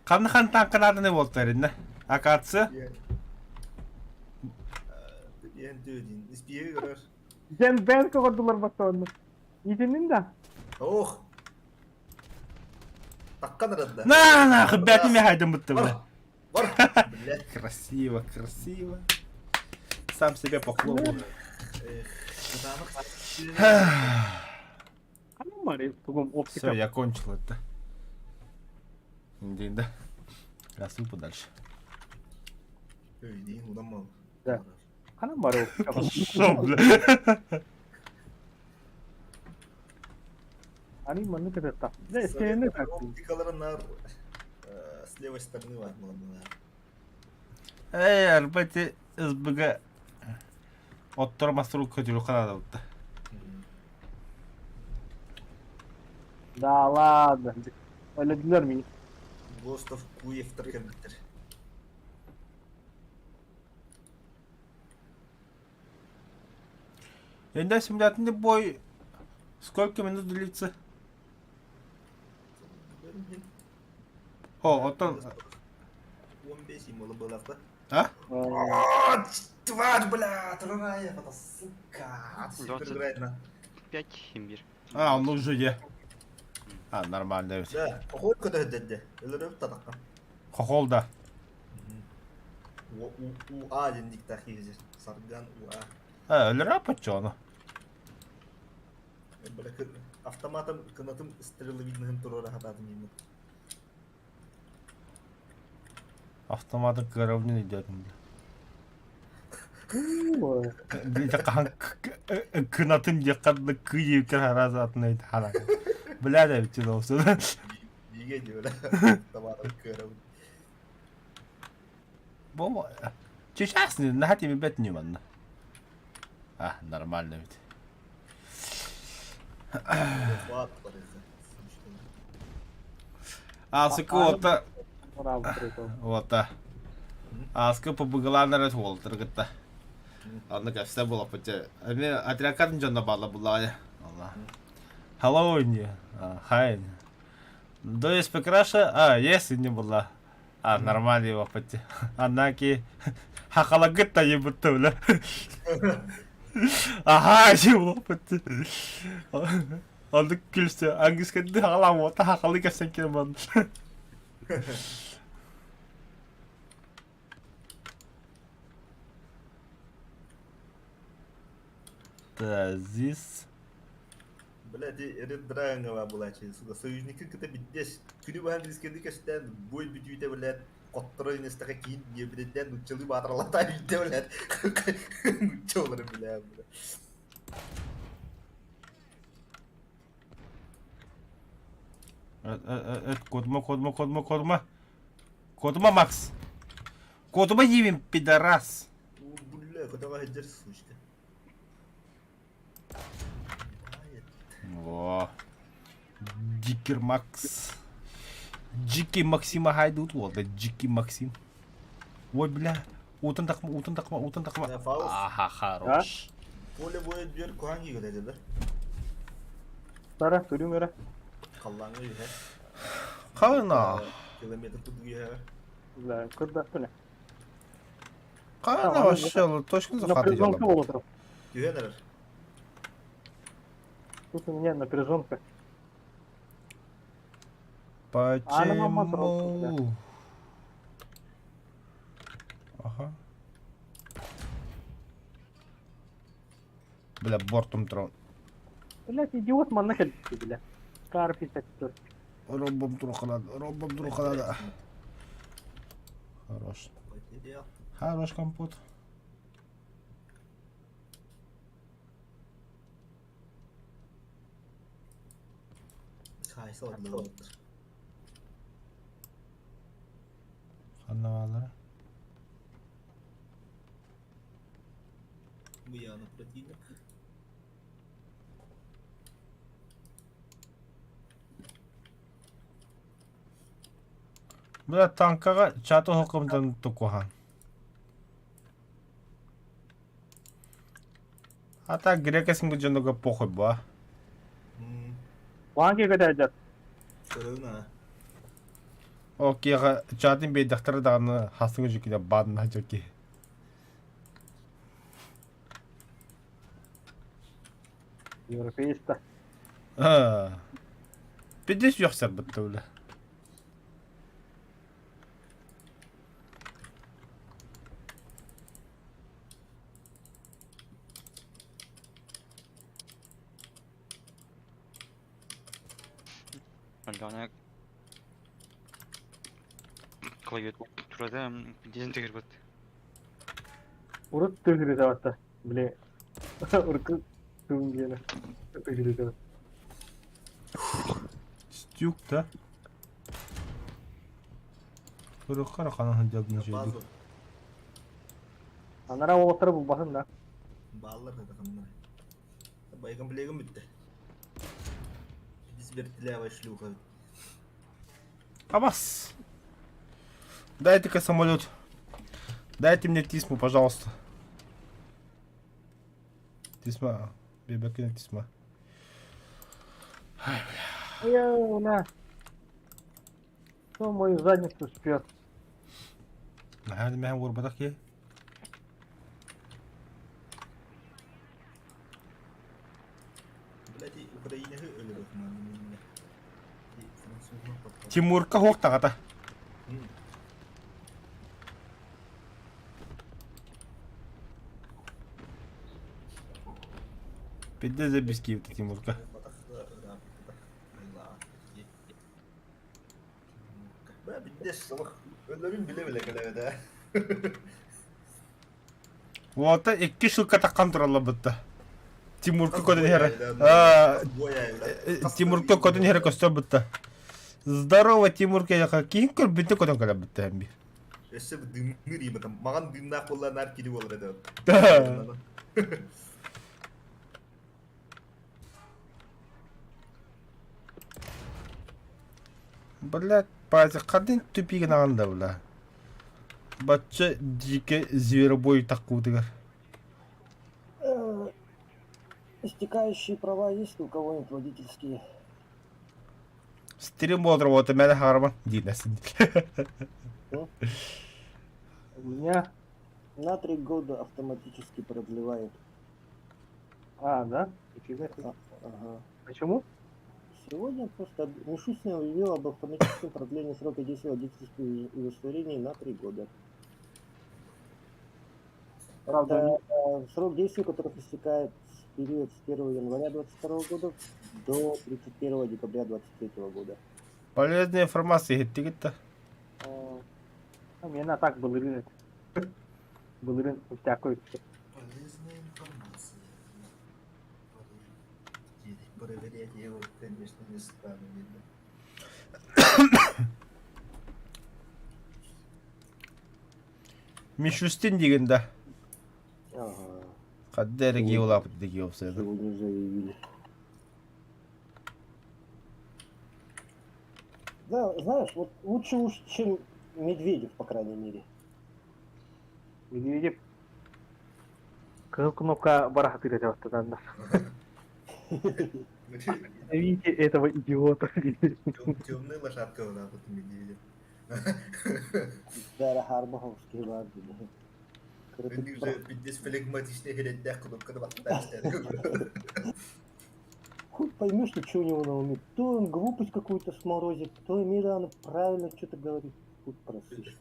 Ханна хан тааҥканааданы буолтарынна? Акация? Диэн түөдин. Испиэги көрөр. Дьэн бэйэн көҕөрдүлэр баттаанна. Итиннин да. Ох. Таккан ырыдда. На, на, хыббэтим яхайдым бутты бля. Бар. Бля. Красиво, красиво. Сам себе похлопал. Все, я кончил это. День, да? Рассыпу дальше. Да. Ханан бары Пошел, бля. Ани манны кытта. Оптикаларын с левой стороны возможно. Эй, арбати СБГ оттор мастру көтүрү канадабытта. Да ладно. Өлөдүлөр мин. Гостов Куевтар кэлбиттэр. Инде симулятный бой сколько минут длится? О, оттон... 15 имолы была-то. А? Тварь, бля, Тураев, это сука. Супер играет на. 5 имбир. А, он уже е. А, нормально ведь. Да, хохол көтө дедде. Өлөрөп татакка. Хохол да. У У А диэн диктах киһи Сарган У А. А, өлөрөп почону. Бля, автоматом кынатым стреловидныһын туруора хатаатым именно. Автоматы кыравнин идет. Блин, хаһан кынатын диэххэ кыйыыккар хараазаатын хара. Бля, да бит олсун. Биге диэбэ автоматом кыарабын. Бо Сейчас не на тебе бет не манна. А, нормально ведь. Аасыка уота уота Ааска пыбыгылаан эрэ уолтар кытта. Онно кэпсэ буолаппыт дьэ. Эмиэ отрядкатын дьонно баалла буллаҕа Hello, не. Hi. Do you speak Russia? А, yes, не была. А, нормально его пати. Анаки хахалагыт та ебутта бля. Аха, ебутта. Оннук күлсэ, английскайдыы хаҕалаан уота хахалы кэпсэн киирэн барда. Тазис. Блядь, Red Dragon буолааччы, сука, союзники кытта бүттес. Күнү баһан рискеди кэстээн, бой бүтүүтэ, блядь, хотторо инестаха киин диэбитинэн нуччалыы баатыралата бүттэ, блядь. Нучча олору, бля, бля. Кодма, кодма, кодма, кодма. Кодма, Макс. Кодма диибин, пидорас. Бля, кудаҕа сылдьар сучка. Во. Дикер Макс. Дикий Максима хайдут, вот, дикий Максим. Ой, бля. Утан такма, утан такма, утан такма. Аха, хорош. Поле боя биэр куһаан киһи да? Сара, түрүм эрэ. Халлааҥҥа үһэ. Хайна. Километр курдук үһэ. Да, кырдахпына. Хайна вообще, точно захват Напряженка болотор. Түһэн эрэр. Тут у меня напряженка. Почему? Ага. Бля, бортом трон. Блять, идиот манна кэлбит, бля. Кар 54. Робом трохалада, робом трохалада. Хорош. Хорош компот. Ханна бааллара? Бля, танкаҕа чаты оһоххомтон тукуһан. А так грекесин дьонуга похуй буа. Уан киэкэтээдэр. Ол киэҕэ чатын биэрдэхтэрэ даҕаны хасыҥы дьүкүнэ баанна дьоки. Европеец-то. Пиздец үөхсэр бытта бля. Альбана клавиатурада дезинтегрировать. Урут тыгырытабатта. Бile урукку тыгын диэни тыгырытабат. Стюк да? Көрөххө ханан сылдьабын үчүгэйдик. Анараа уолаттары булбатын да. Бааллар да ханна. Байгым билегим бүттэ. Biz бертилээҕэ шлюха. Абас! Дайте-ка самолет. Дайте мне тисму, пожалуйста. Тисма. Бебекин тисма. Ай, бля. Я, на. Кто мою задницу спет? Наһаа мэһэн уорбатах киһи. Блядь, Украинаһы өлөрөх мааны Тимурка хуох таҕата. Пиздец забискивает Тимурка. Өлөрүн биле-биле кэлэбит ээ. Уолта икки ссылка таххан тураллар бытта. Тимурка көтөн иһэр. Тимурка көтөн иһэр көстөр бытта. Здорово, Тимурка, киһин көрбүтэ көтөн кэлэр бытта биир. Өссө дымныр иимэтим. Маҕан дыымнаах буолла наар кини буолар этэ. Блядь, Пазик, хадын тупигин аҕанда бля. Бачча дьиикэ зверобой таккуутугар. Истекающие права есть у кого-нибудь водительские? Стрим буолар уота мэлэ хаарбан диинэсин. У меня... На 3 года автоматически продлевают. А, да? Нифига себе. Ага. Почему? Сегодня просто Мишустин объявил об автоматическом продлении срока действия водительских удостоверений на 3 года. Правда, Это срок действия которых истекает в период с 1 января 2022 года до 31 декабря 2023 года. Полезная информация иһиттигит да. У меня так былырыын. Былырыын такой. Полезная информация. Проверять я его, конечно, не стану, видно. Мишустин диген да. Ага. Хадда эрэ геолаапыт дигиопсайда. Сегодня заявили. Да, знаешь, вот лучше уж, чем Медведев, по крайней мере. Медведев кыһыл кнопка барахатыр этэ Видите этого идиота. Темная лошадка у нас вот Медведев. Да, Харбаховский бар. Уже пиздец флегматичный хереннях кнопканы баттар. Хуй поймешь, что у него на уме. То он глупость какую-то сморозит, то Миран правильно что-то говорит. Хуй просышься.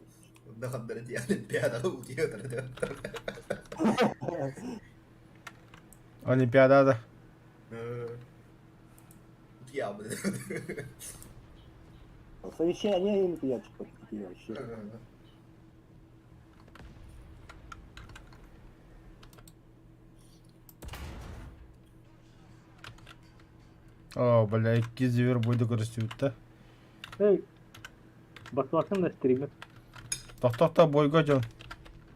Нахандара ди Олимпиада утиотар. Олимпиада да. Я Совещание или я типа такие вообще. О, бля, икки зверобойду көрүстүбүт да. Эй, басласын да стример. Тохтохто бойго дьон.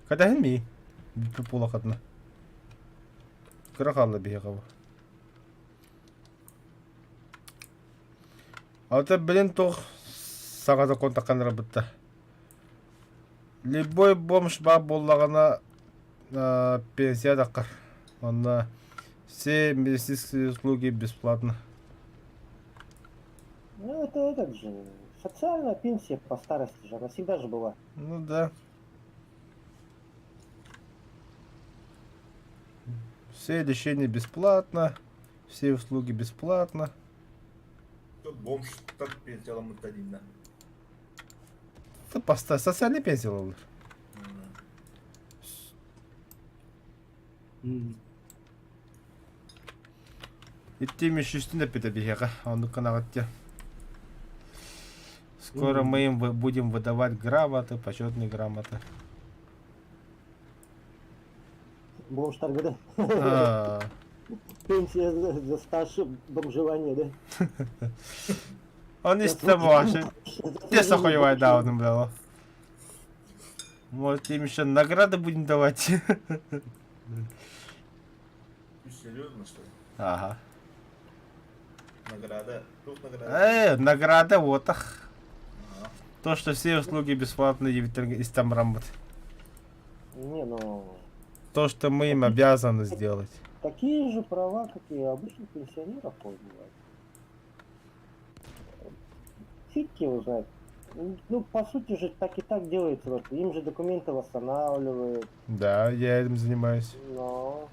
Кэтэһин мии. Бүппүт буолахатына. Кыра хаалла биһиэхэ бу. Ата билин туох саҥа закон тахханнарабытта. Любой бомж баар буоллаҕына пенсия таххар. Онно все медицинские услуги бесплатно. Ну, это этот же, социальная пенсия по старости же, она всегда же была. Ну да. Все лечение бесплатно, все услуги бесплатно. Бомжтар пенсияламмыта дииннэ. Это поста социальная пенсия олор. Итти Мишустин эппитэ биһиэхэ, оннук гынаҕыт Скоро мы им будем выдавать грамоты, почетные грамоты. Бомжтарга да? А, Пенсия за стаж бомжевания, да? Он истэ вообще. Те сохуевай даунным было. Может, им еще награды будем давать? Ты серьезно, что ли? Ага. Награда. Туох награда? Награда вот ах. Ага. То, что все услуги бесплатные из там работ. Не, ну... То, что мы им обязаны сделать. Такие же права, как и обычных пенсионеров, бывает. Фиг его знает. Ну, по сути же, так и так делается. Вот, им же документы восстанавливают. Да, я этим занимаюсь. Но...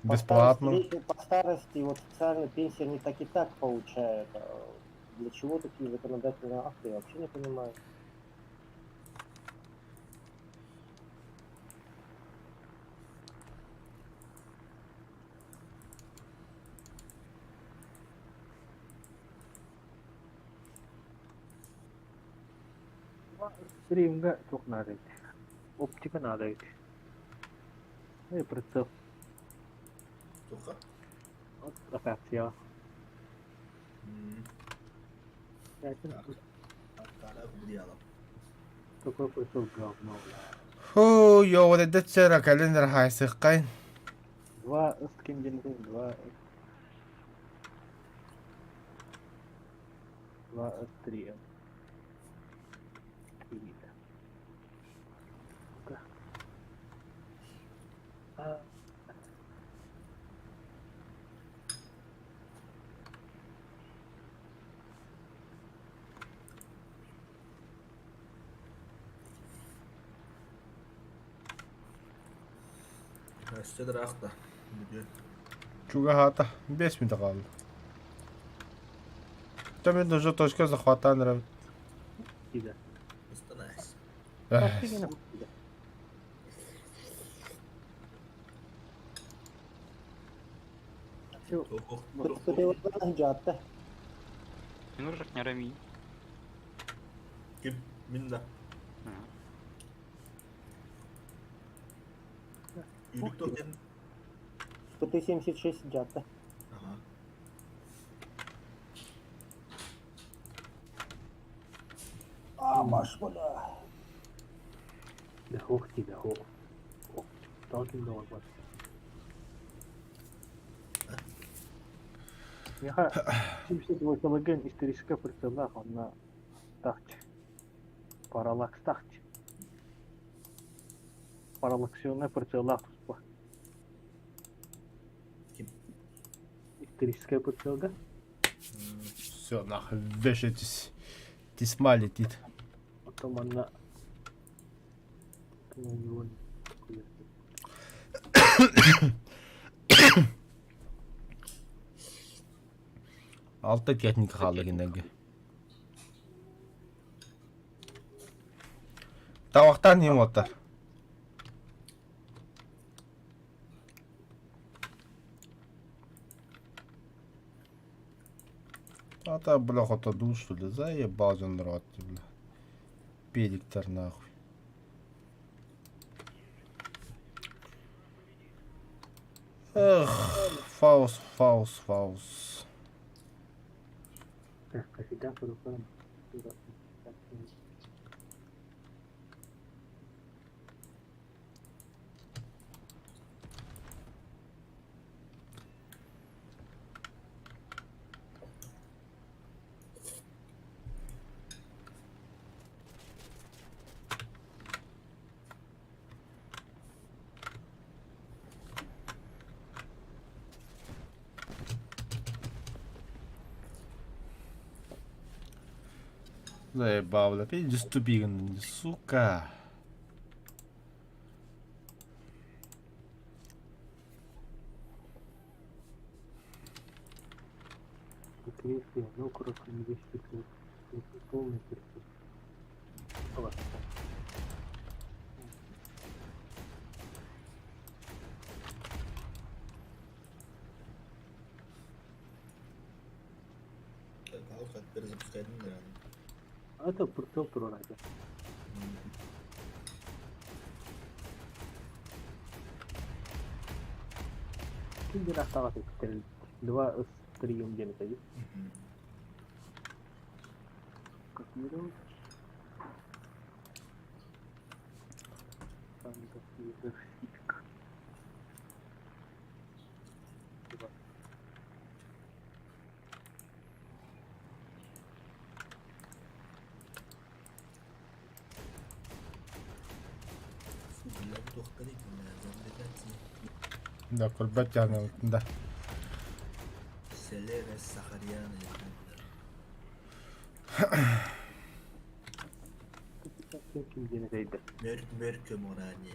Бесплатно. По старости, вот социальную пенсию они так и так получают. А для чего такие законодательные акты, я вообще не понимаю. Стримҥа туох наада эбит? Оптика наада эбит. Эй, прицел. Туохха? Вот локация. Такой прицел говно, бля. Фу, йоо, вот это вчера календар хайсыккай. Два с кем два. Два, три. Три. Ну-ка. А. Өссө ыраахта. Бүтүөн. Чугаһаата. 5 минут хаалла. Там уже точка захвата нравится. Ида. Ыстанаас. Дьаатта. Ким? Мин да. Үүрүк туох диэн? ПТ-76 дьаатта. Ага. А, маш, бля. Да ох ты, да ох. Толкин доллар бар. Миха, 78 ген историческая прицелах, он на тахте. Параллакс тахте. Параллаксионная прицелах туспа. Ким? Историческая прицелга. Все, нахуй, вешайтесь. Тесьма летит. Потом она... Ну, у него Алта техника хаалла кинилэргэ. Табахтаан иһин уоттар. А бля, хотодул, что ли? Заебал он рот, бля. Педиктер нахуй. Эх, Фаус, Фаус, Фаус. Заебал, бля, пиздец тупиган, сука. Перезапускайдым наверное. Это прицел турарайда. Киндер автомат 2 с 3 где-то есть. Копировать. Да, көрбөт яны да. Селена Сахарьяна. Мөр мөр көморани.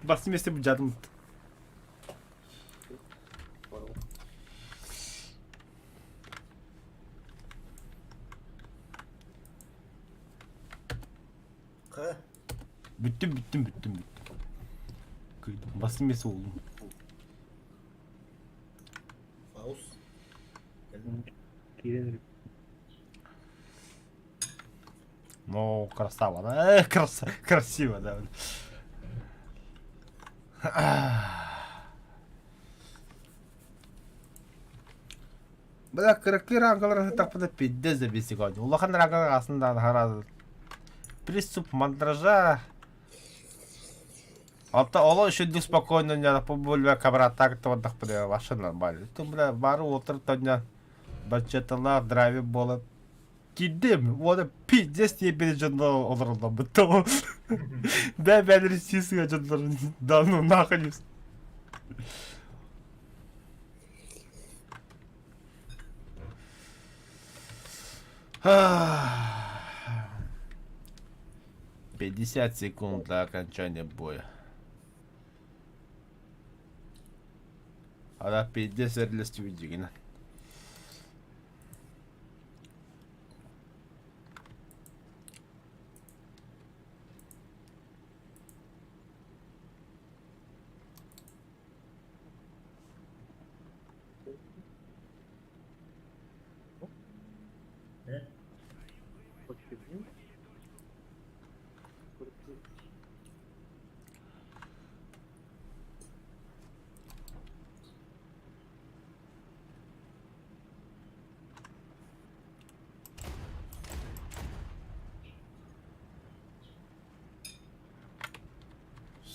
Бас вместе бюджетом. Ха? Бүттүм, бүттүм, бүттүм, бүттүм. Кыйдым. Басым месе oldum. Фаус. Ну, красава, да? Краса, красиво, да. Бля, кыракый рангалар таппыда пиздец забей сегодня. Улахан рангалар астында харады. Приступ мандража. Алта ола үшүндүк спокойно не побольва кабратак тавадах бля вообще нормально. Ту бля бары отырып тоня бачетала драйве болот. Кидим, вот пиздец не пережил олороллом бутто. Да бәлер сисге жонлор да ну нахуй. 50 секунд до окончания боя. Ара пиздец эрлестүбүт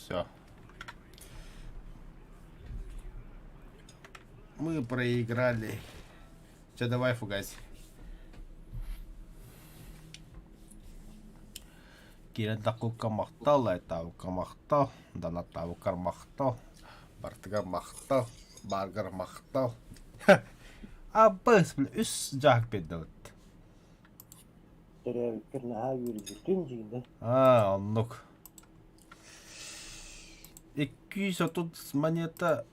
Все. Мы проиграли. Че, давай фугась. Кирен такукка махтал, айтаука махтал, данатаукар махтал, бартыгар махтал, баргар махтал. Абыс, бля, үс жак беддавыт. Төрөөбүккэр наһаа үөрбүтүм дьиҥнэ. А, оннук. 230 монета.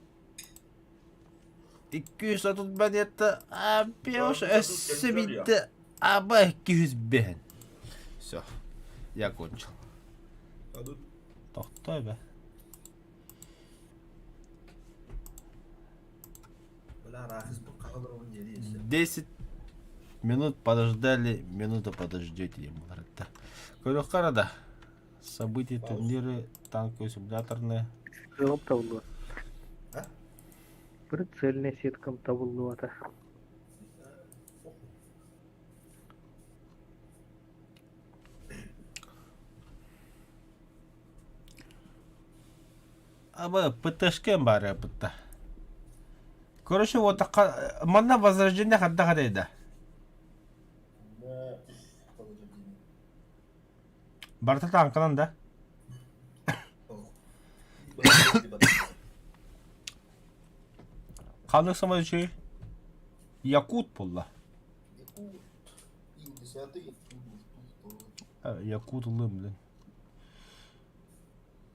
230 монета. А, пеш, өссө битте. Аба 205. Все, я кончил. Тохтой бе. Бля, Рафис бу калыр он 10. Минут подождали, минуту подождете диэн буолар да. Көрүөххэ эрэ да. События турниры танковые симуляторные. Сыалым табыллыа. Прицельная сеткам табыллыбата. Аба ПТшкем баар бытта. Короче, вот манна возрождение хадда хадайда. Барыта тааҥканан да? Ханнык сама үчүгэй? Якут буолла. Якут ылым, блин.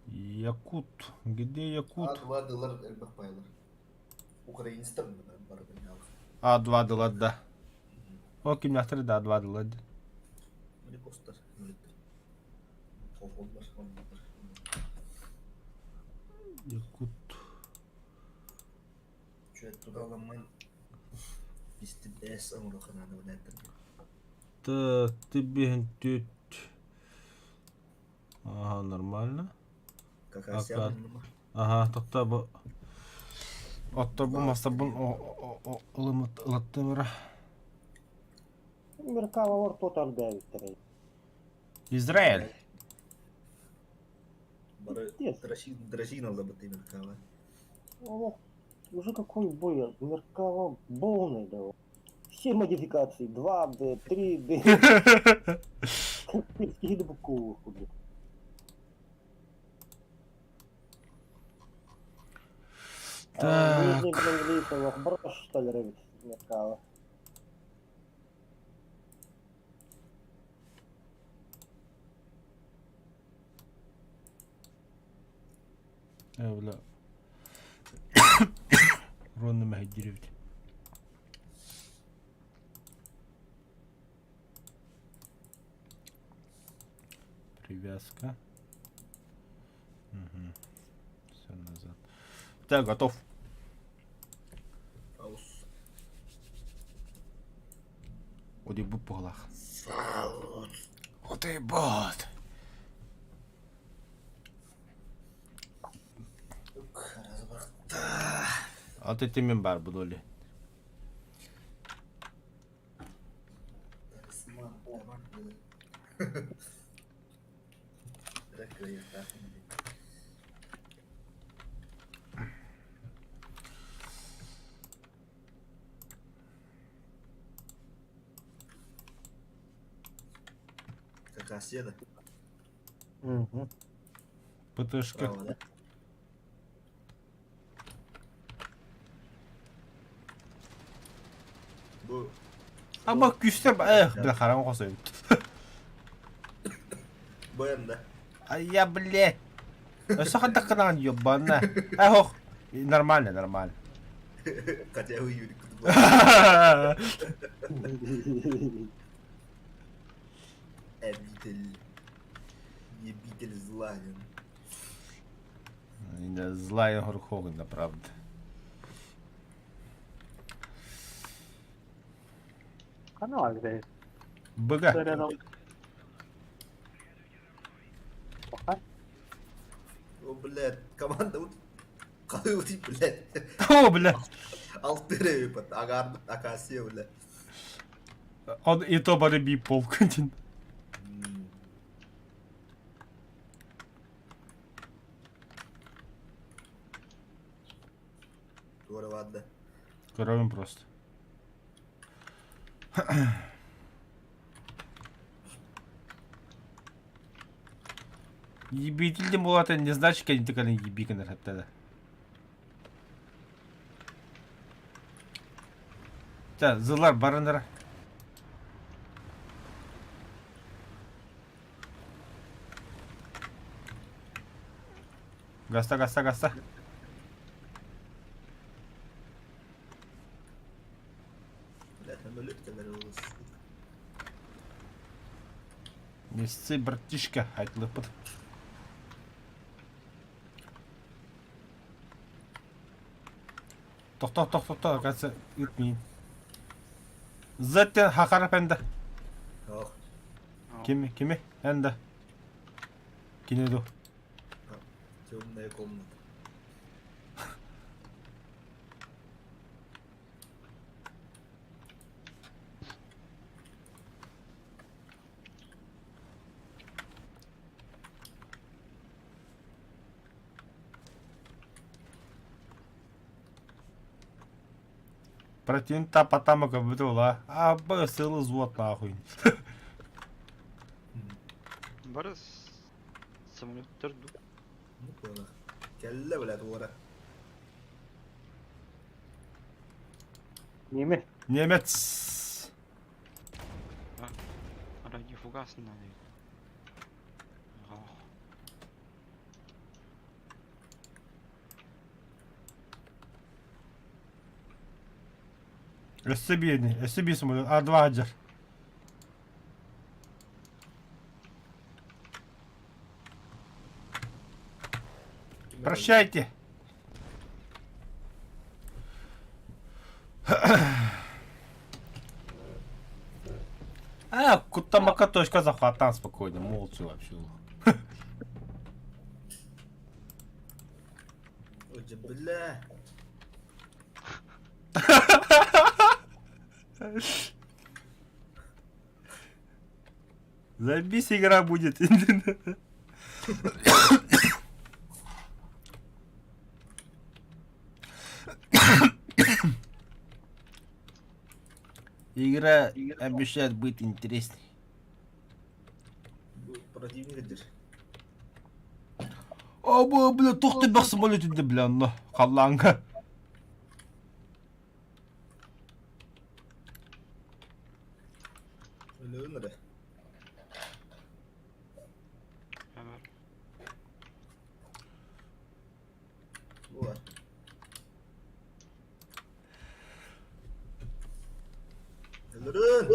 Якут. Где Якут? А2 дылар элбэх байлар. Украинецтар бары А2 дылар да. О, кимнээхтэр да А2 дылар. Меликостар. Хохоллар. Якут. Чүөт тудаламмын истибээс оҥоруоханааны билээттэргэ. Т ты биһин түт. Ага, нормально. Какая Ага, тохто бу отторбун мастарбын ылаттым эрэ. Меркавалар тотар дээбиттэрэй. Израиль. Бары дрожин аллабыт Меркава. Олох, уже какой бой, Меркава полный дал. Все модификации, 2D, 3D. Капец, блядь. Так. Брош, что ли, эбит Меркава. Э, бля. Ронна мэһэйдиир эбит. Привязка. Угу. Все назад. Так, готов. Аус. Одибут буолах. Одибут. Ат этимин бар бу доли. Какая да? Угу. ПТшка. Право, да? Бу Ама күүстэр эх, бля, хараҥа хосойбут. Бу да. А я, блядь. Өссө хайдах гынаҕын ёбана. Эх, ох. Нормально, нормально. Хотя вы Юрик. Обитель. Ебитель зла. Зла Горховна, правда. Канал где? БГ. Рядом. Пока. О, блядь, команда вот... Қалай блядь. О, бля. Алтыры под агар акация, бля. Он и то бары би полк один. Тура ладно. Коровим просто. Ебитель буолата не значит, они такая ебиканер хаттада. Та, зылар барынара. Гаста, гаста, гаста. Блядь, самолет кэлэр олус. Месцы, братишка, айтлыппыт. Тохто, тохто, тохто, оказывается, ыт миин. Zaten Хакаров энда. Ох. Кими, кими? Энда. Кини ду. Темная комната. Противник та потама көбүтэ А Б сылы взвод нахуй. Бары самолеттар ду. Ну, понял. Кэллэ, блядь, уора. Немец. Немец. Радиофугасный. Өссө биирни, өссө биир самолет. А2 хаджар. Прощайте. А, куттамака точка захватан спокойно, молча вообще. Ой, бля. Забись, игра будет. Игра обещает быть интересной. Противник дир. О, бля, тух ты бах самолет бля, но халланга. Өлөөн эрэ. Була. Өлөрөн!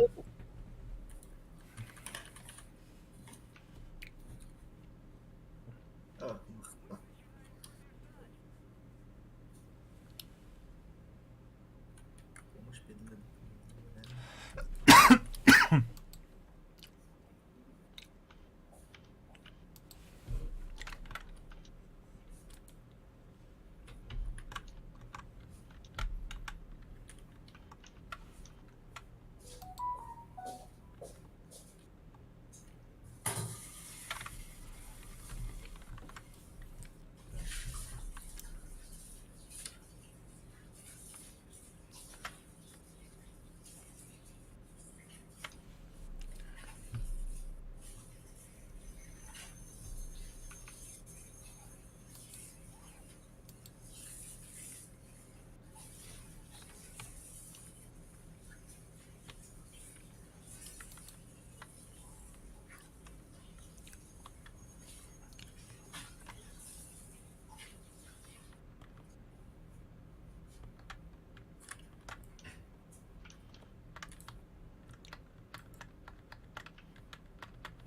А, Помощь бедным.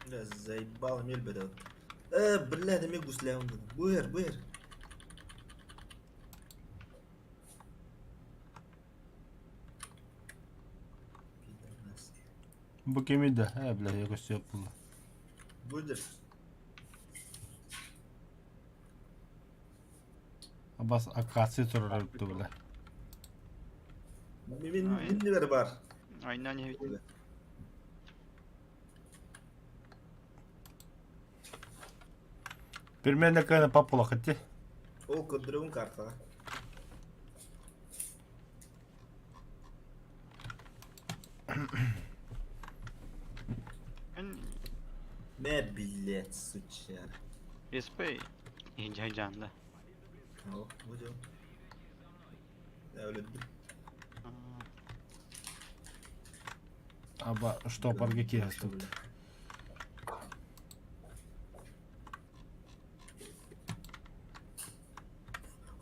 Бля, заебал мельбе Э, бля, да мегу слям. Буэр, буэр. Пидорас. Бу кеми да, э, бля, я көстүө була. Будешь? Абас акация турар бля. Мин мин бар. Айна не бит. Примерно кана папула хати. Ол көдүрүн картаға. Мэ, блядь, сучара. СП жайжанда. О, будем. Я өлөдүм. Аба штопорга киһастыбыт.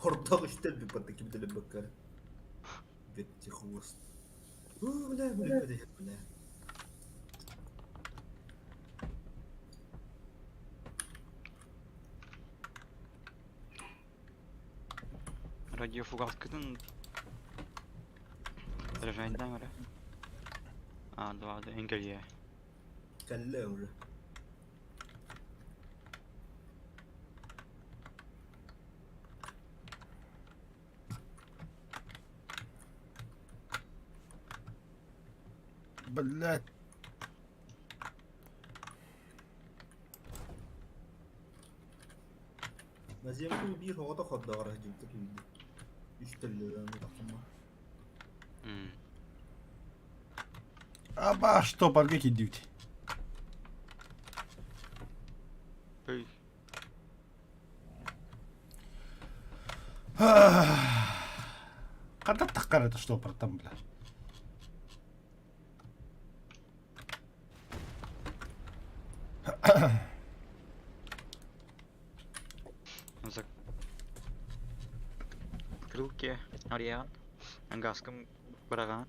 Хордох үстел би под таким телебаккар. Бетти хвост. О, бля, бля, бля, бля. Радиофугаскытын Рожайдан ара. А, два, да, Энгелье. Кэллэ уже. Блять. Наземку биир оҕото хордоҕор сылдьыбыта түүнү. Үс төллөрөөнү тахсама. Аба, что, парга кидють. Ый. Хата таххар это что там, бля. Закрылки Ариан. Ангаском бараган.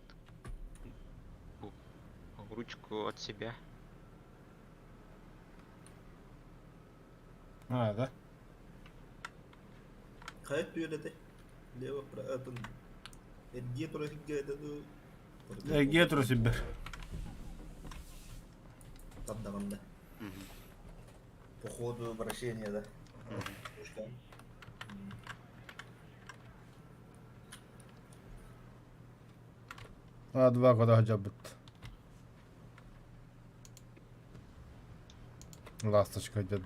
Ручку от себя. А, да? Хайа түөлэтэ? Лево атын эргиэ тура сиргэ этэ дуу? Эргиэ тура сирбэр. Тардаҕын да. По ходу вращения, да? А, два года сылдьарбыт. Ласточка идет.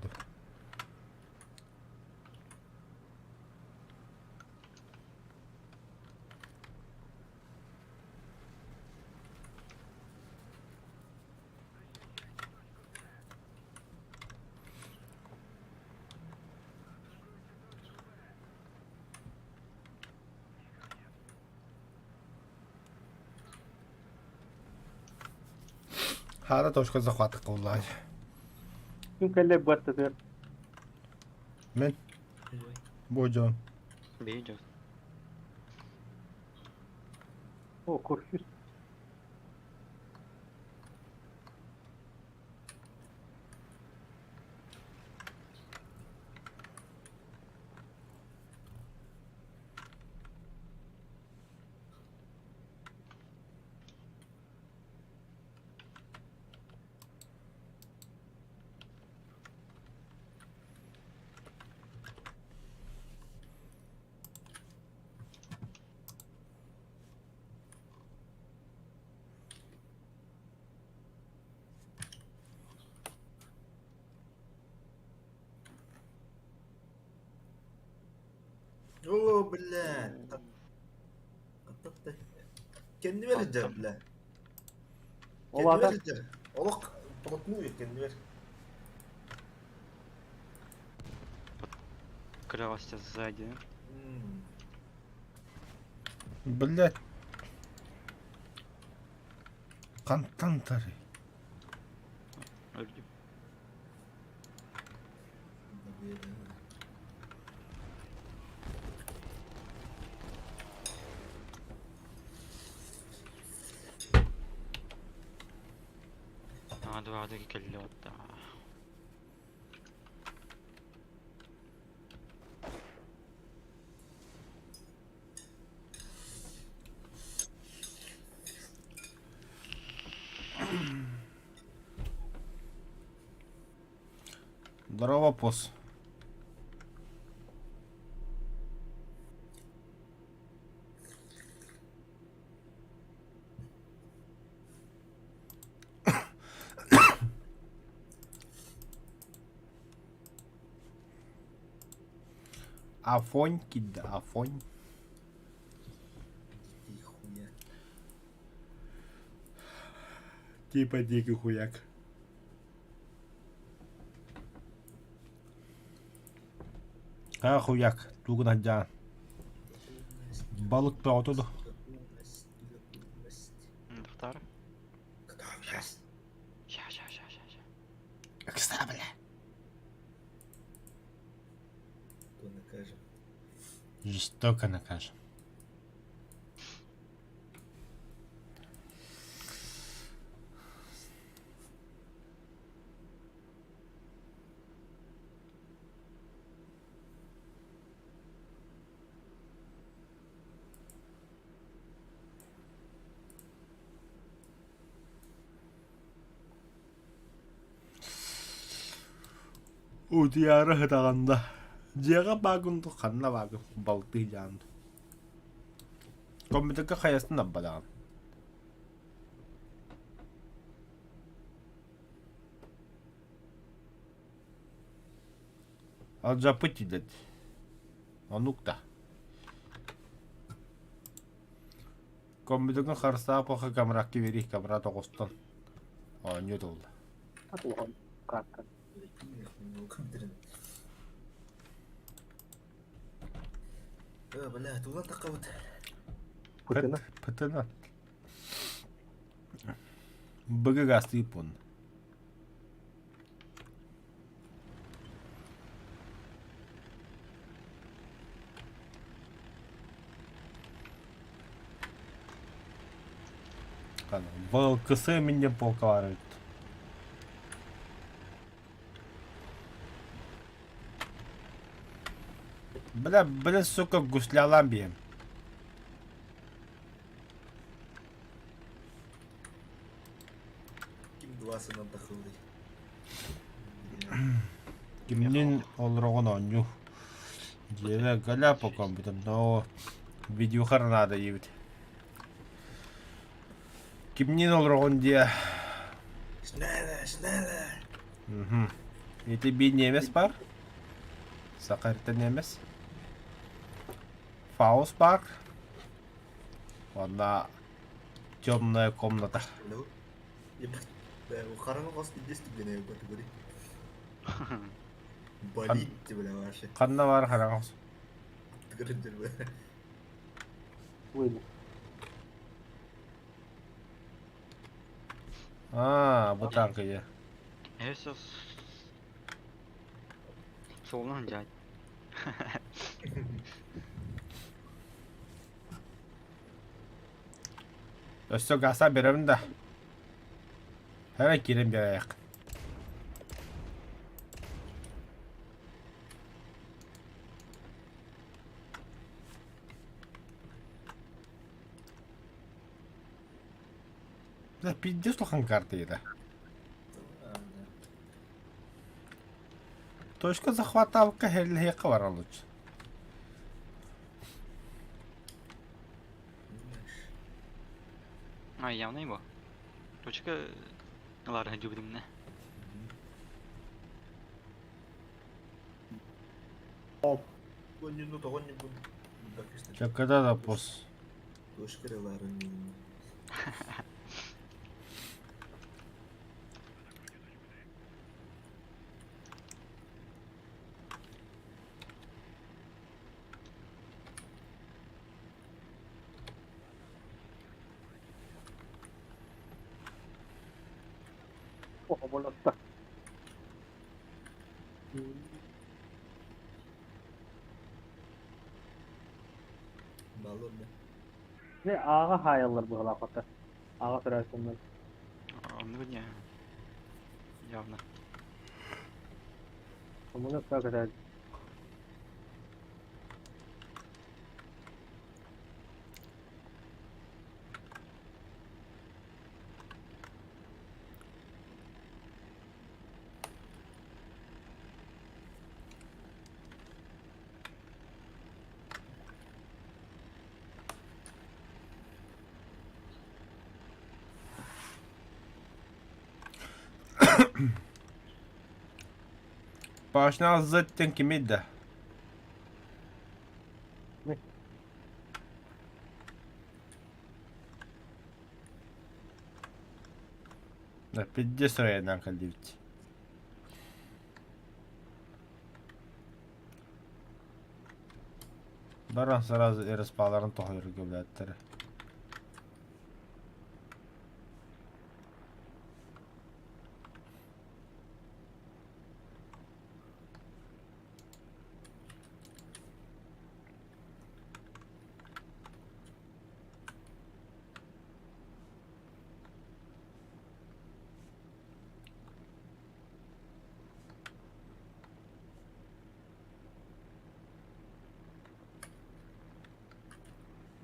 Хара точка захвата кыллаан. Ким кэллэ баттатыгар? Мен. Бу дьон. Бей дьон. О, курфюст. Оо, бля. Кэннибэр сылдьар, бля. Ол аата Кэннибэр сылдьар. Олох плотную кэннибэр. Крылся сзади. Блять. Хантан тары. Өлдүм. А, два кэллэ отта. Здорово, пос. Афоньки, да, афонь. Дикий хуя. Типа дикий хуяк. А хуяк, тугун дьаан. Балык бөҕөтө да. Доктор. Готовность. Ща, ща, ща, ща, ща. Экстра, бля. То накажем. Жестоко накажем. Утуйаары сытаҕын да, дьиэҕэ баагын дуу, ханна баагын балтыы дьаан дуу. Компьютерга хайасын аббадаҕын. Алдьаппыт дииллэр дии. Оннук да. Компьютерга харыстаах буолха камеракка биэрии камера тоҕустан оонньуу туолла. Карта. Бля, тула тақабыт. Путина. Пытына. Быгы гастыыппын. ВЛКС миннен полка бар эбит. Бля, бля, сука, гуслялам биэм. Ким двасынан тахылый. Кимнин олороҕун оонньуу. Дьиэбэ галя по компьютер, но видеохар надо диэбит. Кимнин олороҕун диэ. Шнеле, шнеле. Мгм. Ити би немец бар. Сахарта немец. Фаус бар. Уонна темная комната. Хараҥа хос пиздец түгэнэ категория. Болит бля вообще. Ханна бар хараҥа хос? Выйду. Аа, бу танка я. Я сейчас... Солнан дядь. Өссө гаса беремин да. Hemen киирэн биэриэх. Да пиздец улахан карта да. Точка захваталка хеллэһиэххэ баран лучше. А, явно его. Точка ылаары сылдьыбытым Чаккада да пос. Оҕоболотто. Дьэ ааҕа хаайаллар быһалаахата. Ааҕа төрөөтүннэр. Оннук не. Явно. Омуна көтөөт. Башня зыттен кимий да? Да пиздец райынан кэллибит. Баран сразу РСП-ларын тоһуйарга билээттэрэ.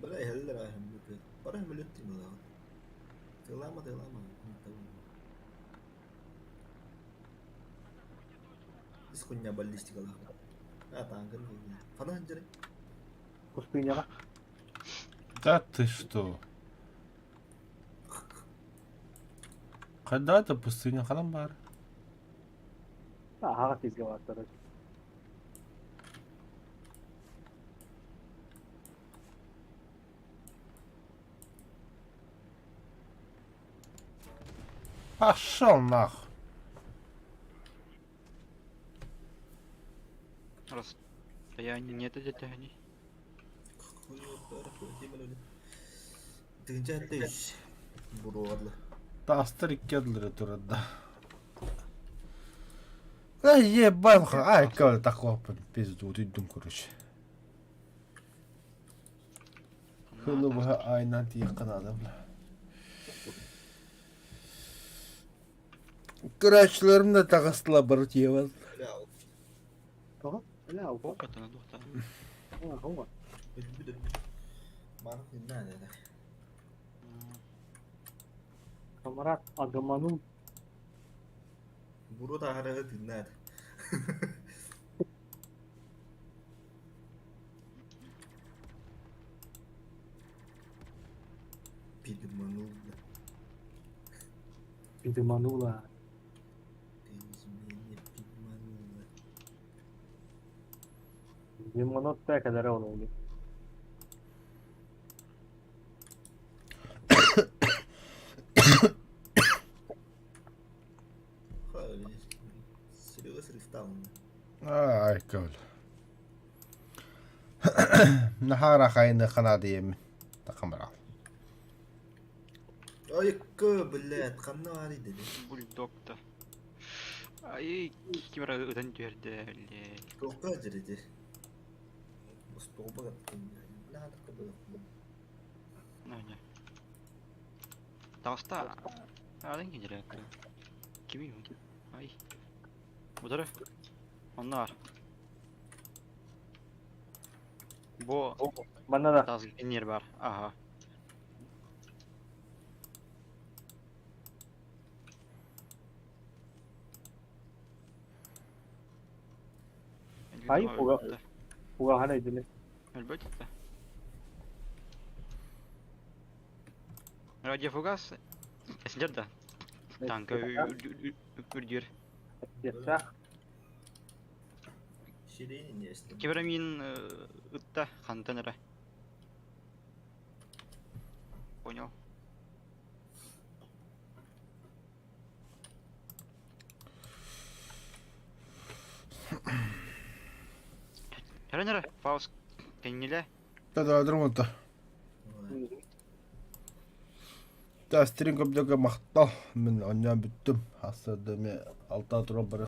Бля, иһэллэр Бары мүлүттүм ылаҕын. Тылаама, тылаама. Ис хуйня баллистикалаах. А, тааҥкын Хана сылдьарый? Пустыняҕа. Да ты что? Когда это пустыня ханан баар? Аһаҕас сиргэ бааттара. Пошел нах. Расстояние нет где-то они. Тыынча үс. Буруола. Таастар икки ардылара турар да. Да ебать, ай, как такого пизду, утуйдум, короче. Хылы быһа айынан тиийиэххэ наада бля. Көрөөччүлэрим да таҕыстылар бары тиийэбин. Тоҕо? Бля, алба. Опытына дуохтана. Оҕо. Өлбүт өлбүт. Маны хыннаа деді. Камарат агаманул. Буруо таһарыһы тыыннаа Пидманул. Пидманула. Ты меня пидманула. Лимонад kadar oldu. Серега срифтаун. Ай, көл. Наһаа хайны ханаадыйым. Такамара. Ой, кö, блядь, ханна бар иде. Бульдог-то. Ай, ким эрэ ытан түһэрдэ, блядь. Тоққа жереде. Столба бля, Ну, не. Таҕыста аадын кинилэр Кими Ай. Удары. Онно бар. Бу Манна да. таас иннир бар. Аха. Ай, уга. Угаһан өйдүнэ. Өлбөт да. Радиофугас эсинжер да. Танка үрдүр. Дьиэхтээх. Кибер мин ытта хантан эрэ. Понял. Эрэн эрэ, Фауст кэннилэ. Да, да, Тастерин көбдөкө махтал. Мин онньоон бүттүм. Хасса да мен алта туран бары.